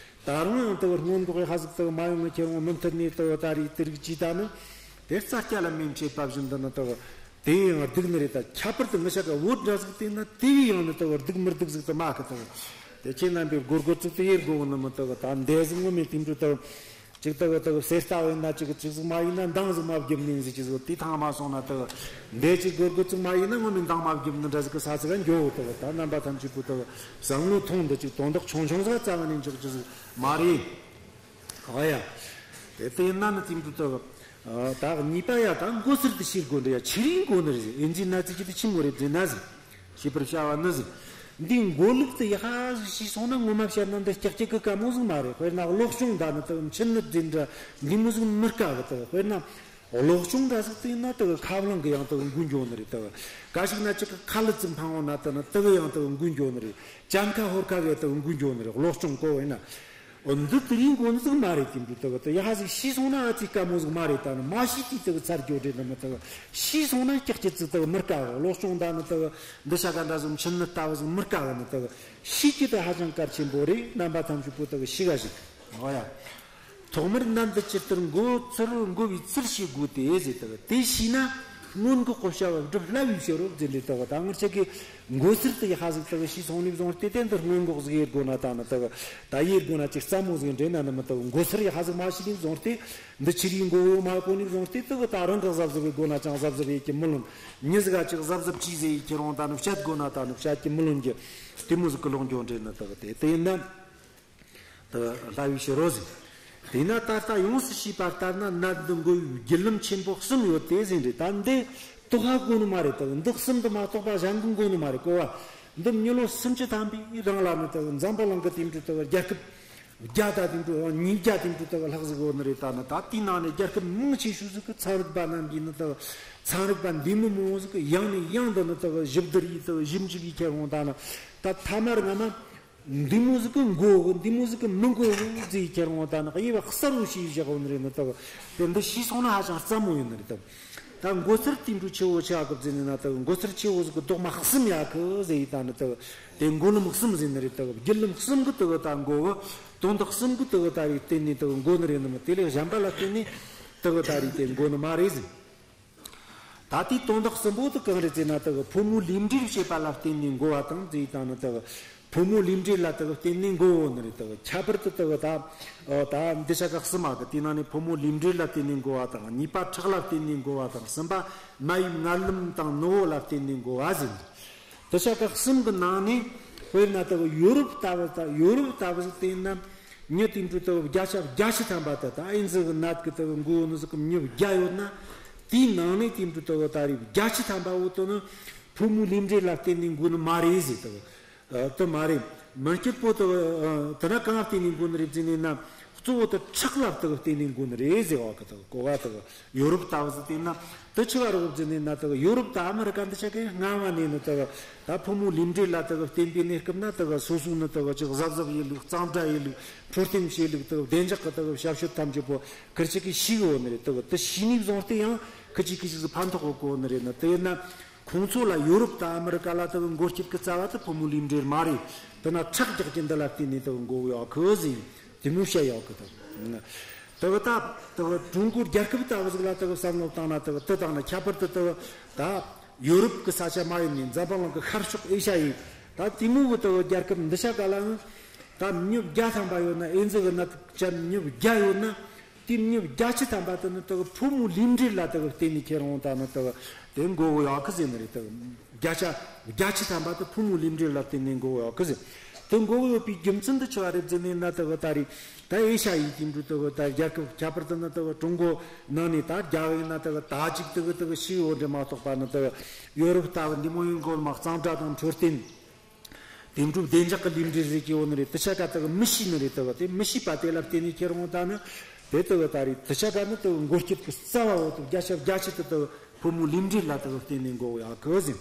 ད་རུང་ཡང་དག་སྔོན་འགོག་ཡ་ཧ་ཟིག་དག་མ་ཡོང་ངེ་ཁྱེར་འོང་མུ་མཐུད་ནས་དག་ད་རེས་དེ་རིགས་ཀྱིས་ད་ནི་དེ་རྩྭ་སྐྱ་ལ་མེ་མཆེད་པ་བཞིན་དུ་ནི་དག་དེ་ཡང་སྡུག་ནི་རེད། ད་ཁྱད་པར་དུ་ང་ཆ་ག་བོད་འདྲ་ཟིག་བལྟས་ན་དེ་བས་ཡང་ནི་དག་སྡུག་མི་སྡུག་ཟིག་དུ་མ་གི་དག་དེ་ཁྱེད་རྣམ་པས་སྒོར་སྒོར་ཙིག་དུ་ཡེར་དགོས་ནི་མི་དག་ད་འདས་ཟིག་ངོ་མས་དེ་འདྲ་དག་ཅིག་དག་དག་གསེར་རྟ་བས་ན་ཅིག་ཅིག་ཟིག་མ་ཡིན་ན་འདང་ཟིག་མ་བརྒྱབ་ནི་ཟིག་ཅིག་ཟིག་དེ་ཐང་མ་སོང་ན་དག་འདས་ཅིག་སྒོར་སྒོར་ཙིག་མ་ཡིན་ན་ངོ་མས་འདང་མ་བརྒྱབ་ནི་འདྲ་ཟིག་གི་ས་ཟིག་ག་འགྱོ་དག་ད་རྣམ་པ་ཐམས་ཅད་པོ་དག་བསམ་བློ་ཐོངས། འདི་ཅིག་དོན་དག་ཆུང་ཆུང་ཟིག་རྩ་བ་ནས་འཇོག་རྒྱུ་ཟིག་མ་རེད། ཨ་ཡ། དེ་ལྟ་ཡིན་ན་ནི་དེ་འདྲ་དག་ད་གཉིས་པ་ཡ་ད་འགོ་སར་དེ་ཤེས་དགོས་འདྲ་ཡ། ཆི་རིགས་འགོ་ནི་རེད། ཨེ་ཛི་ནད་ཟེར་གི་དེ་ཆི་མོ་རེད་ཟེར་ན་ཟིག་ཤེས་པར་བྱ་བ་ནི་ཟིག་འདི་འགོ་ལུགས་དེ་ཡ་ཧ་ཟིག་ཤེས་སོང་ན་ངོ་མ་བཤད་ན་འདི་སྐྲག་སྐྲག་གི་དཀའ་མོ་ཟིག་མ་རེད། དཔེར་ན་གློ་གཅོང་ད་ནི་དག་མཆིན་ནད་དེ་འདྲ་འདི་མོ་ཟིག་མི་དཀའ་གི། དག་དཔེར་ན་གློ་གཅོང་འདྲ་ཟིག་དེ་ཡིན་ན་དག་ཁ་རླངས་གི་ཡང་དག་འགོས་འགྱོ་ནི་རེད། དག་ག་ཞིག་ན་ཅིག་གི་ཁ་ལུད་ཙིག་འཕངས་འོང་ན་དག་ནི་དག་ཡང་དག་འགོས་འགྱོ་ནི་རེད། གྱང་ཁ་ཧོར་ཁ་གི་དག་འགོས་འགྱོ་ནི་རེད། གློ་གཅོང་གོ་བས་ན། འདི་དེ་རིང་གོ་ནི་ཟིག་མ་རེད། དེ་འདྲ་དག་དེ་ཡ་ཧ་ཟིག་ཤེས་སོང་ན་ཨ་ཙི་དཀའ་མོ་ཟིག་མ་རེད། ད་ནི་མ་ཤེས་དུས་དག་ཚར་འགྱོ་རེད་ནི་མི་དག་ཤེས་སོང་ན་སྐྲག་སྐྲག་ཙིག་དག་མི་དཀའ་གི། གློ་གཅོང་ད་ནི་དག་འདི་ཆ་ག་འདྲ་ཟིག་མཆིན་ནད་ལྟ་བུ་ཟིག་མི་དཀའ་གི། ནི་དག་ཤེས་རྒྱུ་དེ་ཧ་ཅང་གལ་ཆེན་པོ་རེད། རྣམ་པ་ཐམས་ཅད་པོ་དག་ཤེས་ག་ཞིག་འོ་ཡ། ཐོག་མར་ནད་འདི་ཇི་ལྟར་འགོ་ཚུལ་འགོ་བའི་ཚུལ་ཤེས་དགོས་ཏེ་ཟེར། དག་དེ་ཤེས་ན་ སྔོན་གྱི་དཔེ་བྱ་བ་སྒྲུབ་སླ་བའི་ཕྱིར་རོ་ཟེར་ནས་དག་ད་ངར་ཆ་གི་མགོ་སེར་དེ་ཡི་ཧ་ཟིག་དག་ཤེས་སོང་ནས་བཟུང་སྟེ་དེ་འདི་སྔོན་འགོག་ཟིག་ཡེད་དགོ་ན་ད་ནི་དག་ད་ཡེད་དགོ་ན་ཅིག་རྩ་མོ་ཟིག་འདྲེན་ན་ནི་མི་དག་མགོ་སེར་ཡི་ཧ་ཟིག་མ་ཤེས་ནས་བཟུང་སྟེ། འདི་ཆི་རིགས་མགོ་བོ་མ་གོ་ནས་བཟུང་སྟེ་དག་ད་རང་གི་གཟབ་གཟབ་ཡེད་དགོ་ན་ཅང་གཟབ་གཟབ་ཡེད་ཀྱི་མི་ལོན། མྱི་ཟིག་ག་ཅིག་གཟབ་གཟབ་ཅིག་ཟེར་ཡེད་ཀྱི་རུང་ད་ནི་བཤད་དགོ་ན་ད་ནི་བཤད་ཀྱི་མི་ལོན་གྱི། དེ་མོ་ཟིག་གི་ལོག་འགྱོ་འདྲེན་ནི་དག་དེ་དེ་ཡིན་ན། དེ་སླ་བའི་ཕྱིར་རོ་ཟེར། དེས་ན་ད་ལྟ་ཡོངས་སུ་ཤེས་པ་ལྟར་ན་ནད་འདི་འགོ་བའི་བརྒྱུད་ལམ་ཆེན་པོ་གསུམ་ཡོད་དེ་ཟེར་རེད། ད་འདི་དོགས་ཧ་གོ་ནི་མ་རེད། དག་འདི་གསུམ་དུ་མ་གཏོགས་པ་གཞན་གྱིས་གོ་ནི་མ་རེད། གོ་བ་འདི་མྱི་ལོ་སུམ་ཅུ་ཐམ་པའི་རིང་ལ་ནི་དག་འཛམ་བུ་གླིང་གི་དེ་འདྲ་དག་རྒྱལ་ཁབ་བརྒྱ་དང་དེ་འདྲ་ཉིས་བརྒྱ་དེ་འདྲ་དག་ལྷག་ཟིག་ཡོད་ནི་རེད། ད་ནི་ད་དེའི་ནང་ནས་རྒྱལ་ཁབ་མང་ཆེ་ཤོས་ཟིག་གི་ཚན་རིག་པ་རྣམས་ཀྱིས་ནི་དག་ཚན་རིག་པ་འདི་མི་མང་བོ་ཟིག་གི་ཡང་ནས་ཡང་དུ་ནི་དག་ཞིབ་བསྡུར་ཡིས་དག་ཞིབ་འཇུག་ཡིས་ཁྱེར་འོང་། ད་ནི་ད་ཐ་མར་ང་མ། འདི་མོ་ཟིག་གི་མགོ་གི་འདི་མོ་ཟིག་གི་མི་མགོ་གི་ཟེར་ཁྱེར་འོང་། ད་ནི་དབྱེ་བ་གསལ་བོ་ཞིག་བཞག་ཡོད་ནི་རེད། ནི་དག་དེ་འདི་ཤེས་སོང་ན་ཧ་ཅང་རྩ་མོ་ཡིན་ནི་རེད། དག་ད་མགོ་སེར་དེ་འདྲ་ཆེ་བོ་ཆེ་ཨ་གི་ཟེར་ནི་ན་དག་མགོ་སེར་ཆེ་བོ་ཟིག་གི་རྡོག་མ་གསུམ་ཡ་གི་ཟེར་ཡི་ད་ནི་དག་དེ་མགོ་ལམ་གསུམ་ཟེར་ནི་རེད། དག་བརྒྱུད་ལམ་གསུམ་གི་དག་ད་མགོ་གི་དོན་དག་གསུམ་གི་དག་ད་རིགས་བརྟེན་ནས་དག་མགོ་ནི་རེད། ནི་མི་དེ་ལས་གཞན་པ་ལ་བརྟེན་ནས་དག་ད་རིགས་དེ་མགོ་ནི་མ་རེད་ཟེར། ད་ལྟའི་དོན་དག་གསུམ་པོ་དེ་གང་རེད་ཟེར་ན། དེ་གི་ཕོ་མོ་ལུས་འབྲེལ་བྱེད་པ་ལ་བརྟེན་ནས་འགོ་བ་དང་ཟེར་དང་ནི། དེ་གི་ཕོ་མོ་ལུས་འབྲེལ་ལ་དེ་གི་བརྟེན་ནས་འགོ་བོ་ནི་རེད། དེ་གི་ཁྱད་པར་དུ་དེ་གི་ད་ཨ་ད་འདི་ཆ་ག་གསུམ་མ་གི་དེ་ནང་ནས་ཕོ་མོ་ལུས་འབྲེལ་ལ་བརྟེན་ནས་འགོ་བ་དང་། གཉིས་པ་ཁྲག་ལ་བརྟེན་ནས་འགོ་བ་དང་། གསུམ་པ་མ་ཡི་མངལ་ལམ་དང་ནུ་བོ་ལ་བརྟེན་ནས་འགོ་བ་ཟེར། དེ་ཆ་ག་གསུམ་གི་ནང་ནས་དཔེར་ན་དེ་གི་ཡོ་རོབ་ལྟ་བུ་ད་ཡོ་རོབ་ལྟ་བུ་ཟིག་བལྟས་ན། མྱི་དེ་འདྲ་དག་བརྒྱ་ཆ་བརྒྱད་ཅུ་ཐམ་པ་དེ་ད་ཨེ་ཛི་གི་ནད་ཀྱི་དག་འགོ་ནི་ཟིག་གི་མྱི་བརྒྱ་ཡོད་ན། དེའི་ནང་ནས་དེ་འདྲ་དག་ད་རེས་བརྒྱད་ཅུ་ཐམ་པ་བོ་དེ་ནི་ཕོ་མོ་ལུས་འབྲེལ་ལ་བརྟེན་ནས་འགོ་ནི་མ་རེད་ཟེར། དག་ཨ་དེ་མ་རེད། མི་སྐྱིད་པོ་དག་ཨ་དེ་ན་གང་བརྟེན་ནས་འགོ་ནི་རེད་ཟེར་ནས་ན། གཙོ་བོ་དེ་ཁྲག་ལ་དག་བརྟེན་ནས་འགོ་ནི་རེད་ཟེར་བ་གི་དག་གོ་བ་དག་ཡོ་རོབ་ལྟ་བུ་ཟིག་བལྟས་ན། དེ་ཆི་བ་རོགས་ཟེར་ནས་ན། དག་ཡོ་རོབ་དང་ཨ་མི་རི་ཀ་འདི་ཆ་གི་སྔ་མ་ནས་ནི་དག་ད་ཕོ་མོ་ལུས་འབྲེལ་ལ་དག་བརྟེན་པའི་གནས་སྐབས་ན། དག་སོ་སོ་ནི་དག་ཅིག་གཟབ་གཟབ་ཡེད་ལུགས། གཙང་སྦྲ་ཡེད་ལུགས། འཕྲོད་བསྟེན་བྱེད་ལུགས། དག་བདེ་འཇགས་ཀྱི་དག་ཞབས་ཞུ་ཐམས་ཅད་པོ་ཁིར་ཆ་གིས་ཤེས་གི་ཡོད་ནི་རེད། དག་དེ་ཤེས་ནས་བཟུང་སྟེ་ཡང་ཁིར་ཆ་གིས་ཅིག་ཟིག་ཕན་ཐོགས་གི་གོ་ནི་རེད། ན་དེ་ཡིན་ན་ཁོང་ཚོ་ལ་ཡོ་རོབ་དང་ཨ་མི་རི་ཀ་ལ་དག་མགོ་སྐྱེད་ཀྱི་རྩ་བ་དེ་ཕོ་མོ་ལུས་འབྲེལ་མ་རེད། དེ་ན་ཁྲག་རྒྱག་རྒྱུ་འདི་ལ་བརྟེན་ནས་དག་འགོ་ཡོད་གི་ཟེར། དེ་མོ་བཤད་ཡོད་གི། དག་དེ་གི་ད་དེ་གི་ཀྲུང་གོ་རྒྱལ་ཁབ་ལྟ་བུ་ཟིག་ལ་དེ་གི་བསམ་བློ་བཏང་ན། དེ་གི་དེ་དང་ནི་ཁྱད་པར་དུ་དེ་གི་ད་ཡོ་རོབ་གི་ས་ཆ་མ་ཡིན་ནས་འཛམ་བུ་གླིང་གི་ཤར་ཕྱོགས་ཨེ་ཤ་ཡའི་ད་དེ་མོ་གི་དེ་གི་རྒྱལ་ཁབ་འདི་ཆ་ག་ལའང་ད་མྱི་བརྒྱ་ཐམ་པ་ཡོད་ན། ཨེ་ཛི་གི་ནད་ཅན་མྱི་བརྒྱ་ཡོད་ན། དེ་མྱི་བརྒྱད་ཅུ་ཐམ་པ་དེ་ནི་དེ་གི་ཕོ་མོ་ལུས་འབྲེལ་ལ་དེ་གི་བརྟེན་ནས་ཁྱེར་འོང་ད་ནི་དེ་གི་དེ་འགོ་བོ་ཡོད་གི་ཟེར་ནི་རེད། དེ་གི་བརྒྱ་ཆ་བརྒྱད་ཅུ་ཐམ་པ་དེ་ཕོ་མོ་ལུས་འབྲེལ་ལ་བརྟེན་ནས་འགོ་བོ་ཡོད་གི་ཟེར། དེ་འགོ་བོ་ཡོད་པའི་རྒྱུ་མཚན་དེ་ཆི་བ་རེད་ཟེར་ནས་ན། དེ་གི་ད་རེས་ད་ཨེ་ཤ་ཡའི་དེ་འདྲ་དེ་གི་ད་རྒྱལ་ཁབ་ཁྱད་པར་དུ་ནི་དེ་གི་ཀྲུང་གོ་ནང་ནས་ད་རྒྱ་བོད་ན་དེ་གི་ད་ཅིག་དེ་གི་དེ་གི་ཤི་ཡོད་འདྲ་མ་གཏོགས་པ་ནི། དེ་གི་ཡོ་རོབ་ལྟ་བུ་འདི་མོ་ཡིན་གོ་མ་གཙང་སྦྲ་དང་འཕྲོད་བསྟེན། དེ་འདྲ་བདེ་འཇགས་ཀྱི་ལུས་འབྲེལ་ཟེར་གྱི་ཡོད་ནི་རེད། དེ་ཆ་ག་དེ་གི་མི་ཤེས་ནི་རེད། དེ་གི་དེ་མི་ཤེས་པ་དེ་ལ་བརྟེན་ནས་ཁྱེར་འོང་ད་ནི། དེ་དེ་གི་ད་རེས་དེ་ཆ་ག་ནི་དེ་གི་འགོ་སྐྱེད་ཀྱི་རྩ་བ་བོ་དེ་བརྒྱ་ཆ་བརྒྱད་ཅུ་དེ་དེ་གི་ཕོ་མོ་ལུས་འབྲེལ་ལ་དེ་གི་བརྟེན་ནས་འགོ་བོ་ཡོད་གི་ཟེར།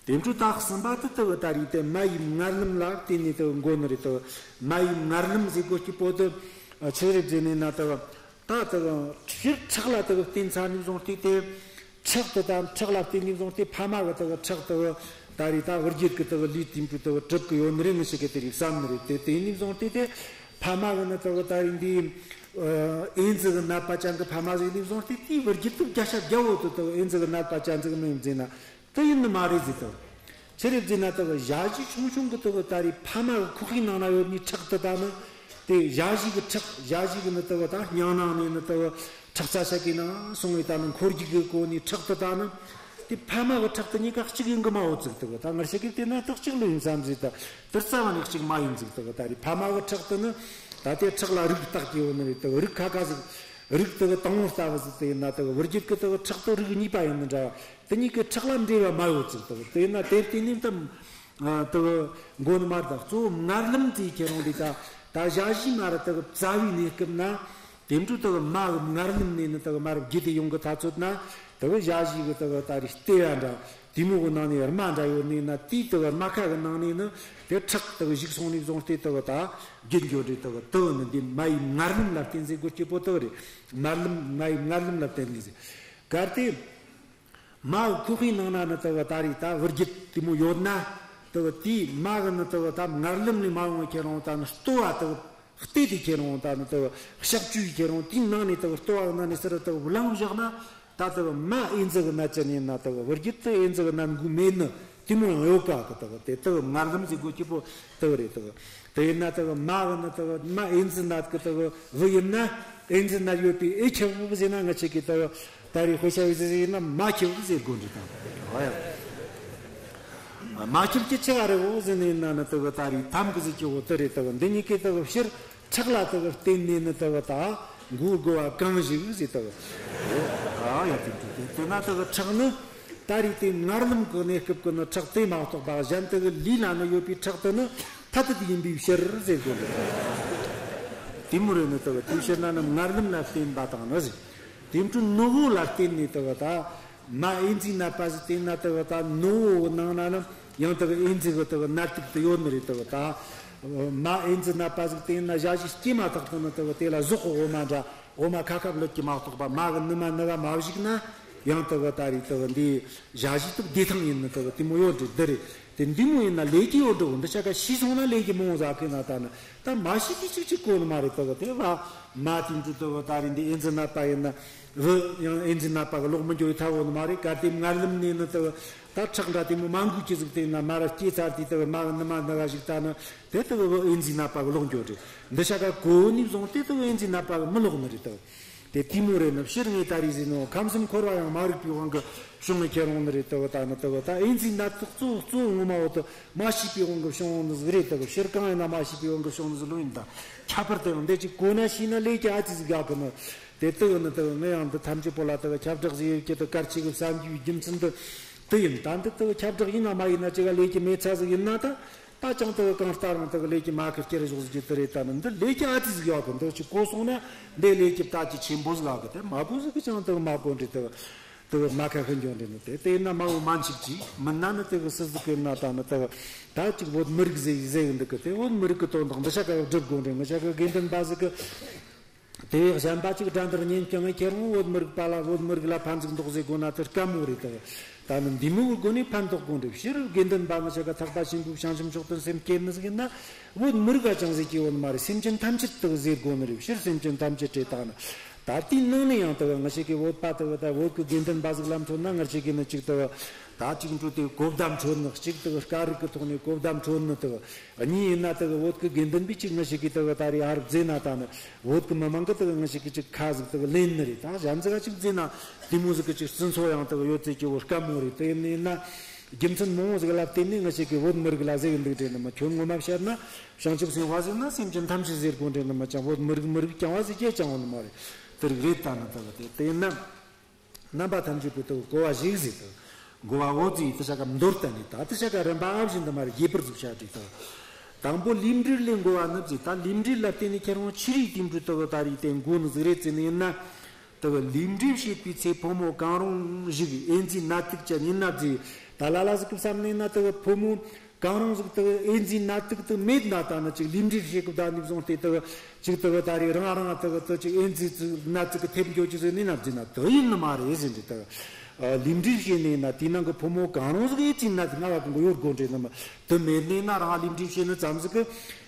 དེ་འདྲ་ད་གསུམ་པ་དེ་དེ་གི་ད་རེས་དེ་མ་ཡི་མངལ་ལམ་ལ་བརྟེན་ནས་དེ་གི་འགོ་ནི་རེད། དེ་གི་མ་ཡི་མངལ་ལམ་ཟེར་གོ་སྐྱིད་པོ་དེ་ཆི་རེད་ཟེར་ནས་ན། དེ་གི་ད་དེ་གི་ཕྱིར་ཁྲག་ལ་དེ་གི་བརྟེན་ཚར་ནས་བཟུང་སྟེ་དེ། ཁྲག་དེ་དང་ཁྲག་ལ་བརྟེན་ནས་བཟུང་སྟེ་ཕ་མ་གི་དེ་གི་ཁྲག་དེ་གི་ད་རེས་ད་བུ་རྒྱུད་ཀྱི་དེ་གི་ལུས་དེ་འདྲ་དེ་གི་གྲུབ་གི་ཡོད་ནི་རེད། ངི་ཞིག་གི་དེ་རིགས་བསམ་ནི་རེད། དེ་དེ་ནས་བཟུང་སྟེ་དེ་ཕ་མ་གི་ནི་དེ་གི་ད་རེས་འདི་ཨེ་ཛི་གི་ནད་པ་ཅན་གི་ཕ་མ་ཟིག་ནས་བཟུང་སྟེ་དེའི་བུ་རྒྱུད་དེ་བརྒྱ་ཆ་བརྒྱ་བོ་དེ་དེ་གི་ཨེ་ཛི་གི་ནད་པ་ཅན་ཟིག་མིན་ཟེར་ན། དེ་ཡིན་ནི་མ་རེད་ཟེར་དང་། ཆི་རེད་ཟེར་ན། དེ་གི་ཞ་ཡི་ཆུང་ཆུང་གི་དེ་གི་ད་རེས་ཕ་མ་གི་ཁོག་པའི་ནང་ན་ཡོད་ནི་ཁྲག་དེ་ད་ནི། དེ་ཞ་ཡི་གི་ཁྲག་ཞ་ཡི་གི་ནི་དེ་གི་ད་སྙིང་ནང་ནས་ནི་དེ་གི་ཁྲག་རྩ་ཤ་གི་ནང་སོང་བའི་ད་ནི་འཁོར་རྒྱུག་གི་གོ་ནི་ཁྲག་དེ་ད་ནི། དེ་ཕ་མ་གི་ཁྲག་དེ་གཉིས་ཀ་གཅིག་ཡིན་གི་མ་འོ་ཟིག། དེ་གི་ད་ངར་ཤ་གི་དེ་ན་དེ་གཅིག་ལོས་ཡིན་བསམ་ཟིག། ད་དེ་རྩ་བ་ནས་གཅིག་མ་ཡིན་ཟིག། དེ་གི་ད་རེས་ཕ་མ་གི་ཁྲག་དེ་ནི་ད་དེ་ཁྲག་ལ་རིགས་བཏགས་ཀྱི་ཡོད་ནི་རེད། དེ་གི་རིགས་ཁ་ཁ་ཟིག། རིགས་དེ་གི་དང་པོ་ལྟ་བུ་ཟིག་དེ་ཡིན་ན། དེ་གི་བུ་རྒྱུད་ཀྱི་དེ་གི་ཁྲག་དེ་རིགས་གཉིས་པ་ཡིན་ནི་འདྲ་བ། དེ་གཉིས་ཀྱི་ཁྲག་ལ་འབྲེལ་བ་མ་ཡོད་ཟིག། དེ་གི་དེ་ན་དེར་བརྟེན་ནས་ད་ཨ་དེ་གི་མགོ་ནི་མར་དང་གཙོ་བོ་མངལ་ལམ་དེ་ཁྱེར་འོང་དེ། ད་ད་ཞ་ཡི་མ་ར་དེ་གི་བཙའ་བའི་གནས་སྐབས་ན། དེ་འཕྲོ་དེ་གི་མ་གི་མངལ་ལམ་ནས་ནི་དེ་གི་མར་རྒྱུད་དེ་ཡོང་གི་ཐ་ཚོད་ན། དེ་གི་ཞ་ཡི་གི་དེ་གི་ད་རེས་ལྟེ་བ་འདྲ། དེ་མོ་གི་ནང་ནས་རྨ་འདྲ་ཡོད་ནི་ན། དེའི་དེ་གི་རྨ་ཁ་གི་ནང་ནས་ནི་དེ་ཁྲག་དེ་གི་ཞུགས་སོང་ནས་བཟུང་སྟེ་དེ་གི་ད་རྒྱུད་འགྱོ་རེ། དེ་གི་དེ་གི་ནི་འདི་མ་ཡི་མངལ་ལམ་ལ་བརྟེན་ཟེར་གོ་སྐྱིད་པོ་དེ་གི་རེད། མངལ་ལམ་མ་ཡི་མངལ་ལམ་ལ་བརྟེན་ནས་ཟེར། གལ་ཏེ། མ་གི་ཁོག་པའི་ནང་ན་ནི་དེ་གི་ད་རེས་ད་བུ་རྒྱུད་དེ་མོ་ཡོད་ན། དེ་གི་དེའི་མ་གི་ནི་དེ་གི་ད་མངལ་ལམ་ནས་མ་ཡོང་བའི་ཁྱེར་འོང་ད་ནི་ལྟོ་བ་དེ་གི་བལྟས་ཏེ་ཁྱེར་འོང་ད་ནི་དེ་གི་གཤག་བཅོས་ཡི་ཁྱེར་འོང་། དེའི་ནང་ནས་དེ་གི་ལྟོ་བ་གི་ནང་ནས་ཟེར་ར་དེ་གི་བླངས་བཞག་ན། ད་དེ་གི་མ་ཨེ་ཛི་གི་ནད་ཅན་ཡིན་ན་དེ་གི་བུ་རྒྱུད་དུ་ཨེ་ཛི་གི་ནད་འགོས་མེད་ནི་དེ་མོ་ཡང་ཡོད་ཀ་གི། དེ་གི་དེ་དེ་གི་མངལ་ལམ་ཟེར་གོ་སྐྱིད་པོ་དེ་གི་རེད། དེ་གི་དེ་ཡིན་ན་དེ་གི་མ་གི་ནི་དེ་གི་མ་ཨེ་ཛི་ནད་གི་དེ་གི་བུ་ཡིན་ན་ཨེ་ཛི་ནད་ཡོད་པའི་ཨེ་ཁྱི་བུ་ཟེར་ན། ང་ཆེ་གི་དེ་གི་ད་རེས་དཔེ་ཆ་བི་ཟེར་ཡིན་ན་མ་ཁྱི་བུ་ཟེར་དགོས་འདྲི་དང་། ཨ་ཡ། མ་ཁྱི་བུ་ཅི་ཆི་ག་རེད་བོ་ཟེར་ནས་ཡིན་ན་ནི་དེ་གི་ད་རེས་ཐམ་གི་ཟེར་གྱི་བོ་དེ་རེད། དེ་གི་འདི་གཉིས་ཀའི་དེ་གི་ཕྱིར། ཁྲག་ལ་དེ་གི་བརྟེན་ནས་ནི་དེ་གི་ད་འགོ་དགོས་པ་གང་ཞིག་ཟེར་དེ་གི། ཨ་ཡ། དེ་དེ་དེ་དེ་ན་དེ་གི་ཁྲག་ནི་ད་རེས་དེ་མངལ་ལམ་གི་གནས་སྐབས་ཀྱི་ནི་ཁྲག་དེ་མ་གཏོགས་པ་གཞན་དེ་གི་ལུས་ལ་ནི་ཡོད་པའི་ཁྲག་དེ་ནི་ཐ་དད་ཡིན་པའི་ཕྱིར་ཟེར་དགོས་ནི། དེ་མོ་རེད་ནི། དེ་གི་དེའི་ཕྱིར་ན་ནི་མངལ་ལམ་ལ་བརྟེན་པ་དང་ནི་ཟེར། དེ་འཕྲོ་ནུ་བོ་ལ་བརྟེན་ནས་དེ་གི་ད་མ་ཨེ་ཛི་ནད་པ་ཟིག་དེ་ན་དེ་གི་ད་ནུ་བོ་ནང་ན་ནི་ཡང་དེ་གི་ཨེ་ཛི་གི་དེ་གི་ནད་དུག་དེ་ཡོད་ནི་རེད། དེ་གི་ད་མ་ཨེ་ཛི་ནད་པ་ཟིག་དེ་ན་ཞ་ཞི་སྐྱེས་མ་ཐག་ཏུ་ནི་དེ་གི་དེ་ལ་ཟོག་གི་འོ་མ་འདྲ་འོ་མ་ཁ་ཁ་བླུད་ཀྱི་མ་གཏོགས་པ་མ་གི་ནུ་མ་ནུ་བ་མ་བཞིག་ན་ཡང་དེ་གི་ད་རེས་དེ་གི་འདི་ཞ་ཞི་དུ་བདེ་ཐང་ཡིན་ནི། དེ་གི་དེ་མོ་ཡོད་འདྲི་འདི་རེད། དེ་འདི་མོ་ཡིན་ན་ལས་ཀྱི་ཡོད་འགྲོ་འདི་ཆ་ག་ཤི་སོང་ན་ལས་ཀྱི་མང་ཟ་གི་ན། ད་ནི་ད་མ་ཤི་དུས་ཅིག་ཅིག་གོ་ནི་མ་རེད། དེ་གི་དེ་བ་མ་དེ་འདྲ་དེ་གི་ད་རེས་འདི་ཨེ་ཛི་ནད་པ་ཡིན་ན། བུ་ཡང་ཨེ་ཛི་ནད་པ་གི་ལོག་མི་འགྱོ་ཡི་ཐབས་ཡོད་ནི་མ་རེད། གལ་ཏེ་མངལ་ལམ་ནས་ནི་དེ་གི་ད་ཁྲག་འདྲ་དེ་མོ་མ་འགོས་ཀྱི་ཟིག་དེ་ན་མ་ར་སྐྱེས་ཚར་དུས་དེ་གི་མ་གི་ནུ་མ་ནུ་བ་ཞིག་ད་ནི་དེ་དེ་གི་བུ་ཨེ་ཛི་ནད་པ་གི་ལོག་འགྱོ་རེད། འདི་ཆ་ག་གོ་ནི་བཟུང་སྟེ་དེ་གི་ཨེ་ཛི་ནད་པ་གི་མི་ལོག་ནི་རེད། དེ་གི་དེ་དེ་མོ་རེད་ནི། ཕྱིར་ངས་ད་རེས་ཟེར་ནོ་ཁམས་གསུམ་འཁོར་བ་ཡང་མ་རིག་པའི་དབང་གིས་བྱུང་ནི་ཁྱེར་འོང་ནི་རེད། དེ་གི་ད་ནི་དེ་གི་ད་ཨེ་ཛི་ནད་དུག་གཙོ་བོ་གཙོ་བོ་ངོ་མ་བོ་དེ་མ་ཤེས་པའི་དབང་གིས་བྱུང་འོང་ནི་ཟིག་རེད། དེ་གི་ཕྱིར་གང་ཡིན་ན་མ་ཤེས་པའི་དབང་གིས་བྱུང་ནི་ཟིག་ལོས་ཡིན། ད་ཁྱད་པར་དུ་ཡང་འདི་ཅིག་གོ་ན་ཤེས་ན་ལས་ཀྱི་ཨ་ཙི་ཟིག་དགའ་གི་ནི། དེ་དེ་གི་ནི་དེ་གི་ངས་ཡང་འདི་ཐམས་ཅད་པོ་ལ་དེ་གི་ཁྱབ་བསྒྲགས་ཟིག་ཡོད་ཀྱི་དེ་གལ་ཆེ་གི་བསམ་རྒྱུའི་རྒྱུ་མཚན་འདི་དེ་ཡིན། ད་འདི་དེ་གི་ཁྱབ་བསྒྲགས་ཡིན་ན་མ་ཡིན་ན་ཅིག་ག་ལས་ཀྱི་མེད་ཚ་ཟིག་ཡིན་ན་ད། ད་ཅང་དེ་གི་གང་ལྟར་རང་དེ་གི་ལས་ཀྱི་མ་ཁི་སྐྱེར་ཞོག་ཟིག་གི་དེ་རེད། ད་ནི་འདི་ལས་ཀྱི་ཨ་ཙི་ཟིག་ཡོད་གི། འདི་ཅིག་གོ་སོང་ན་འདི་ལས་ཀྱི་ད་ཅིག་ཆེན་པོ་ཟིག་ཡོད་གི། དེ་མ་གོ་ཟིག་གི་ཅང་དེ་གི་མ་གོ་འདྲི། དེ་གི་དེ་གི་མ་ཁ་ཤི་འགྱོ་འདྲི་ནི། དེ་དེ་ཡིན་ན་མ་བོ་མ་འཆིག་ཅིག་མིན་ན་ནི་དེ་གི་སུ་ཟིག་གི་ན་ད་ནི་དེ་གི་ད་ཅིག་བོད་མི་རིགས་ཟེར་ཟེར་གི་འདུག་གི། དེ་བོད་མི་རིགས་གི་དོན་དག་འདི་ཆ་ག་སྒྲུབ་དགོ་འདྲི། ང་ཆ་གི་དགེ་འདུན་པ་ཟིག་གི། དེ་བས་གཞན་པ་ཅིག་དགྲ་འདུལ་གཉེན་སྐྱོང་ངས་ཁྱེད་རང་བོད་མི་རིགས་པ་ལ་བོད་མི་རིགས་ལ་ཕན་ཟིག་འདོགས་ཟེར་དགོས་ན་དེ་དཀའ་མོ་རེད། དེ་ད་ནི་འདི་མོ་གི་སྒོ་ནས་ཕན་འདོགས་དགོས་འདྲི། ཕྱིར་དགེ་འདུན་པ་ང་ཆ་ག་ཐེག་པ་ཆེན་པོའི་བྱང་སེམས་མཆོག་ཏུ་སེམས་བསྐྱེད་ནི་ཟིག་ཡིན་ན་བོད་མི་རིགས་ལ་ཅང་ཟེར་གྱི་ཡོད་ནི་མ་རེད། སེམས་ཅན་ཐམས་ཅད་དེ་ཟེར་དགོས་ནི་རེད། ཕྱིར་སེམས་ཅན་ཐམས་ཅད་རེད། ད་ནི་ད་དེའི་ནང་ནས་ཡང་དེ་ང་ཆ་གི་བོད་པ་དེ་ད་བོད་ཀྱི་དགེ་འདུན་པ་ཟིག་ལ་མཚོན་ན་ང་ཆ་གི་ནི་གཅིག་དེ་ད་གཅིག་འཕྲོ་དེ་གོ་བརྡ་འཕྲོད་ནི། གཅིག་དེ་སྐད་རིགས་ཀྱི་ཐོག་ནས་གོ་བརྡ་འཕྲོད་ནི་དེ། གཉིས་ཡིན་ན་དེ་གི་བོད་ཀྱི་དགེ་འདུན་པས་ཅིག་ང་ཞིག་གིས་དེ་གི་ད་རེས་ཧར་བརྫེས་ན་ད་ནི་བོད་ཀྱི་མི་མང་གིས་དེ་གི་ང་ཞིག་གིས་ཅིག་ཁ་ཟིག་དེ་གི་ལེན་ནི་རེད། ད་གཞན་ཟིག་ག་ཅིག་བརྫེས་ན་དེ་མོ་ཟིག་གི་ཅིག་སྤྱི་ཚོགས་ཡང་དེ་གི་ཡོད་ཚད་ཀྱི་བོ་དཀའ་མོ་རེད། དེ་ཡིན་ནི་ཡིན་ན་རྒྱུ་མཚན་མང་བོ་ཟིག་ལ་བརྟེན་ནས་ང་ཞིག་གིས་བོད་མི་རིགས་ལ་ཟེར་གི་འདུག་འདྲེ་ནི་མ། ཁྱོད་ངོ་མ་བཤད་ན་བྱང་ཆུབ་སེམས་དཔའ་ཟེར་ན་སེམས་ཅན་ཐམས་ཅད་ཟེར་དགོས་འདྲེ་ནི་མ། ཅང་བོད་མི་རིགས་མི་རིགས་རྐྱང་བ་ཟེར་རྒྱུ་ཅང་ཡོད་ནི་མ་རེད། དེ་རིགས་རེད། ད་ནི་དེ་གི་དེ་དེ་ཡིན་ན། རྣམ་པ་ཐམས་ཅད་པོ་དེ་གོ་བ་ཞིག་ཟིག་དང་། གོ་བ་འོ་ཙི་དེ་ཆ་ག་མདོར་བསྟན་ནས་ད་དེ་ཆ་ག་རིམ་པ་ཨ་བཞིན་དུ་མར་རྒྱས་པར་ཟིག་བྱ་དྲིས་དང་། དང་པོ་ལུས་འབྲེལ་ལས་འགོ་བ་ནི་ཟིག་ད་ལུས་འབྲེལ་ལ་བརྟེན་ནས་ཁྱེད་རང་ཆི་རིགས་དེ་འབྲུ་དེ་གི་ད་རིགས་དེ་འགོ་ནི་ཟིག་རེད་ཟེར་ནི་ཡིན་ན། དེ་གི་ལུས་འབྲེལ་བྱེད་པའི་ཚེ་ཕོ་མོ་གང་རུང་ཞིག་ཨེ་ཛི་ནད་དུག་ཅན་ཡིན་ན་ཟིག་ད་ལ་ལ་ཟིག་གི་བསམ་ནི་ཡིན་ན་དེ་གི་ཕོ་མོ། གང་རུང་ཟིག་དེ་ཨེ་ཛི་ནད་དུག་དེ་མེད་ན་ད་ནི་ཅིག་ལུས་འབྲེལ་བྱེད་སྐབས་ད་ནི་བཟུང་སྟེ་དེ་ཅིག་དེ་ད་རེས་རང་རང་དེ་དེ་ཅིག་ཨེ་ཛི་ནད་དུག་གི་ཐེབས་འགྱོ་རྒྱུ་ཟེར་ནི་ན་ཟེར་ན་དེ་ཡིན་ནི་མ་རེད་ཟེར་འདི་དེ། ལུས་འབྲེལ་བྱས་ནི་ན་དེའི་ནང་གི་ཕོ་མོ་གང་རུང་ཟིག་ཨེ་ཛི་ནད་དུག་ང་བ་གང་གི་ཡོད་དགོས་འདྲེ་ནི་མ་དེ་མེད་ནི་ན་རང་ལུས་འབྲེལ་བྱས་ནི་ཙམ་ཟིག་གི་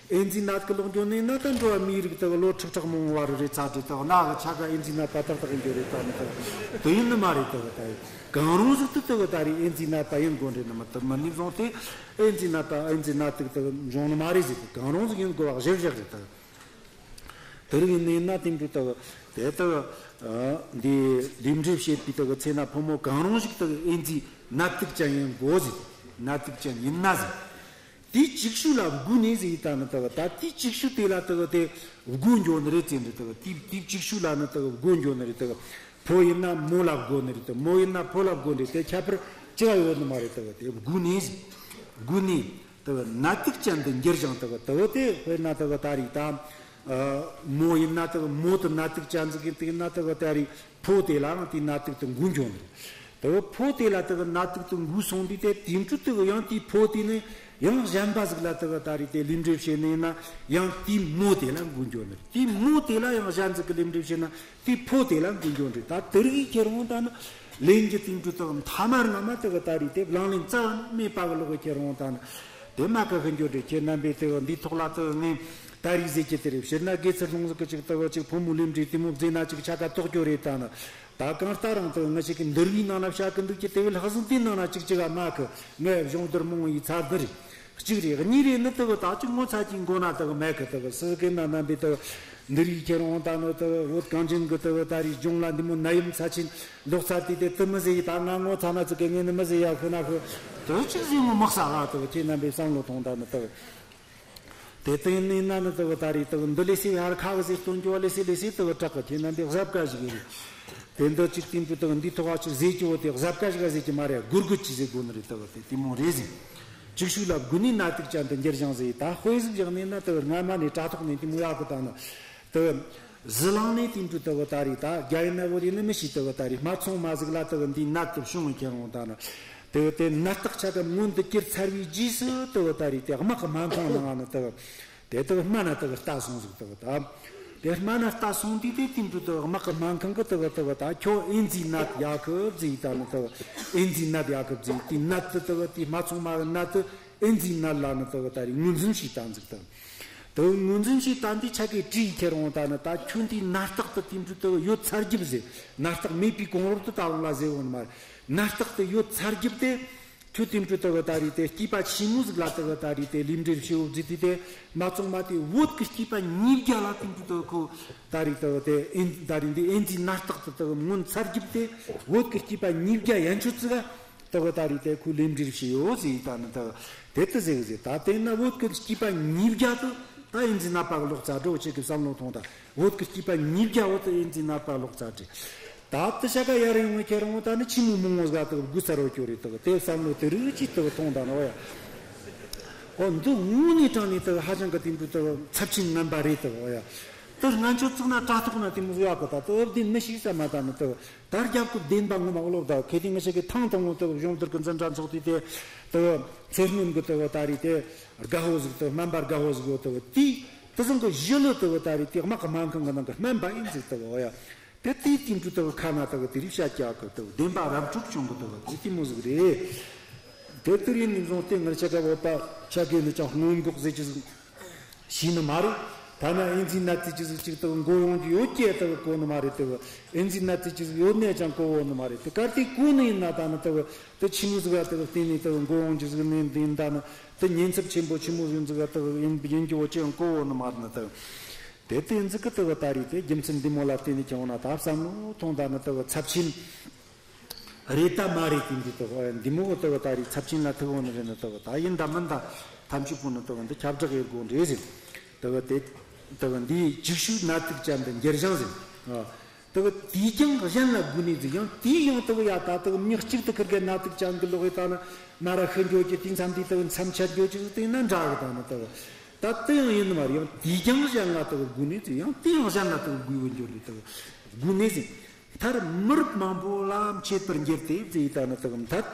ཨེ་ཛི་ནད་དུག་ལོག་འགྱོ་ནི་ན་ད་འགྲོ་བ་མིའི་རིགས་དེ་ལོ་ཁྲི་ཕྲག་མང་བ་རེ་རེ་ཚ་འདྲེ་དེ་ན་གི་ཆ་ག་ཨེ་ཛི་ནད་པ་ཏག་ཏག་ཡིན་རྒྱུ་རེད། ད་ནི་དེ་དེ་ཡིན་ནི་མ་རེད། དེ་ད་གང་རུང་ཟིག་དེ་དེ་ད་རེས་ཨེ་ཛི་ནད་པ་ཡིན་དགོས་འདྲེ་ནི་མ་དེ་མ་ནི་བཟུང་སྟེ། ཨེ་ཛི་ནད་པ་ཨེ་ཛི་ནད་དུག་དེ་འབྱུང་ནི་མ་རེད་ཟེར་ཏེ། གང་རུང་ཟིག་ཡིན་དགོས་པ་གཞིར་བཞག་རེད་ད། དེ་རིགས་ཡིན་ནི་ཡིན་ན་དེ་འདྲ་དེ་དེ་ལྟ་བུ་འདི་ལུས་འབྲེལ་བྱེད་པའི་དེ་ཚེ་ན་ཕོ་མོ་གང་རུང་ཞིག་དེ་ཨེ་ཛི་ནད་དུག་ཅན་ཡིན་དགོས་ཟེར། ནད་དུག་ཅན་ཡིན་ན་ཟེར། དེའི་ཅིག་ཤོས་ལ་བགོས་ནས་ཟེར་ཡིན་ད་ནི་དེ་ད་དེའི་ཅིག་ཤོས་དེ་ལ་དེ་དེ་བགོས་འགྱོ་ནི་རེད་ཟེར་འདི་དེ་དེའི་དེའི་ཅིག་ཤོས་ལ་ནི་དེ་བགོས་འགྱོ་ནི་རེད་དེ། ཕོ་ཡིན་ན་མོ་ལ་བགོ་ནི་རེད་དེ། མོ་ཡིན་ན་ཕོ་ལ་བགོ་ནི་རེད་དེ། ཁྱད་པར་ཅི་ཡང་ཡོད་ནི་མ་རེད་དེ། དེ་བགོས་ནས་བགོས་ནས་དེ་ནད་དུག་ཅན་དུ་འགྱུར་ཞིང་དེ་དེ་དེ་དཔེར་ན་དེ་ད་རེས་ད་མོ་ཡིན་ན་དེ་མོ་དེ་ནད་དུག་ཅན་ཟིག་ཡིན་དེ་ཡིན་ན་དེ་ད་རེས་ཕོ་དེ་ལའང་དེ་ནད་དུག་དེ་འགོས་འགྱོ་ནི་རེད། དེ་ཕོ་དེ་ལ་དེ་ནད་དུག་དེ་འགོས་སོང་དུས་དེ་དེ་འཕྲོ་དེ་ཡང་དེ་ཕོ་དེ་ནས་ཡང་གཞན་པ་ཟིག་ལ་དེ་ད་རེས་དེ་ལུས་འབྲེལ་བྱས་ནས་ཡིན་ན་ཡང་དེ་མོ་དེ་ལ་འགོས་འགྱོ་ནི་རེད། དེ་མོ་དེ་ལ་ཡང་གཞན་ཟིག་གིས་ལུས་འབྲེལ་བྱས་ན། དེ་ཕོ་དེ་ལ་འགོས་འགྱོ་འདྲི། ད་དེ་རིགས་ཁྱེར་འོང་ད་ནི་ལེན་གྱི་དེ་འདྲ་དག་མཐའ་མར་ན་མ་དེ་གི་ད་རེས་དེ་བླང་ལེན་རྩ་བ་ནས་མེད་པ་གི་ལོག་གི་ཁྱེར་འོང་ད་ནི་དེ་མ་གི་ཧི་འགྱོ་འདྲི། ཁྱེད་རྣམ་པས་དེ་གི་འདིའི་ཐོག་ལ་དེ་གི་ངས་ད་རེས་ཟེར་གྱི་དེ་རེད། ཕྱིར་ན་དགེ་ཚུལ་སློང་ཟིག་གི་ཅིག་དེ་གི་ཅིག་ཕོ་མོ་ལུས་འབྲེལ་དེ་མོ་བཟོས་ན་ཅིག་ཆ་ག་དོག་རྒྱུ་རེད་ད་ནི། ད་གང་ལྟར་རང་དུ་ང་ཞིག་གི་འདུལ་བའི་ནང་ན་བཤད་གི་འདུག་གི། དེ་བས་ལྷག་ཟིན་དེའི་ནང་ན་ཅིག་ཅིག་ག་མ་གི་ངའི་གཞུང་འདིར་མང་བའི་ཚར་འདི་རེད། གཅིག་རེད། གཉིས་རེད་ནི་དུ་བ་ད་ཅིག་ངོ་ཚ་གྱི་མགོ་ན་དུ་བ་མེད་གི། དུ་བ་སུ་གི་ན་རྣམ་པའི་དུ་བ་འདི་རིགས་ཁྱེར་འོང་ད་ནི་དུ་བ་བོད་གངས་ཅན་གི་དུ་བ་ད་རེས་ལྗོངས་ལ་འདི་མོ་ནད་ཡམས་ཚབས་ཆེན་ལོག་ཚར་དུས་དེ་དུ་མི་ཟེར་ཡི། ད་ང་ངོ་ཚ་ན་ཚུགས་གི། ངས་ནི་མི་ཟེར་ཡ། ཤི་ན་ཤི་དུ་ཅིག་ཟེར་ངོ་མི་ས་ལ། དུ་བ་ཁྱེད་རྣམ་པས་བསམ་བློ་ཐོངས་ད་ནི་དུ་བ། དེ་ལྟ་ཡིན་ན་ནི་དུ་བ་ད་རེས་དུ་བ་འདི་ལས་སྲིད་ཡར་ཁ་གི་ཟེར་སྟོན་རྒྱུ་བ་ལས་སྲིད་ལས་སྲིད་དུ་བ་དྲག་གི། ཁྱེད་རྣམ་པས་གཟབ་ག་ཞིག་ཡིན། དེ་འདི་གཅིག་དེ་འདྲ་དུ་འདི་ཐོག་ཆུ་ཟེར་གྱི་བོ་དེ་གཟབ་ག་ཞིག་ག་ཟེར་གྱི་མ་རེད། སྒུར་དགོས་ཀྱི་ཟེར་དགོས་ནི་རེད། དུ་བ་དེ་དེ་མོ་རེད་ཟིན། ཅིག་ཤུགས་ལ་དགུ་ནས་ནད་དུག་ཅན་དུ་འགྱུར་བཞིན་ཟེར། ད་དཔེ་ཟིག་བཞག་ནས་ན་དུ་བ་སྔ་མ་ནས་དྲ་ཐོག་ནས་དེ་མོ་ཡག་གི། ད་ནི་དུ་བ་ཟི་ལིང་ནས་དེ་འདྲ་དུ་བ་ད་རེས་ད་རྒྱ་ཡིན་ན་བོད་ཡིན་ན་མི་ཤེས། དུ་བ་ད་རེས་སྨད་འཚོང་མ་ཟིག་ལ་དུ་བ་འདི་ནད་དུ་བྱུང་བའི་ཁྱེར་འོང་ད་ནི་དུ་བ་དེ་ནད་རྟགས་ཆ་ག་མངོན་དུ་གྱུར་ཚར་བའི་རྗེས་སུ་དུ་བ་ད་རེས་དེ་དམག་གི་སྨན་ཁང་ནང་ནས་དུ་བ། དེ་དག་སྨན་ན་དག་ལྟ་སོང་ཟིག་དག་ད། དེ་སྨན་ན་ལྟ་སོང་དུས་དེ་དེ་འདྲ་དག་དམག་གི་སྨན་ཁང་གི་དག་དག་ད་ཁྱོད་ཨེ་ཛི་ནད་ཡོད་གི་ཟེར། ད་ནི་དག་ཨེ་ཛི་ནད་ཡོད་གི་ཟེར། དེ་ནད་དེ་དག་དེ་སྨད་འཚོང་མ་གི་ནད་དེ་ཨེ་ཛི་ནད་ལ་ནི་དག་ད་རེས་ངོས་འཛིན་བྱས་བཏང་ཟིག་དག། དག་ངོས་འཛིན་བྱས་བཏང་དུས་ཆ་གི་དྲིས་ཁྱེར་འོང་ད་ནི། ད་ཁྱོད་འདི་ནད་རྟགས་དེ་དེ་འདྲ་དག་ཡོད་ཚར་རྒྱུ་ཟེར། ནད་རྟགས་མེད་པའི་གོང་རོལ་དུ་ད་རུང་ལ་ཟེར་འོང་ནི་མ་རེད། ནད་རྟགས་དེ་ཡོད་ཚར་རྒྱུ་དེ། ཁྱོད་དེ་འདྲ་དག་ད་རེས་དེ་སྐྱེས་པ་ཆེན་མོ་ཟིག་ལ་དག་ད་རེས་དེ་ལུས་འབྲེལ་བྱེད་འོ་ཟེར་དུས་དེ། སྨད་འཚོང་མ་དེ་བོད་ཀྱི་སྐྱེས་པ་ཉིས་བརྒྱ་ལ་དེ་འདྲ་དག་ཁོ་ད་རེས་དག་དེ་ཨེ་ད་རེས་འདི་ཨེ་ཛི་ནད་རྟགས་དེ་དག་མངོན་ཚར་རྒྱུ་དེ། བོད་ཀྱི་སྐྱེས་པ་ཉིས་བརྒྱ་ཡན་ཆོད་ཙི་ག་དག་ད་རེས་དེ་ཁོ་ལུས་འབྲེལ་བྱེད་འོ་ཟེར། ད་ནི་དག་དེ་ལྟ་ཟེར་གི་ཟེར། ད་དེ་ན་བོད་ཀྱི་སྐྱེས་པ་ཉིས་བརྒྱ་དེ་ད་ཨེ་ཛི་ནད་པ་གི་ལོག་ཚར་འགྲོ་ཆེ་གི་བསམ་བློ་ཐོངས་ད། བོད་ཀྱི་སྐྱེས་པ་ཉིས་བརྒྱ་བོ་དེ་ཨེ་ཛི་ནད་པ་ལོག་ཚར་རེད། ད་དེ་ཤ་ཀ་ཡར་ཡོང་བའི་ཁྱེར་འོང་ད་ནི་ཆི་མོ་མང་བོ་ཟིག་དག་དགོས་ཚར་བ་ཁྱོད་རེད་དག། དེ་བསམ་བློ་དེ་རིགས་ཅིག་དག་ཐོངས་ད་ནོ་ཡ། ཨོ་འདི་དངོས་གནས་དྲང་ནས་དག་ཧ་ཅང་གི་དེ་འདྲ་དག་ཚབས་ཆེན་ངན་པ་རེད་དག་ཨོ་ཡ། དེ་ང་ཚོ་བཙུགས་ན་དྲ་ཐོག་ན་དེ་མོ་ཟིག་ཡོད་གི། ད་དེ་ཨོ་བདེན་མི་ཤེས་ས་མ་ད་ནི་དག། ད་རྒྱབ་ཀྱི་བདེན་པ་ངོ་མ་ཨོ་ལོ་ད་ཁེ་དེ་ང་ཞིག་གི་ཐང་དང་ངོ་དག་གཞུང་འདིར་གི་འཛིན་གྲྭ་ཚོགས་དུས་དེ་དག་ཚེ་སྔོན་གི་དག་ད་རེས་དེ་དགའ་བོ་ཟིག་དག་སྨན་པ་དགའ་བོ་ཟིག་ཡོད་དག། དེ་དེ་བཟང་གི་གཞི་ལོ་དག་ད་རེས་དེ་དམག་གི་སྨན་ཁང་གི་ནང་གི་སྨན་པ་ཡིན་ཟིག་དག་ཨོ་ཡ། དེ་དེའི་དེ་འདྲ་དག་ཁ་ན་དག་དེ་རིགས་བཤད་རྒྱག་གི་དག་བདེན་པ་རབ་འཁྲུག་བྱུང་གི་དག་དེ་དེ་མོ་ཟིག་རེད། དེ་ལྟར་ཡིན་ནས་བཟུང་སྟེ་ངར་ཆ་ག་བོད་པ་ཆ་གས་ནི་ཅང་སྔོན་འགོག་ཟེར་གྱི་ཟིག་ཤེས་ནི་མ་རེད། ཐ་ན་ཨེ་ཛི་ནད་དེ་ཅི་ཟིག་ཅིག་དག་མགོ་ཡོང་རྒྱུ་ཡོད་ཀྱི་དག་གོ་ནི་མ་རེད་དག། ཨེ་ཛི་ནད་དེ་ཅི་ཟིག་ཡོད་ནས་ཅང་གོ་བོ་ནི་མ་རེད། དེ་གལ་ཏེ་གོ་ནི་ཡིན་ན་ད་ནི་དག་དེ་ཆི་མོ་ཟིག་ལ་དག་བརྟེན་ནས་དག་མགོ་ཡོང་རྒྱུ་ཟིག་ནི་འདི་ཡིན། ད་ནི་དེ་ཉེན་ཚབས་ཆེན་པོ་ཆི་མོ་ཟིག་ཟིག་ལ་དག་ཡིན་ཡིན་རྒྱུ་བོ་ཅི་ཡང་གོ་བོ་ནི་མ་རེད་ནི་དག། དེ་དེ་ཟིག་གི་དག་ད་རེས་དེ་རྒྱུ་མཚན་འདི་མོ་ལ་བརྟེན་ནས་ཀྱང་འོ་ན་ད་བསམ་བློ་ཐོངས་ད་ནི་དག་ཚབས་ཆེན། རེད་ད་མ་རེད་དེ་འདི་དག་འདི་མོ་གི་དག་ད་རེས་ཚབས་ཆེན་ལ་ཐུག་འོང་ནི་རེད་ནི་དག་ད་ཡིན་ད་མིན་ད་ཐམས་ཅད་པོ་ནི་དག་འདི་ཁྱབ་བསྒྲགས་ཡེད་དགོས་རེད་ཟེར། དག་དེ་དག་འདིའི་ཅིག་ཤུགས་ནད་དུག་ཅན་དུ་འགྱུར་བཞིན་ཟེར། དག་དེས་ཀྱང་གཞན་ལ་འགོས་ནས་ཟེར། ཡང་དེས་ཡང་དག་ཡ་ད་དག་མྱི་གཅིག་ཏུ་ཁིར་གེ་ནད་དུག་ཅན་གི་ལོག་ཡེ་ད་ནི་མ་ར་ཤི་འགྱོ་རྒྱུ་དེ་མཚམས་དེ་དག་མཚམས་ཆད་འགྱོ་རྒྱུ་ཟིག་དེ་ན་འདྲ་གི། ད་ནི་དག་ད་དེ་ཡང་ཡིན་ནི་མ་རེད། ཡང་དེས་ཀྱང་གཞན་ལ་དག་འགོས་ནས་ཟེར། ཡང་དེ་ཡང་གཞན་ལ་དག་འགོས་པར་འགྱུར་ནས་དག་འགོས་ནས་ཟེར། མཐར་མི་རབས་མང་པོ་ལ་མཆེད་པར་འགྱུར་ཏེ་ཟེར། ད་ནི་དག་མཐར་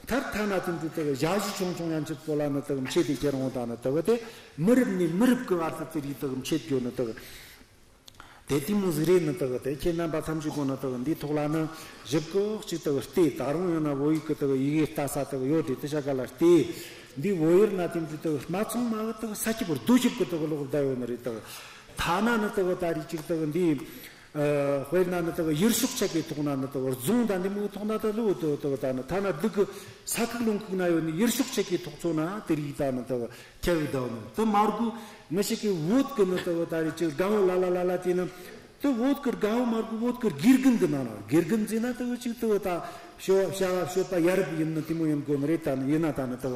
མཐར་ཐ་ན་དེ་འདྲ་དག་ཞ་ཞི་ཆུང་ཆུང་ཡན་ཆད་པོ་ལ་ནི་དག་མཆེད་དེ་ཁྱེར་འོང་། ད་ནི་དག་དེ་མི་རབས་ནས་མི་རབས་ཀྱི་བར་དུ་དེ་རིགས་དག་མཆེད་རྒྱུ་ནི་དག་དེ་དེ་མོ་ཟིག་རེད་ནི་དག། དེ་ཁྱེད་རྣམ་པ་ཐམས་ཅད་པོ་ནི་དག་འདིའི་ཐོག་ལ་ནི་ཞིབ་ཀོ་གཅིག་དག་བལྟས། ད་རུང་ཡང་ན་བོད་ཡིག་གི་དག་ཡི་གེ་ལྟ་ས་དག་ཡོད་རེད། དེ་ཤ་ཀ་ལ་བལྟས། འདི་བོད་ཡུལ་ན་དེ་འདྲ་དག་སྨད་འཚོང་མ་གི་དག་ས་སྐྱིད་པོར་རྡོ་སྐྱིད་གི་དག་ལོག་བསྡད་ཡོད་ནི་རེད་དག། ཐ་ན་ནི་དག་ད་རེས་ཅིག་དག་འདི། ཨ། དཔེར་ན་ནི་དག་ཡུལ་ཕྱོགས་ཆ་གི་ཐོག་ན་ནི་དག་རྫོང་དང་འདི་མོའི་ཐོག་ན་ད་ལོ་དག་དག་ད་ནི་ཐ་ན་སྡུག་གི་ས་ཁུག་ལུང་ཁུག་ན་ཡོད་ནི་ཡུལ་ཕྱོགས་ཆ་གི་ཐོག་ཚོ་ན་དེ་རིགས་ད་ནི་དག་ཁྱབ་བསྡད་ནི་དེ་མ་དགོས། ང་ཞིག་གི་བོད་གི་ནི་དག་ད་རེས་ཅིག་དགའ་བོ་ལ་ལ་ལ་ལ་དེ་ནི་དེ་བོད་གི་དགའ་བོ་མ་དགོས། བོད་གི་དགེ་རྒན་གི་ནང་ན་དགེ་རྒན་ཟེར་ན་དག་ཅིག་དག་ད་ཞོ་བྱ་བ་སྤྱོད་པ་ཡ་རབས་ཡིན་ནི་དེ་མོ་ཡིན་དགོས་ནི་རེད། ད་ནི་ཡིན་ན་ད་ནི་དག་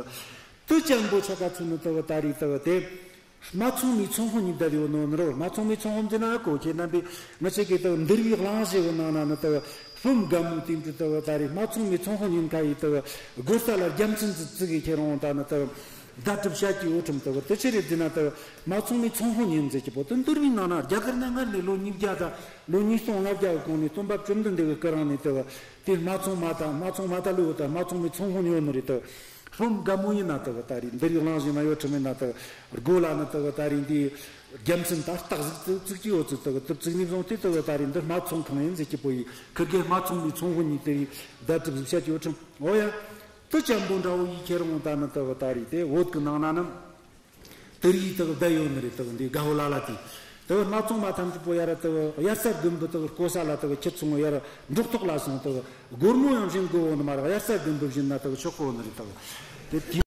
དེ་ཅན་པོ་ཆ་ག་ཚོ་ནི་དག་ད་རེས་དག་དེ། སྨད་འཚོང་མའི་ཚོང་དཔོན་ཡིན་བསྡད་ཡོད་ནོ་ནི་རོ། སྨད་འཚོང་མའི་ཚོང་དཔོན་ཟེར་ན་གོ་ཁྱེད་རྣམ་པས་ང་ཅག་གི་དག་འདུལ་བའི་གླེང་གཞི་གི་ནང་ན་ནི་དག་ཕུམ་དགའ་མོ་དེ་འདྲ་དག་ད་རེས་སྨད་འཚོང་མའི་ཚོང་དཔོན་ཡིན་ཁ་ཡི་དག་སྒོ་རྩ་ལ་རྒྱལ་མཚན་ཙི་ཙི་གི་ཁྱེར་འོང་ད་ནི་དག་བརྡ་སྤྲོད་བྱ་རྒྱུ་འོ་ཁྲིམས་དག་དེ་ཆི་རེད་ཟེར་ན་དག་སྨད་འཚོང་མའི་ཚོང་དཔོན་ཡིན་ཟེར་གྱི་པོ་དེ་འདུལ་བའི་ནང་ན་རྒྱ་གར་ན་སྔར་ནས་ལོ་ཉིས་བརྒྱ་དང་ལོ་ཉིས་སྟོང་ལྔ་བརྒྱ་གི་གོང་ནས་སྟོན་པ་བཅོམ་ལྡན་འདས་གི་སྐུ་རིང་ནས་དག་དེ་སྨད་འཚོང་མ་དང་སྨད་འཚོང་མ་ད་ལོ་དང་སྨད་འཚོང་མའི་ཚོང་དཔོན་ཡོད་ནི་རེད་དག། ཕུམ་དགའ་མོ་ཡིན་ན་དག་ད་རེས་འདི་རིགས་གླེང་གཞི་ན་ཡོད་ཁྲིམས་ཡིན་ན་དག་སྒོ་ལ་ནི་དག་ད་རེས་འདི་རྒྱལ་མཚན་ད་རྟགས་ཟིག་བཙུགས་ཀྱི་ཡོད་ཚུལ་དག་དུ་བཙུགས་ནས་བཟུང་སྟེ་དག་ད་རེས་འདི་སྨད་འཚོང་ཁང་ཡིན་ཟེར་གྱི་པོ་ཡི་ཁིར་གེ་སྨད་འཚོང་མའི་ཚོང་དཔོན་ཡིན་དེ་རིགས་བརྡ་སྤྲོད་ཟིག་བྱ་རྒྱུ་ཡོད་ཁྲིམས། འོ་ཡ། དེ་ཅན་པོ་འདྲ་བོ་ཡི་ཁྱེར་འོང་ད་ནི་དག་ད་རེས་དེ་བོད་གི་ནང་ན་ནི། དེ་རིགས་དག་བསྡད་ཡོད་ནི་རེད། དག་འདི་དགའ་བོ་ལ་ལ་དེ། དེ་གི་སྣ་ཚོགས་མ་ཐམས་ཅད་པོ་ཡར་དེ་གི་དབྱར་རྩྭ་དགུན་འབུ་དེ་གི་རྐོ་ས་ལ་དེ་གི་ཁྱེར་སོང་། ཡར་འབྲོག་ཐོག་ལ་སོང་། དེ་གི་སྒོར་མོ་ཡང་བྱིན་དགོས་བོ་ནི་མ་རེད། དབྱར་རྩྭ་དགུན་འབུ་བྱིན་ན་དེ་གི་ཆོག་གོ་ནི་རེད། དེ་གི་དེ་